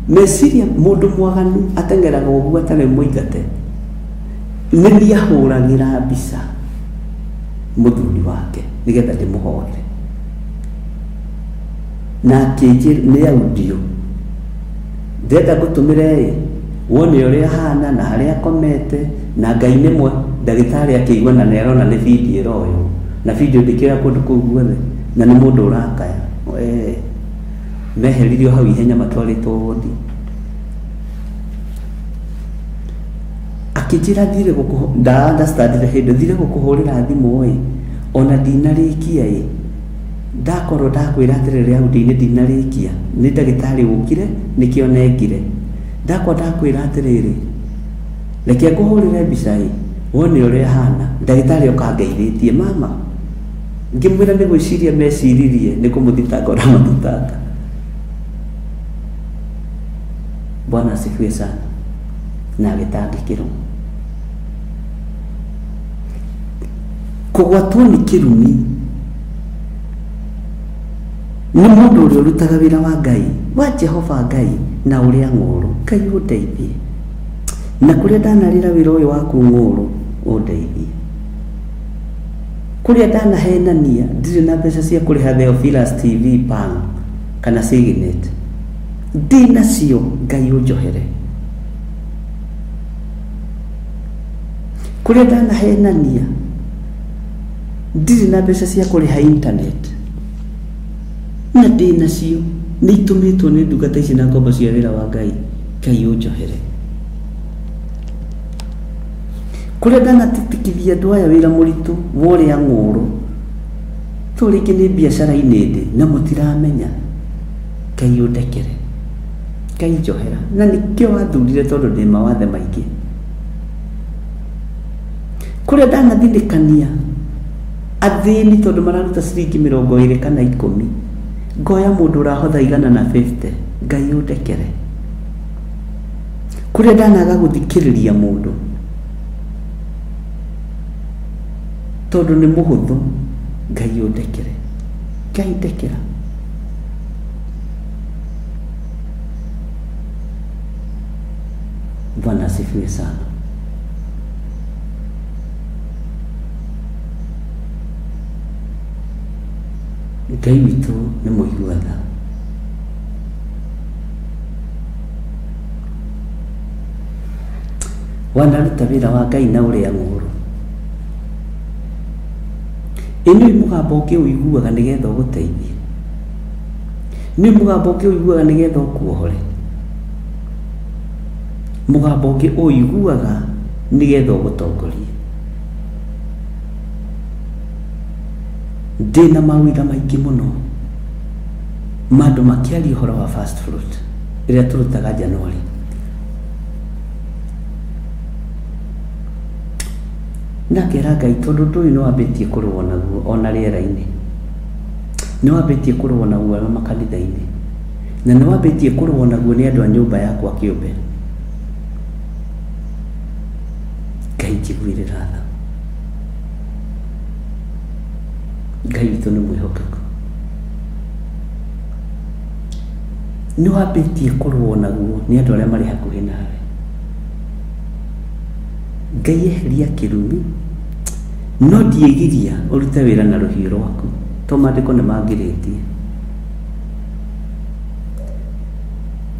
meciria mũndũ mwaganu ateng'eraga ũguo atarĩ mũingate. Nĩ niĩ ahũragĩra mbica mũthuri wake nĩgetha ndĩmũhoere, na akĩnjĩra nĩ audio, ndĩrenda ngũtũmĩre ĩ wone ũrĩa ahana na harĩa akomete, na Ngai nĩ mwe. Ndagĩtarĩ akĩigua na nĩ arona nĩ video ĩroywo, na video ndĩkĩoya kũndũ kũu guothe, na nĩ mũndũ ũrakaya. Meheririo hau ihenya matwarĩtwo wodi. Akĩnjĩra thire gũkũ, nda understandire hĩndĩ thire gũkũhũrĩra thimũ ĩ, ona ndinarĩkia ĩ, ndakorwo ndakwĩra atĩrĩrĩ audio-inĩ ndinarĩkia, nĩ ndagĩtarĩ ũkire nĩkĩo nengire. Ndakorwo ndakwĩra atĩrĩrĩ, reke ngũhũrĩre mbica ĩ, wone ũrĩa ahana. Ndagĩtarĩ oka angeithĩtie, mama, ngĩmwĩra nĩ gwĩciria meciririe nĩ kũmũthitanga ũramũthitanga. Bwana asifiwe sana. Na agĩtangĩkĩrwo. Kũgwatwo nĩ kĩrumi nĩ mũndũ ũrĩa ũrutaga wĩra wa Ngai, wa Jehova Ngai, na ũrĩa ng'ũũrũ. Ngai ũndeithie. Na kũrĩa ndanarĩra wĩra ũyũ waku ng'ũũrũ, ũndeithie. Kũrĩa ndanahenania ndirĩ na mbeca cia kũrĩha Theophilus TV Pang kana Signet, ndinacio, Ngai ũnjohere. Kũrĩa ndanahenania ndirĩ na mbeca cia kũrĩha internet, na ndĩnacio, nĩ itũmĩtwo nĩ ndungata ici na ngombo cia wĩra wa Ngai, Ngai ũnjohere. Kũrĩa ndanatitikithia andũ aya wĩra mũritũ wa ũrĩa ng'ũũrũ, to rĩngĩ nĩ biacara-inĩ ndĩ na mũtiramenya, Ngai ũndekere, Ngai njohera. Na nĩkĩo wathurire tondũ ndĩ mawathe maingĩ. Kũrĩa ndanathinĩkania athĩni tondũ mararuta ciringi 20 kana 10, ngoya mũndũ ũrahotha 150, Ngai ũndekere. Kũrĩa ndanaga gũthikĩrĩria mũndũ tondũ nĩ mũhũthũ, Ngai ũndekere, Ngai ndekera. Bwana asifiwe sana. Ngai witũ nĩ mũigua tha. Wanaruta wĩra wa Ngai na ũrĩa ng'ũũrũ. Ĩ nĩ mũgambo ũngĩ ũiguaga nĩgetha ũgũteithie? Nĩ mũgambo ũngĩ ũiguaga nĩgetha ũkuohore? Mũgambo ũngĩ ũiguaga nĩgetha ũgũtongorie? Ndĩna maũira maingĩ mũno ma andũ makĩaria ũhoro wa first fruit ĩrĩa tũrutaga January. Na ngera Ngai tondũ ũndũ ũyũ nĩ wambĩtie kũrũo naguo ona rĩera-inĩ, nĩ wambĩtie kũrũo naguo ona makanitha-inĩ, na nĩ wambĩtie kũrũo naguo nĩ andũ a nyũmba yakwa kĩũmbe. Ngai njiguĩrĩra tha. Ngai witũ nĩ mwĩhokeku. Nĩ wambĩtie kũrũo naguo nĩ andũ arĩa marĩ hakuhĩ nawe. Ngai eheria kĩrumi, no ndiĩgiria ũrute wĩra na rũhiũ rwaku, to maandĩko nĩ mangirĩtie.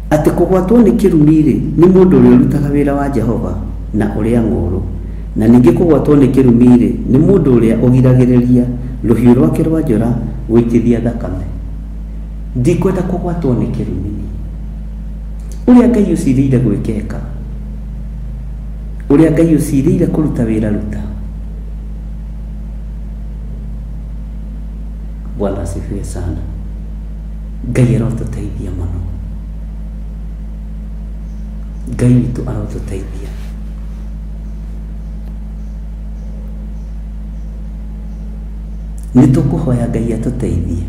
Atĩ kũgwatwo nĩ kĩrumi-rĩ, nĩ mũndũ ũrĩa ũrutaga wĩra wa Jehova na ũrĩa ng'ũũrũ, na ningĩ kũgwatwo nĩ kĩrumi-rĩ, nĩ mũndũ ũrĩa ũgiragĩrĩria rũhiũ rwake rwa njora gũitithia thakame. Ndikwenda kũgwatwo nĩ kĩrumi niĩ. Ũrĩa Ngai ũcirĩire gwĩka ĩka. Ũrĩa Ngai ũcirĩire kũruta wĩra ruta. Bwana asifiwe sana. Ngai arotũteithia mũno. Ngai witũ arotũteithia. Nĩ tũkũhoya Ngai atũteithie.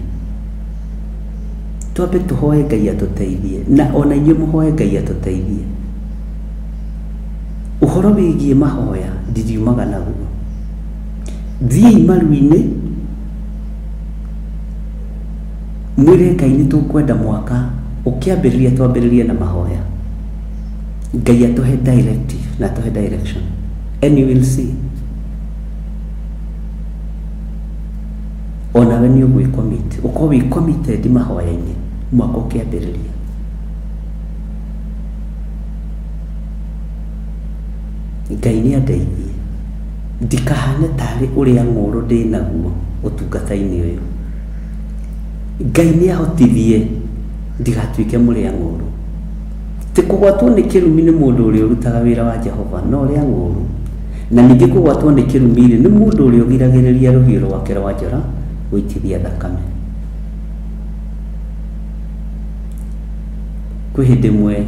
Twambe tũhoe Ngai atũteithie na ona inyuĩ mũhoe Ngai atũteithie. Ũhoro wĩgiĩ mahoya ndiriumaga naguo. Thiĩi maru-inĩ mwĩre Ngai nĩ tũkwenda mwaka ũkĩambĩrĩria twambĩrĩrie na mahoya. Ngai atũhe directive na atũhe direction and you will see. Onawe nĩ ũgwĩ commit, ũkorwo wĩ committed mahoya-inĩ mwaka ũkĩambĩrĩria. Ngai nĩ andeithie ndikahane tarĩ ũrĩa ng'ũrũ ndĩ naguo ũtungata-inĩ ũyũ. Ngai nĩ ahotithie ndigatuĩke mũrĩa ng'ũrũ. Ti kũgwatwo nĩ kĩrumi nĩ mũndũ ũrĩa ũrutaga wĩra wa Jehova na ũrĩa ng'ũrũ, na ningĩ kũgwatwo nĩ kĩrumi-rĩ, nĩ mũndũ ũrĩa ũgiragĩrĩria rũhiũ rwake rwa njora gũitithia thakame. Kwĩ hĩndĩ ĩmwe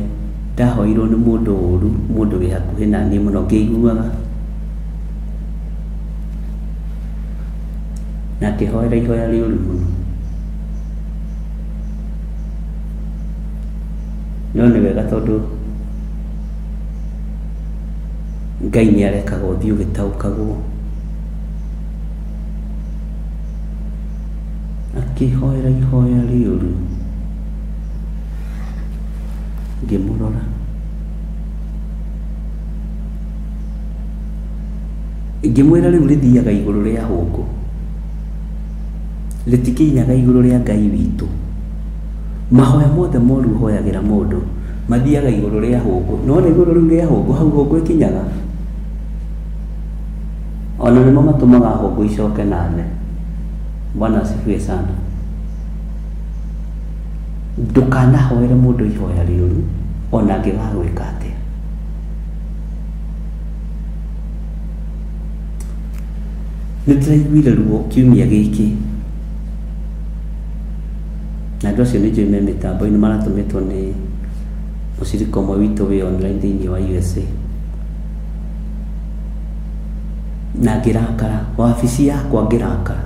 ndahoirwo nĩ mũndũ ũru, mũndũ wĩ hakuhĩ na niĩ mũno ngĩiguaga, na akĩhoera ihoya rĩũru mũno. No nĩ wega tondũ Ngai nĩ arekaga ũthiĩ ũgĩtaũkagwo. Akĩhoera ihoya rĩũru, ngĩmũrora. Ngĩmwĩra rĩu rĩthiaga igũrũ rĩa hũngũ, rĩtikinyaga igũrũ rĩa Ngai witũ. Mahoya mothe moru ũhoyagĩra mũndũ, mathiaga igũrũ rĩa hũngũ. Nĩwona igũrũ rĩu rĩa hũngũ, hau hũngũ ĩkinyaga? Ona nĩmo matũmaga hũngũ icoke na thĩ. Bwana asifiwe sana. Ndũkanahoere mũndũ ihoya rĩũru ona angĩgagwĩka atĩa. Nĩ ndĩraiguire ruo kiumia gĩkĩ na andũ acio nĩ njũĩ me mĩtambo-inĩ maratũmĩtwo nĩ mũcirika ũmwe witũ wĩ online thĩinĩ wa USA. Na ngĩrakara, wabici yakwa ngĩrakara.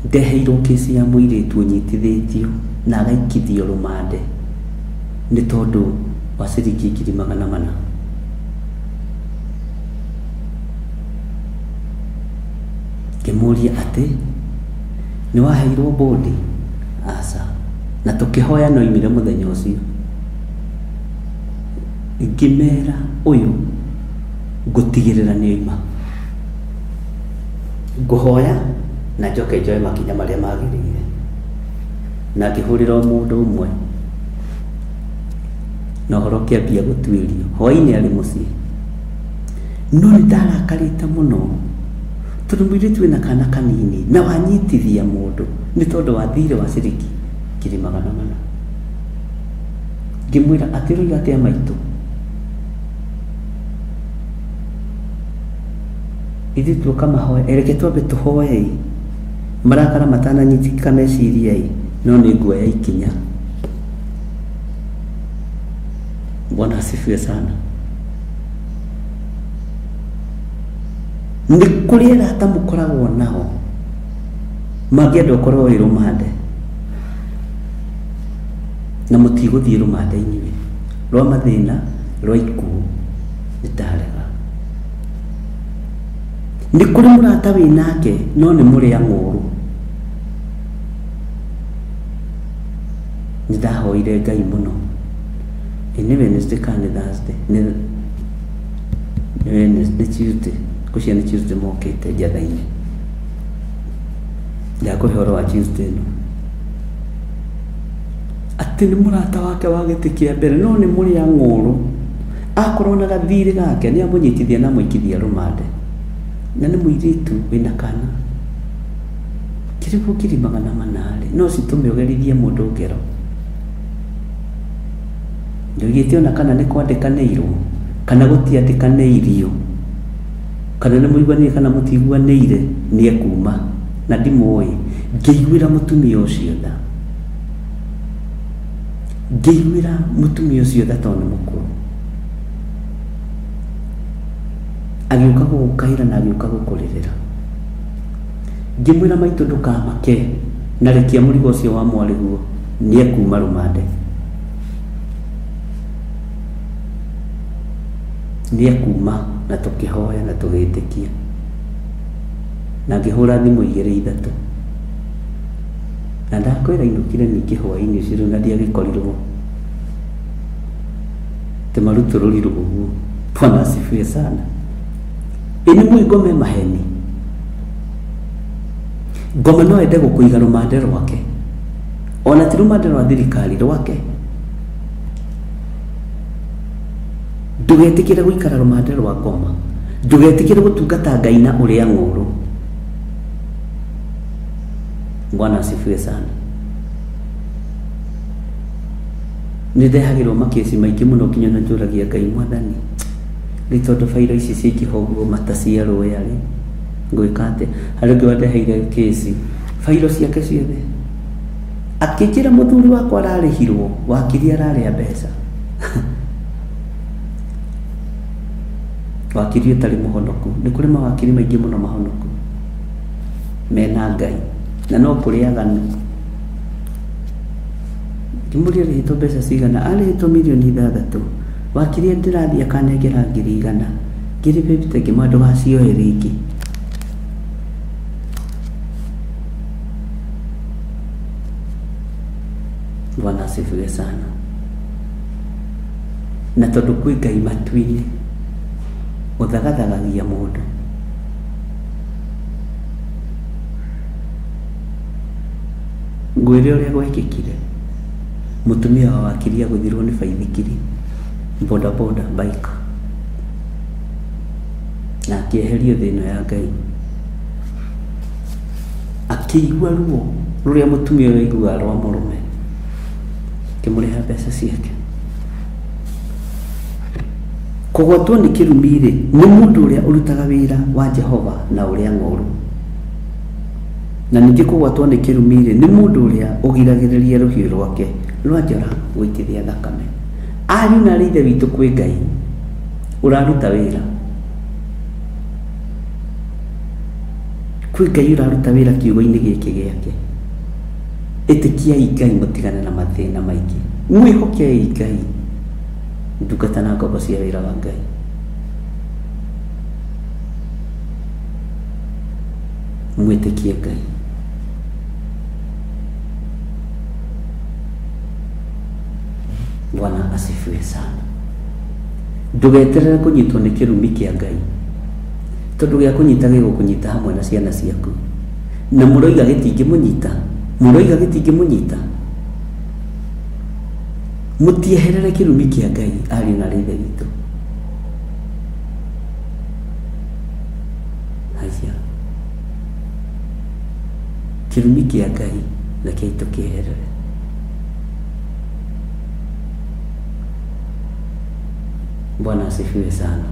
Ndeheirwo kĩci ya mũirĩtu ũnyitithĩtio na agaikithio rũmande nĩ tondũ wa ciringi 400,000. Ngĩmũria atĩ, nĩ waheirwo bũndi? Aca. Na tũkĩhoya na oimire mũthenya ũcio. Ngĩmera ũyũ ngũtigĩrĩra nĩ oima. Ngũhoya na njoke njoe makinya marĩa magĩrĩire. Na ngĩhũrĩra o mũndũ ũmwe na ũhoro ũkĩambia gũtuĩrio. Hwainĩ arĩ mũciĩ. No nĩ ndarakarĩte mũno tondũ mũirĩtu wĩna kana kanini na wanyitithia mũndũ nĩ tondũ wa thirĩ wa ciringi 400,000. Ngĩmwĩra atĩ ũroiga atĩa maitũ? Ithuĩ tuoka mahoya, reke twambe tũhoe-ĩ, marakara matananyitĩka meciria-ĩ, no nĩ nguoya ikinya. Bwana asifiwe sana. Nĩ kũrĩ arata mũkoragwo nao mangĩenda ũkorwo wĩ rũmande na mũtigũthiĩ rũmande inyuĩ rwa mathĩna rwa ikuũ nĩ ndarega. Nĩ kũrĩ mũrata wĩ nake no nĩ mũrĩa ng'ũrũ. Nĩ ndahoire Ngai mũno. Ĩ nĩ Wednesday kana nĩ Thursday? Nĩ nĩ Wednesday, nĩ Tuesday. Ngwĩciria nĩ Tuesday mokĩte njatha-inĩ. Ndakũhe ũhoro wa Tuesday ĩno. Atĩ nĩ mũrata wake wa gĩtĩ kĩa mbere no nĩ mũrĩa ng'ũrũ. Akorwo na gathirĩ gake nĩ amũnyitithia na amũikithia rũmande. Na nĩ mũirĩtu wĩna kana. Kĩrĩgwo 400,000 rĩ, no citũme ũgerithie mũndũ ngero. Ndoigĩte ona kana nĩ kwandĩkanĩirwo kana gũtiandĩkanĩirio, kana nĩ mũiguanĩire kana mũtiguanĩire, nĩ ekuma. Na ndimũĩ. Ngĩiguĩra mũtumia ũcio tha. Ngĩiguĩra mũtumia ũcio tha tondũ nĩ mũkũrũ. Agĩũka gũgũkaĩra na agĩũka gũkũrĩrĩra. Ngĩmwĩra maitũ ndũkamake na rekia mũrigo ũcio wa mwarĩguo nĩekuma rũmande. Nĩekuma na tũkĩhoya na tũgĩtĩkia. Na ngĩhũra thimũ igĩrĩ ithatũ. Na ndakwĩra ainũkire ningĩ hwaĩ-inĩ ũcio rĩu na ndiagĩkorirwo. Atĩ marutũrũrirwo ũguo. Bwana asifiwe sana. Ĩ nĩ mũĩ ngoma e maheni? Ngoma no ende gũkũiga rũmande rwake. Ona ti rũmande rwa thirikari, rwake. Ndũgetĩkĩre gũikara rũmande rwa ngoma. Ndũgetĩkĩre gũtungata Ngai na ũrĩa ng'ũrũ. Bwana asifiwe sana. Nĩ ndehagĩrwo makĩci maingĩ mũno nginya ona njũragia Ngai mwathani rĩ tondũ bairo ici ciaingĩha ũguo mata cia rũĩa rĩ ngwĩka atĩa? Harĩ ũngĩ wandeheire kĩci bairo ciake ciothe akĩnjĩra mũthuri wakwa ararĩhirwo wakiri ararĩa mbeca wakiri ũtarĩ mũhonoku. Nĩ kũrĩ mawakiri maingĩ mũno mahonoku mena Ngai na no kũrĩ aganu. Ngĩmũria arĩhĩtwo mbeca cigana, arĩhĩtwo mirioni 6. Wakiri ndĩrathiĩ akanengera 100,000. 50,000 ngĩmwĩra ndũgacioe rĩngĩ. Bwana asifiwe sana. Na tondũ kwĩ Ngai matu-inĩ ũthagathagagia mũndũ. Ngwĩre ũrĩa gwekĩkire, mũtumia wa wakiri agũthirwo nĩ baithikiri, boda boda bike, na akĩeherio thĩ ĩno ya Ngai. Akĩigua ruo rũrĩa mũtumia ũyũ aiguaga rwa mũrũme, akĩmũrĩha mbeca ciake. Kũgwatwo nĩ kĩrumi-rĩ, nĩ mũndũ ũrĩa ũrutaga wĩra wa Jehova na ũrĩa ng'ũũrũ. Na ningĩ kũgwatwo nĩ kĩrumi-rĩ, nĩ mũndũ ũrĩa ũgiragĩrĩria rũhiũ rwake rwa njora gũitithia thakame. Ariũ na aarĩ a Ithe witũ kwĩ Ngai ũraruta wĩra. Kwĩ Ngai ũraruta wĩra kiugo-inĩ gĩkĩ gĩake. Ĩtĩkiai Ngai mũtigane na mathĩna maingĩ. Mwĩhokei Ngai. Ndungata na ngombo cia wĩra wa Ngai. Mwĩtĩkie Ngai. Bwana asifiwe sana. Ndũgeterere kũnyitwo nĩ kĩrumi kĩa Ngai, tondũ gĩa kũnyita gĩgũkũnyita hamwe na ciana ciaku. Na mũroiga gĩtingĩmũnyita, mũroiga gĩtingĩmũnyita. Mũtieherere kĩrumi kĩa Ngai, ariũ na aarĩ a Ithe witũ. Haya. Kĩrumi kĩa Ngai rekei tũkĩeherere. Bwana asifiwe sana.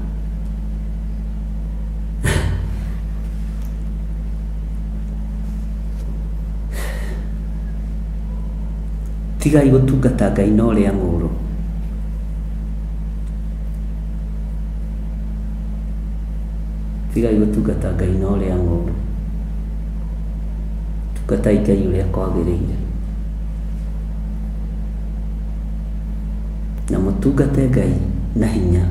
Tigai gũtungata Ngai na ũrĩa ng'ũũrũ. Tigai gũtungata Ngai na ũrĩa ng'ũũrũ. Tungatai Ngai ũrĩa kwagĩrĩire. Na mũtungate Ngai na hinya.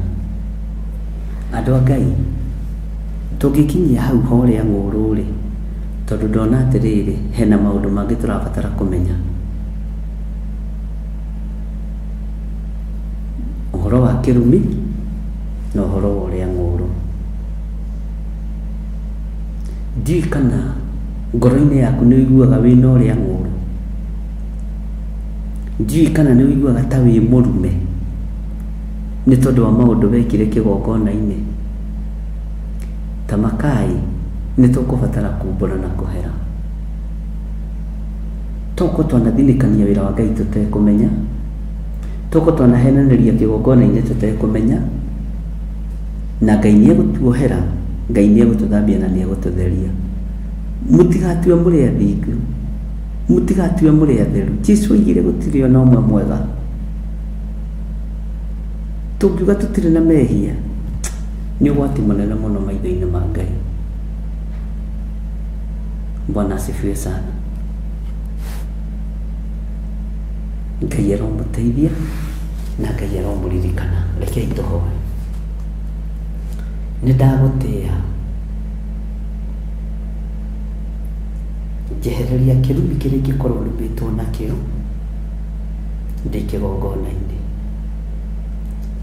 Andũ a Ngai, Tũngĩkinyia hau ha ũrĩa ng'ũrũ-rĩ, tondũ ndona atĩrĩrĩ, hena maũndũ mangĩ tũrabatara kũmenya. Ũhoro wa kĩrumi na ũhoro wa ũrĩa ng'ũrũ. Ndiũĩ kana ngoro-inĩ yaku nĩ ũiguaga wĩna ũrĩa ng'ũrũ. Ndiũĩ kana nĩ ũiguaga ta wĩ mũrume nĩ tondũ wa maũndũ wekire kĩgongona-inĩ. Ta makai nĩ tũkũbatara kumbũra na kũhera. Tokorwo twanathinĩkania wĩra wa Ngai tũtekũmenya, tokorwo twanahenanĩria kĩgongona-inĩ tũtekũmenya, na Ngai nĩ egũtuohera, Ngai nĩ egũtũthambia na nĩ egũtũtheria. Mũtigatue mũrĩ athingu, mũtigatue mũrĩ atheru. Jesu oigire gũtirĩ ona ũmwe mwega. Tũngiuga tũtirĩ na mehia, nĩ ũgwati mũnene mũno maitho-inĩ ma Ngai. Bwana asifiwe sana. Ngai aromũteithia na Ngai aromũririkana. Rekei tũhoe. Nĩ ndagũtĩĩa, njehereria kĩrumi kĩrĩa ingĩkorwo numĩtwo nakĩo ndĩ kĩgongona-inĩ.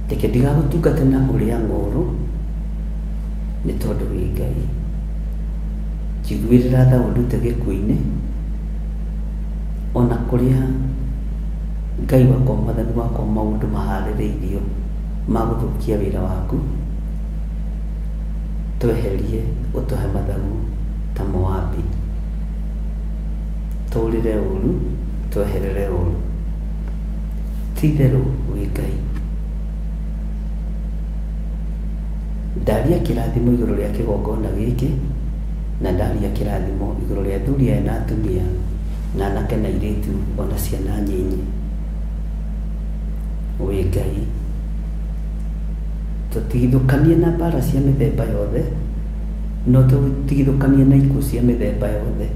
Reke ndigagũtungate na ũrĩa ng'ũũrũ, nĩ tondũ wĩ Ngai. Njiguĩrĩra tha ũndute gĩkuũ-inĩ, o na kũrĩa Ngai wakwa Mwathani wakwa maũndũ maharĩrĩirio ma gũthũkia wĩra waku, tweherie ũtũhe mathagu ta Moabi. Tũũrĩre ũũru, tweherere ũũru. Ti-itherũ wĩ Ngai. Ndaria kĩrathimo igũrũ rĩa kĩgongona gĩkĩ, na ndaria kĩrathimo igũrũ rĩa athuri aya na atumia, na anake na airĩtu, o na ciana nyinyi. Wĩ Ngai. Tũtigithũkanie na mbara cia mĩthemba yothe, na ũtũtigithũkanie na ikuũ cia mĩthemba yothe.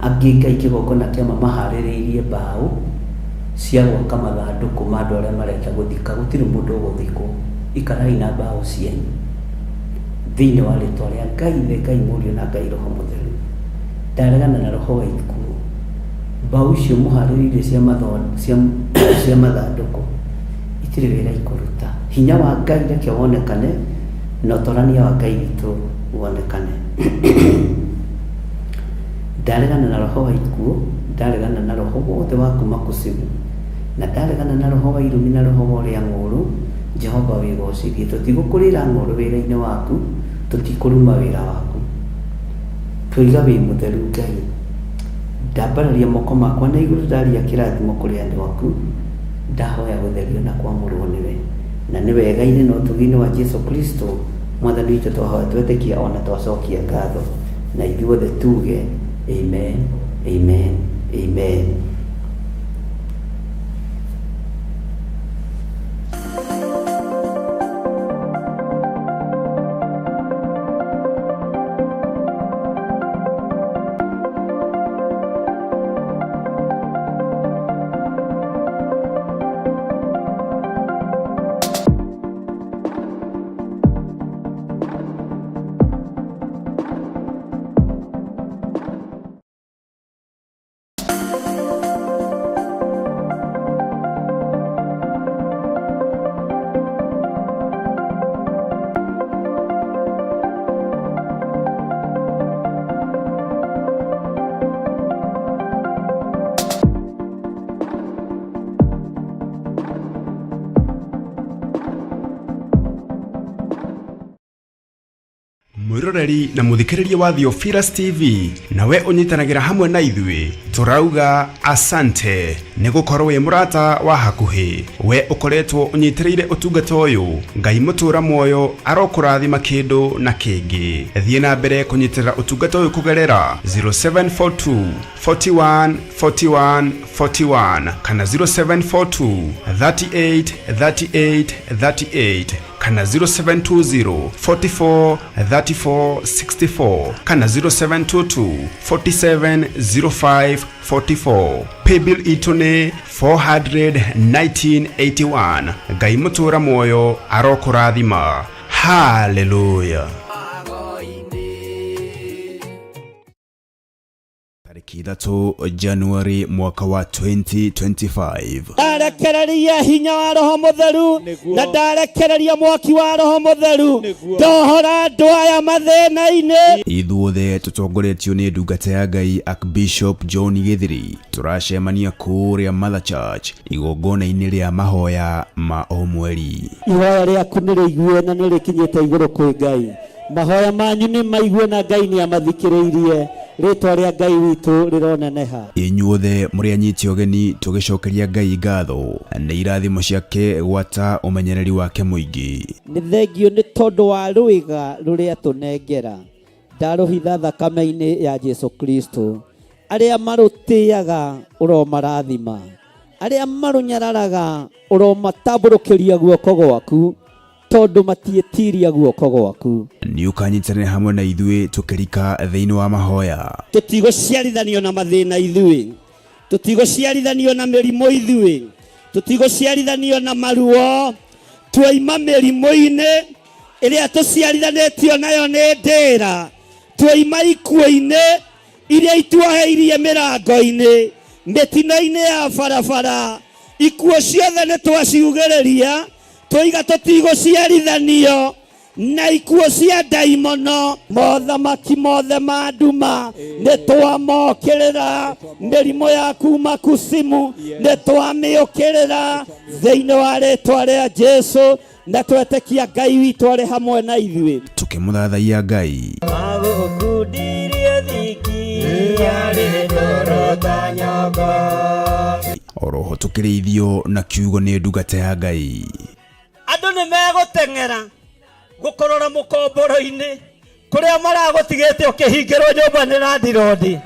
Angĩ Ngai kĩgongona kĩa ma maharĩrĩirie mbaũ cia gwaka mathandũkũ ma andũ arĩa marenda gũthika. Gũtirĩ mũndũ ũgũthikwo. Ikarai na mbaũ cianyu. Thĩinĩ wa rĩtwa rĩa Ngai Ithe, Ngai Mũriũ na Ngai Roho Mũtheru. Ndaregana na roho wa ikuũ. Mbaũ icio mũharĩrĩirie cia cia cia mathandũkũ itirĩ wĩra ikũruta. Hinya wa Ngai reke wonekane na ũtorania wa Ngai witũ wonekane. Ndaregana na roho wa ikuũ, ndaregana na roho wothe wa kuma kuzimu, na ndaregana na roho wa irumi na roho wa ũrĩa ng'ũũrũ, Jehova wĩgocithie. Tũtigũkũrĩra ng'ũũrũ wĩra-inĩ waku, tũtikũruma wĩra waku. Twoiga wĩ mũtheru Ngai. Ndambararia moko makwa na igũrũ ndaria kĩrathimo kũrĩ andũ aku, ndahoya gũtherio na kwamũrwo nĩwe. Na nĩ wega-inĩ na ũtugi-inĩ wa Jesu Kristo Mwathani witũ twahoya twetĩkia ona twacokia ngatho. Na ithuothe tuge amen, amen, amen. Mwĩroreri na mũthikĩrĩria wa Theophilus TV nawe ũnyitanagĩra hamwe na ithuĩ tũrauga asante nĩ gũkorwo wĩ mũrata wa hakuhĩ we ũkoretwo ũnyitĩrĩire ũtungata ũyũ Ngai mũtũra muoyo arokũrathima kĩndũ na kĩngĩ thiĩ na mbere kũnyitĩrĩra ũtungata ũyũ kũgerera 0742 41 41 41 kana 0742 38 38 38 kana 0720 44 34 64 kana 0722 47 05 44. Paybill itũ nĩ 400 1981. Ngai mũtũra muoyo arokũrathima. Haleluya. Tarĩki 3 Januari mwaka wa 2025. Ndarekereria hinya wa Roho Mũtheru na ndarekereria mwaki wa Roho Mũtheru, ndohora andũ aya mathĩna-inĩ. Ithuothe tũtongoretio nĩ ndungata ya Ngai Archbishop John Gĩthiri, tũracemania kũrĩa Mother Church igongona-inĩ rĩa mahoya ma o mweri. Ihoya rĩaku nĩ rĩigue na nĩ rĩkinyĩte igũrũ kwĩ Ngai. Mahoya manyu nĩ maigue na Ngai nĩ amathikĩrĩirie. Rĩtwa rĩa Ngai witũ rĩroneneha. Inyuothe mũrĩ anyiti ũgeni tũgĩcokeria Ngai ngatho nĩ irathimo ciake gwata ũmenyereri wake mũingĩ. Nĩ thengio nĩ tondũ wa rwĩga rũrĩa tũnengera, ndarũhitha thakame-inĩ ya Jesu Kristo. Arĩa marũtĩaga ũromarathima, arĩa marũnyararaga ũromatambũrũkĩria guoko gwaku, tondũ matiĩtiria guoko gwaku. Nĩ ũkanyitanĩra hamwe na ithuĩ tũkĩrika thĩinĩ wa mahoya. Tũtigũciarithanio na mathĩna ithuĩ, tũtigũciarithanio na mĩrimũ ithuĩ, tũtigũciarithanio na maruo. Twaima mĩrimũ-inĩ ĩrĩa tũciarithanĩtio nayo nĩ ndĩra, twaima ikuũ-inĩ iria ituoheirie mĩrango-inĩ, mĩtino-inĩ ya barabara, ikuũ ciothe nĩ twaciugĩrĩria, tũiga tũtigũciarithanio na ikuũ cia ndaimono. Mothamaki mothe ma nduma nĩ twamokĩrĩra, mĩrimũ ya kuma kusimu nĩ twamĩũkĩrĩra thĩinĩ wa rĩtwa rĩa Jesu, na twetĩkia Ngai witũ arĩ hamwe na ithuĩ. Tũkĩmũthathaiya Ngai. Magũkundirie thiki yarĩ ndoro ta nyongo. Oroho tũkĩrĩithio na kiugo nĩ ndungata ya Ngai. Andũ nĩ megũteng'era gũkũrora mũkomboro-inĩ kũrĩa maragũtigĩte ũkĩhingĩrwo nyũmba nĩ landirondi,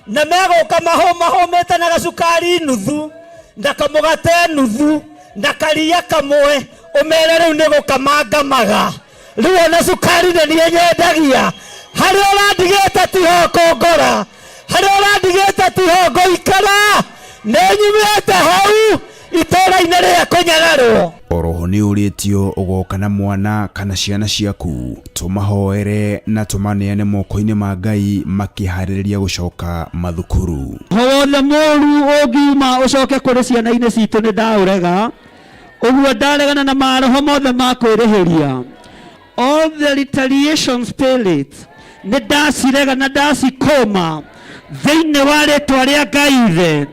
na megũka mahũmahũmĩte na gacukari nuthu na kamũgate nuthu na karia kamwe, ũmere rĩu nĩ gũkamangamaga rĩu ona cukari nĩ niĩ nyendagia. Harĩa ũrandigĩte tiho kũngora, harĩa ũrandigĩte tiho ngũikara, nĩ nyumĩte hau itũũra-inĩ rĩa kũnyararwo. Oroho nĩ ũrĩtio ũgoka na mwana kana ciana ciaku, tũmahoere na tũmaneane moko-inĩ ma Ngai makĩharĩrĩria gũcoka mathukuru. Ho wothe mũru ũngiuma ũcoke kũrĩ ciana-inĩ citũ nĩ ndaũrega, ũguo ndaregana na maroho mothe ma kwĩrĩhĩria. All the retaliation spirit nĩ ndacirega na ndacikũma thĩinĩ wa rĩtwa rĩa Ngai Ithe,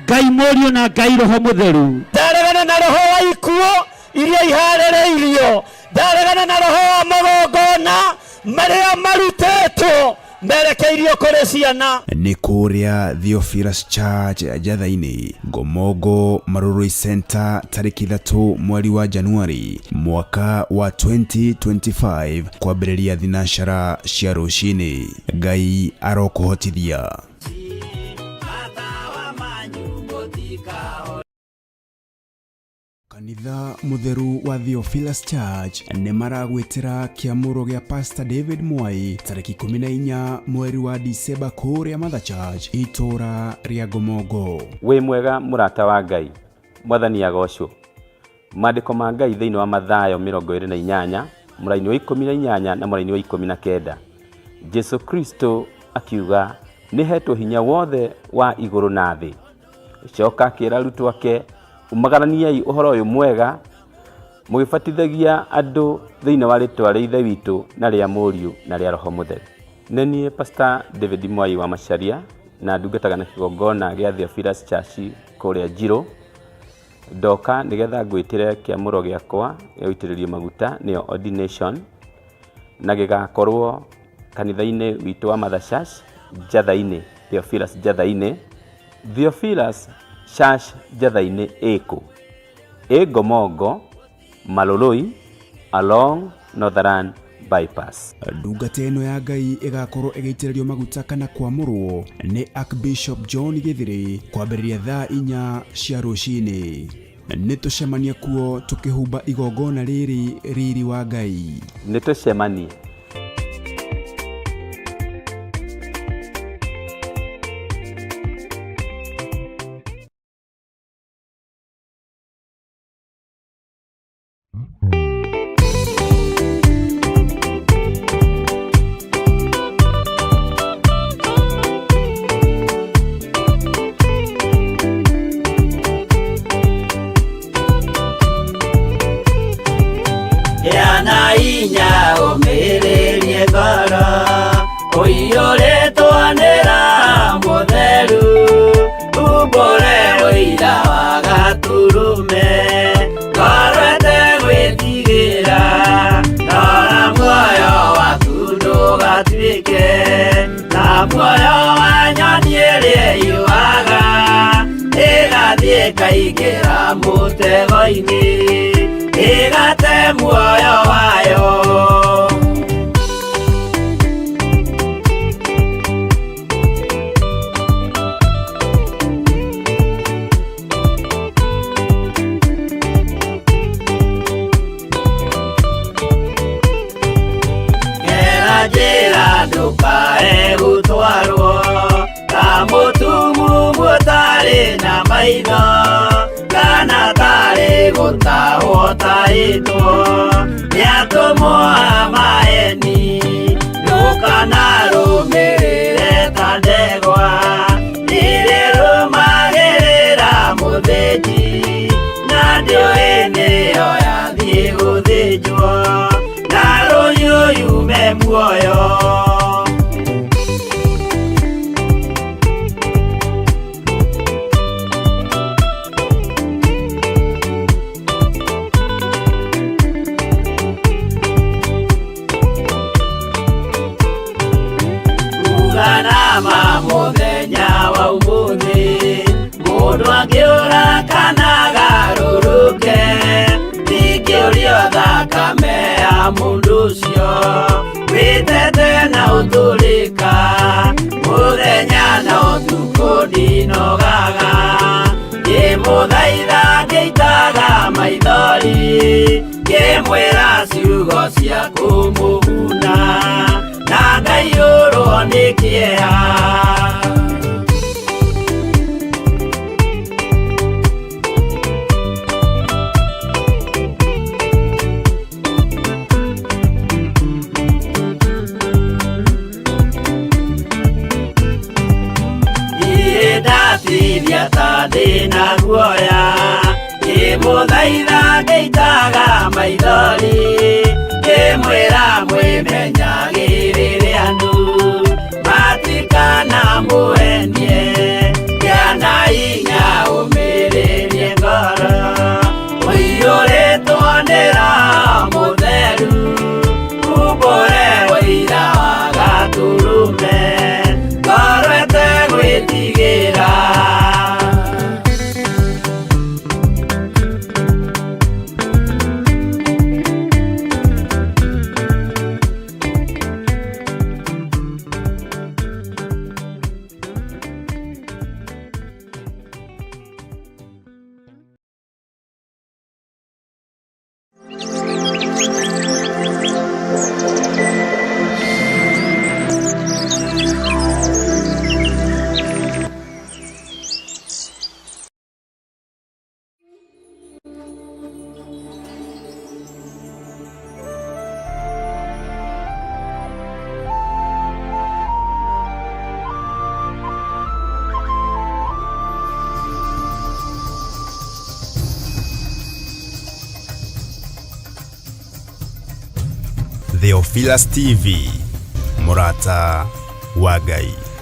Ngai Mũriũ na Ngai Roho Mũtheru. Ndaregana na roho wa ikuũ iria iharĩrĩirio, ndaregana na roho wa magongona marĩa marutĩtwo merekeirio kũrĩ ciana. Nĩ kũrĩa Theophilus Church Njatha-inĩ, Ngomongo Marurui Center, tarĩki 3 mweri wa Januari mwaka wa 2025 kwambĩrĩria thinacara cia rũcinĩ. Ngai arokũhotithia. Kanitha Mũtheru wa Theophilus Church nĩ maragwĩtĩra kĩamũro gĩa Pastor David Mwai tarĩki 14 mweri wa Dicemba kũrĩa Mother Church itũũra rĩa Ngomongo. Wĩ mwega mũrata wa Ngai, Mwathani agocwo. Maandĩko ma Ngai thĩinĩ wa Mathayo 28 mũraini wa 18 na mũraini wa 19. Jesu Kristo akiuga nĩ hetwo hinya wothe wa igũrũ na thĩ. Coka akĩra arutwo ake, umagaraniai ũhoro ũyũ mwega mũgĩbatithagia andũ thĩinĩ wa rĩtwa rĩa Ithe witũ na rĩa Mũriũ na rĩa Roho Mũtheru. Nĩ niĩ Pastor David Mwai wa Macharia na ndungataga na kĩgongona gĩa Theophilus Church kũrĩa Njirũ. Ndoka nĩgetha ngwĩtĩre kĩamũro gĩakwa gĩa gũitĩrĩrio maguta nĩyo ordination, na gĩgakorwo kanitha-inĩ witũ wa Mother Church Njatha-inĩ, Theophilus Njatha-inĩ. Theophilus Church Njatha-inĩ ĩkũ? Ĩ Ngomongo, Maloloi, along Northern Bypass. Ndungata ĩno ya Ngai ĩgakorwo ĩgĩitĩrĩrio maguta kana kwamũrwo nĩ Archbishop John Gĩthĩrĩ kwambĩrĩria thaa 4 cia rũcinĩ. Nĩ tũcemanie kuo tũkĩhumba igongona rĩrĩ riri wa Ngai. Nĩ tũcemanie. ĩtuĩke ta muoyo wa nyoni ĩrĩa ĩyũaga ĩgathiĩ ĩkaingĩra mũtego-inĩ ĩgate muoyo wayo. Gera njĩra ndũkae gũtwarwo ta mũtumumu ũtarĩ na maitho kana tarĩ gũtahwo tahĩtwo nĩ atũmwo a maeni ndũkanarũmĩrĩre ta ndegwa irĩrũmagĩrĩra mũthĩnji na ndĩũĩ nĩyo yathiĩ gũthĩnjwo na rũhiũ yume muoyo. Uganama mũthenya wa ũmũthĩ mũndũ angĩũra kana agarũrũke ndingĩũrio thakame ya mũndũ ũcio wĩtete na ũtũrĩka mũthenya na ũtukũ ndinogaga ngĩmũthaitha ngĩitaga maithori ngĩmwĩra ciugo cia kũmũguna na ngaiyũrwo nĩ kĩeha. Niĩ ndatithia ta ndĩna guoya ngĩmũthaitha ngĩitaga maithori ngĩmwĩra mwĩmenyagĩrĩre andũ matikana mũhenie kĩana hinya ũmĩrĩrie ngoro ũiyũrĩtwo nĩ Roho Mũtheru umbũre ũira wa Gatũrũme ngoro ĩtegwĩtigĩra. Theophilus TV, mũrata wa Ngai.